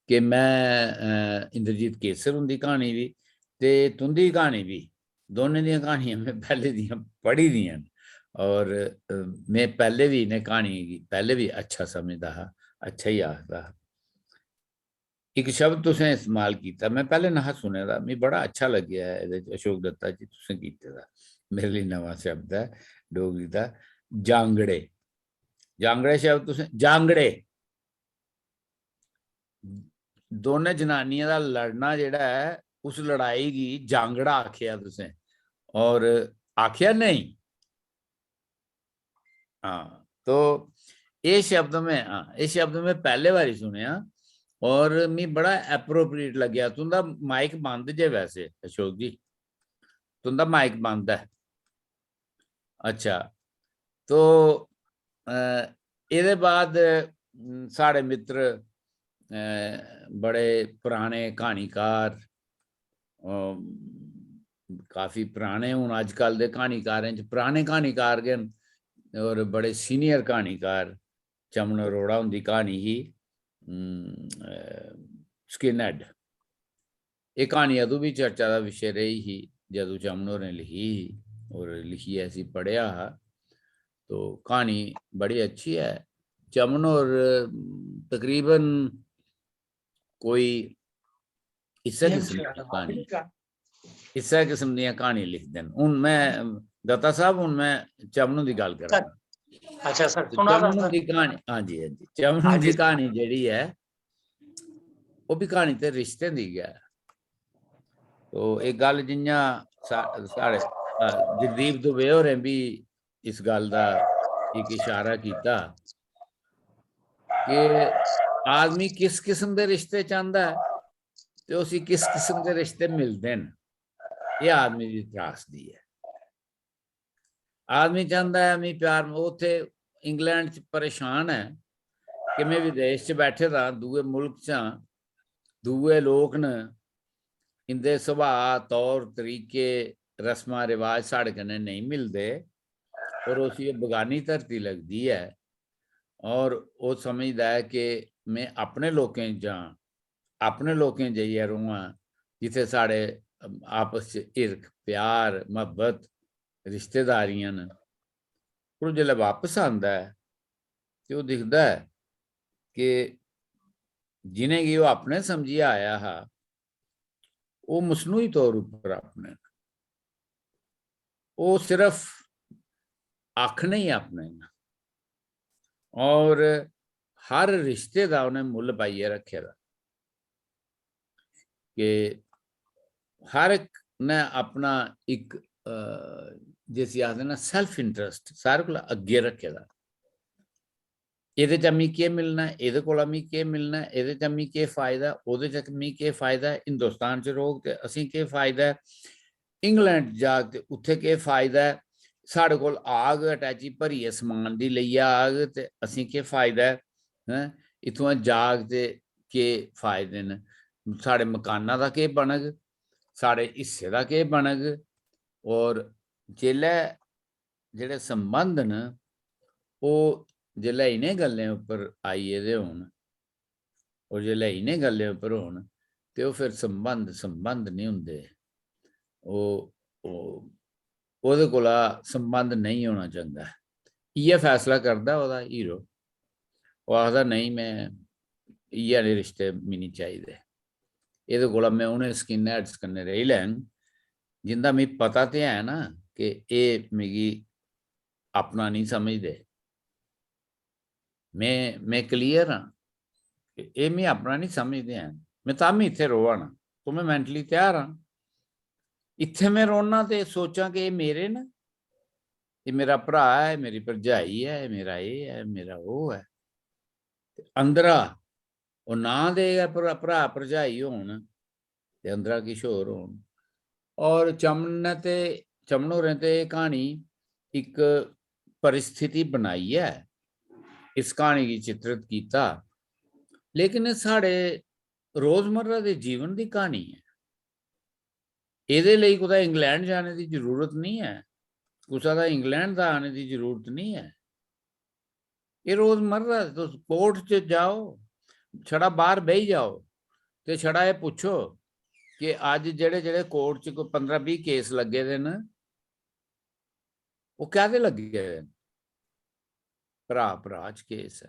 कि में, अ, इंद्रजीत केसर हुंदी क्हानी बी ते तुं'दी क्हानी बी, दोनें दियां क्हानियां में पैह्ले दियां पढ़ी दियां न। और, अ, में पैह्ले बी इ'नें क्हानियें गी पैह्ले बी अच्छा समझदा हा, अच्छा ही आखदा हा। इक शब्द तुसें इस्तेमाल कीता, में पैह्ले नेहा सुने दा, मिगी बड़ा अच्छा लग्गेआ एह्दे च, अशोक दत्ता जी, तुसें कीते दा, मेरे लेई नमां शब्द ऐ डोगरी दा, जांगड़े। जांगड़े शब्द तुसें, जांगड़े, दोनें जनानियें दा लड़ना जेह्ड़ा ऐ, उस लड़ाई गी जांगड़ा आखेआ तुसें, और आखेआ नेईं? हां, तो एह् शब्द में, हां, एह् शब्द में पैह्ले बारी सुनेआ और मी बड़ा appropriate लग्गेआ। तुं'दा mic बंद जे वैसे, अशोक जी, तुं'दा mic बंद ऐ। अच्छा, तो, अ, एह्दे बाद, उम, साढ़े मित्र, अ, बड़े पराने क्हानीकार, अ, काफी पराने, हून अजकल दे क्हानीकारें च पराने क्हानीकार गै न, और बड़े senior क्हानीकार, चमन अरोड़ा हुंदी क्हानी ही, उम, अ, Skinhead। एह् क्हानी अदूं बी चर्चा दा विशे रेही ही, जदूं चमन होरें लिखी ही, और लिखियै इसी पढ़ेआ हा। तो क्हानी बड़ी अच्छी ऐ। चमन होर, उम, तकरीबन कोई इस्सै किस्म दी क्हानी, इस्सै किस्म दियां क्हानियां लिखदे न। हून में, दत्ता साहब, हून में चमन हुंदी गल्ल करा ना। अच्छा सर, ते सुना दा चमन सर। हुंदी क्हानी, हां जी, हां जी, चमन हां हुंदी जी। क्हानी जेह्ड़ी ऐ, ओह् बी क्हानी ते रिश्तें दी गै ऐ। तो एह् गल्ल जि'यां सा-, साढ़े, अ, जगदीप दुबे होरें बी इस गल्ल दा इक इशारा कीता कि आदमी किस किस्म दे रिश्ते चांह्दा ऐ ते उसी किस किस्म दे रिश्ते मिलदे न, एह् आदमी दी त्रासदी ऐ। आदमी चांह्दा ऐ, "मी प्यार", ओह् उत्थै इंग्लैंड च परेशान ऐ कि में विदेश च बैठे दा, दूए मुल्क च आं, दूए लोक न, इं'दे सुभाऽ, तौर तरीके, रस्मां रवाज साढ़े कन्नै नेईं मिलदे, और उसी ओह् बगानी धरती लगदी ऐ, और ओह् समझदा ऐ कि में अपने लोकें च जां, अपने लोकें च जाइयै रोआं, जित्थै साढ़े आपस च हिरख, प्यार, मुहब्बत, रिश्तेदारियां न। पर ओह् जिसलै बापस आंदा ऐ ते ओह् दिखदा ऐ कि जिनेंगी ओह् अपने समझियै आया हा, ओह् मसनूई तौर उप्पर अपने न। ओह् सिर्फ आखने ही अपने न, और हर रिश्ते दा उ'नें मुल्ल पाइयै रक्खे दा। कि हर इक ने अपना इक, अ, जिसी आखदे ना self interest, सारे कोला अग्गें रक्खे दा। एह्दे चा मिगी केह् मिलना ऐ, एह्दे कोला मिगी केह् मिलना ऐ, एह्दे चा मिगी केह् फायदा ऐ, ओह्दे चा मिगी केह् फायदा ऐ, हिंदुस्तान च रौह्ग ते असेंगी केह् फायदा ऐ, इंग्लैंड जाग ते उत्थै केह् फायदा ऐ, साढ़े कोल आग अटैची भरियै समान दी लेइयै आग ते असेंगी केह् फायदा ऐ, हैं? इत्थुआं जाग ते केह् फायदे न? साढ़े मकाना दा केह् बनग? साढ़े हिस्से दा केह् बनग? और जेल्लै जेह्ड़े संबंध न, ओह् जेल्लै इ'नें गल्लें उप्पर आई गेदे होन, और जेल्लै इ'नें गल्लें उप्पर होन, ते ओह् फिर संबंध, संबंध निं होंदे। ओह्, ओह्, ओह्दे कोला संबंध नेईं होना चंगा ऐ। इ'यै फैसला करदा ओह्दा हीरो। ओह् आखदा, "नेईं, में इ'यै नेह् रिश्ते मिगी निं चाहिदे। एह्दे कोला में उ'नें skinheads कन्नै रेही लैङ, जिंदा मिगी पता ते है ना कि एह् मिगी अपना निं समझदे। में, में clear आं कि एह् मिगी अपना निं समझदे हैन। में तां बी इत्थै रोआ ना, तो में mentally त्यार आं। इत्थै में रौह्ना ते सोचां कि एह् मेरे न, एह् मेरा भ्राऽ ऐ, मेरी भरजाई ऐ, एह् मेरा एह् ऐ, मेरा ओह् ऐ।" ते अंदरा ओह् नां दे गै भ्रा-, भ्राऽ भरजाई होन ते अंदरा किश होर होन। और चमन ने ते, चमन होरें ते एह् क्हानी इक परिस्थिति बनाइयै इस क्हानी गी चित्रित कीता, लेकिन एह् साढ़े रोजमर्रा दे जीवन दी क्हानी ऐ। एह्दे लेई कुतै इंग्लैंड जाने दी जरूरत निं ऐ, कुसै दा इंग्लैंड दा आने दी जरूरत निं ऐ। एह् रोजमर्रा, तुस कोर्ट च जाओ, छड़ा बाह्र बेही जाओ ते छड़ा एह् पुच्छो कि अज्ज जेह्ड़े, जेह्ड़े कोर्ट च कोई पंदरां बीह् केस लग्गे दे न, ओह् कैह्दे लग्गे दे न? भ्राऽ भ्राऽ च केस ऐ,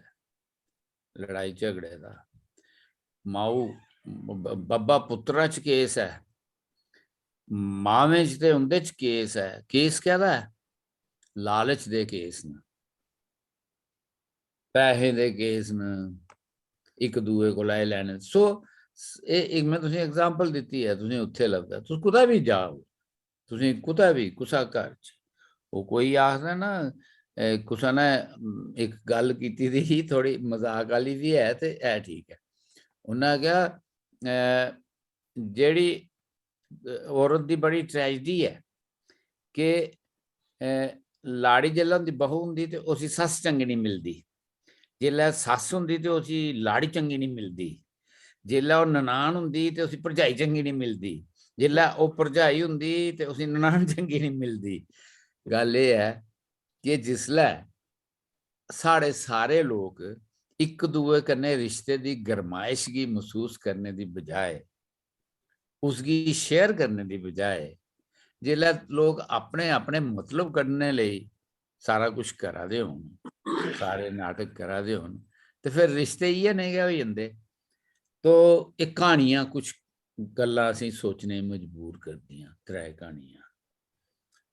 लड़ाई झगड़े दा, माऊ ब-, बब्बा पुत्तरा च केस ऐ, मावें च ते उं'दे च केस ऐ। केस कैह्दा ऐ? लालच दे केस न, पैहें दे केस न, इक दूए कोला एह् लैने। So, स-, एह्, एह् में तुसेंगी example दित्ती ऐ, तुसेंगी उत्थै लभदा। तुस कुतै बी जाओ, तुसेंगी कुतै बी, कुसै घर च, ओह् कोई आखदा ना, ए, कुसै ने, उम, इक गल्ल कीती दी ही, थोह्ड़ी मजाक आह्ली बी ऐ ते ऐ ठीक ऐ। उन्नै आखेआ, अ, जेह्ड़ी, अ, औरत दी बड़ी tragedy ऐ कि, अ, लाड़ी जेल्लै उं'दी बहू होंदी ते उसी सस्स चंगी निं मिलदी, जेल्लै सस्स होंदी ते उसी लाड़ी चंगी निं मिलदी, जेल्लै ओह् ननान होंदी ते उसी भरजाई चंगी निं मिलदी, जेल्लै ओह् भरजाई होंदी ते उसी ननान चंगी निं मिलदी। गल्ल एह् ऐ कि जिसलै साढ़े सारे लोक इक दूए कन्नै रिश्ते दी गरमाइश गी मसूस करने दी बजाए, उसगी share करने दी बजाए, जेल्लै लोक अपने, अपने मतलब कड्ढने लेई सारा कुछ करा दे होन, सारे नाटक करा दे होन, ते फिर रिश्ते इ'यै नेह् गै होई जंदे। तो एह् क्हानियां, कुछ गल्लां असेंगी सोचने गी मजबूर करदियां, त्रै क्हानियां।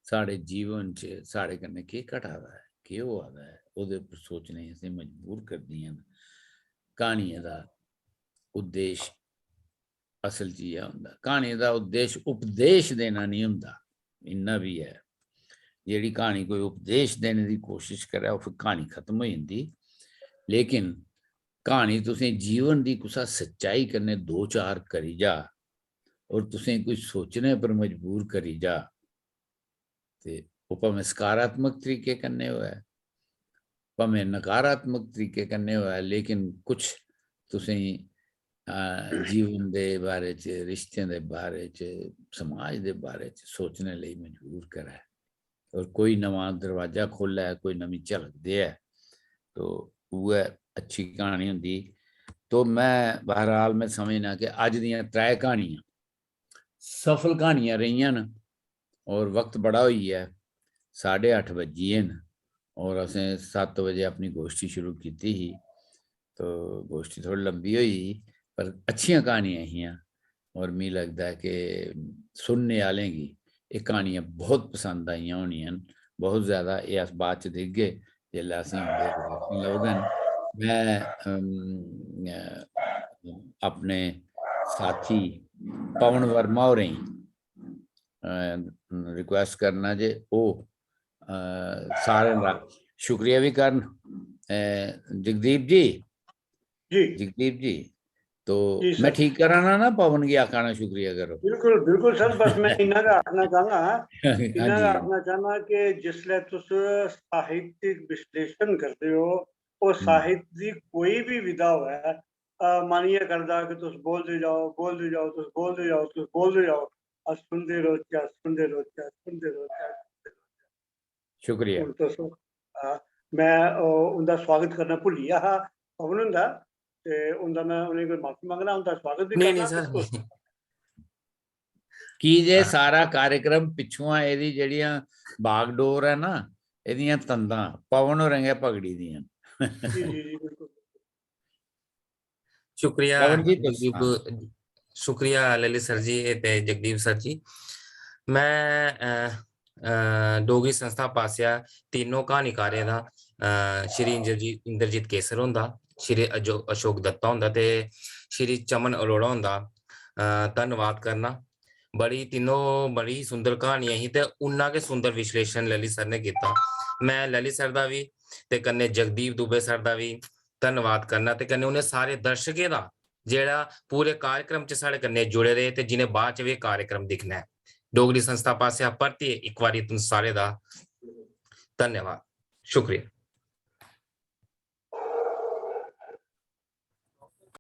साढ़े जीवन च साढ़े कन्नै केह् घटा दा ऐ, केह् होआ दा ऐ, ओह्दे उप्पर सोचने गी असेंगी मजबूर करदियां न। क्हानियें दा उद्देश असल च इ'यै होंदा। क्हानी दा उद्देश उपदेश देना निं होंदा, इन्ना बी ऐ। जेह्ड़ी क्हानी कोई उपदेश देने दी कोशश करै, ओह् फिर क्हानी खत्म होई जंदी। लेकिन क्हानी तुसें जीवन दी कुसै सच्चाई कन्नै दो चार करी जा, और तुसें कोई सोचने पर मजबूर करी जा, ते ओह् भामें सकारात्मक तरीके कन्नै होऐ, भामें नकारात्मक तरीके कन्नै होऐ, लेकिन कुछ तुसेंगी, अ, जीवन दे बारे च, रिश्तें दे बारे च, समाज दे बारे च सोचने लेई मजबूर करै, और कोई नमां दरवाजा खोलै, कोई नमीं झलक देऐ, तो उ'ऐ अच्छी क्हानी होंदी। तो में, बहरहाल, में समझना कि अज्ज दियां त्रै क्हानियां सफल क्हानियां रेहियां न, और वक्त बड़ा होई गेआ ऐ, साढ़े अट्ठ बज्जी गे न, और असें सत्त बजे अपनी गोश्ठी शुरू कीती ही, तो गोश्ठी थोड़ी लंबी होई गेई, पर अच्छियां क्हानियां हियां, और मिगी लगदा ऐ कि सुनने आह्लें गी एह् क्हानियां बहुत पसंद आइयां होनियां न, बहुत ज्यादा। एह् अस बाद च दिखगे, जेल्लै असें उं'दे reaction लभगन। में, अम, अ, अपने साथी पवन वर्मा होरें गी, अ, request करना जे ओह्, अ, सारें दा शुक्रिया बी करन। अ, जगदीप जी, जी। जगदीप जी, तो जी, सर। मैं ठीक करा ना, ना पवन गी आखना शुक्रिया करो? बिल्कुल, बिल्कुल सर, बस मैं इन्ना गै आखना चाहना, हाँ इन्ना जी, गै आखना चाहना कि जिसलै तुस साहित्यिक विश्लेषण करदे हो, ओह् हम्म। साहित्य दी कोई भी विधा होऐ, अ, मन इ'यै करदा कि तुस बोलदे जाओ, बोलदे जाओ, तुस बोलदे जाओ, तुस बोलदे जाओ, अस सुनदे रौह्चै, सुनदे रौह्चै, सुनदे रौह्चै। शुक्रिया। हून तुस, अ, मैं, ओ, उं'दा स्वागत करना भुल्ली गेआ हा, पवन हुंदा, ते उं'दा मैं उ'नेंगी कोई माफी मंगना, उं'दा स्वागत भी नहीं, करना नहीं सर, ते तुस नहीं। की जे हाँ। सारा कार्यक्रम पिच्छुआं एह्दी जेह्ड़ियां बागडोर ऐ ना, एह्दियां तंदां पवन होरें गै पकड़ी दियां। जी, जी, जी, बिल्कुल। शुक्रिया पवन जी, तुस, जगदीप, हाँ। शुक्रिया ललित सर जी ते जगदीप सर जी। मैं, अ, अ, डोगरी संस्था पासेआ तीनों क्हानीकारें दा, अ, श्री इंद्रजीत, इंद्रजीत केसर हुंदा, श्री अजो-, अशोक दत्ता हुंदा ते श्री चमन अरोड़ा हुंदा, अ, धन्नवाद करना। बड़ी, तीनों बड़ी सुंदर क्हानियां ही ते उन्ना गै सुंदर विश्लेषण ललित सर ने कीता। मैं ललित सर दा बी ते कन्नै जगदीप दुबे सर दा बी धन्नवाद करना ते कन्नै उ'नें सारे दर्शकें दा जेह्ड़ा पूरे कार्यक्रम च साढ़े कन्नै जुड़े रेह् ते जि'नें बाद च बी एह् कार्यक्रम दिक्खना ऐ। डोगरी संस्था पासेआ परतियै इक बारी तुं'दे सारे दा धन्नवाद, शुक्रिया।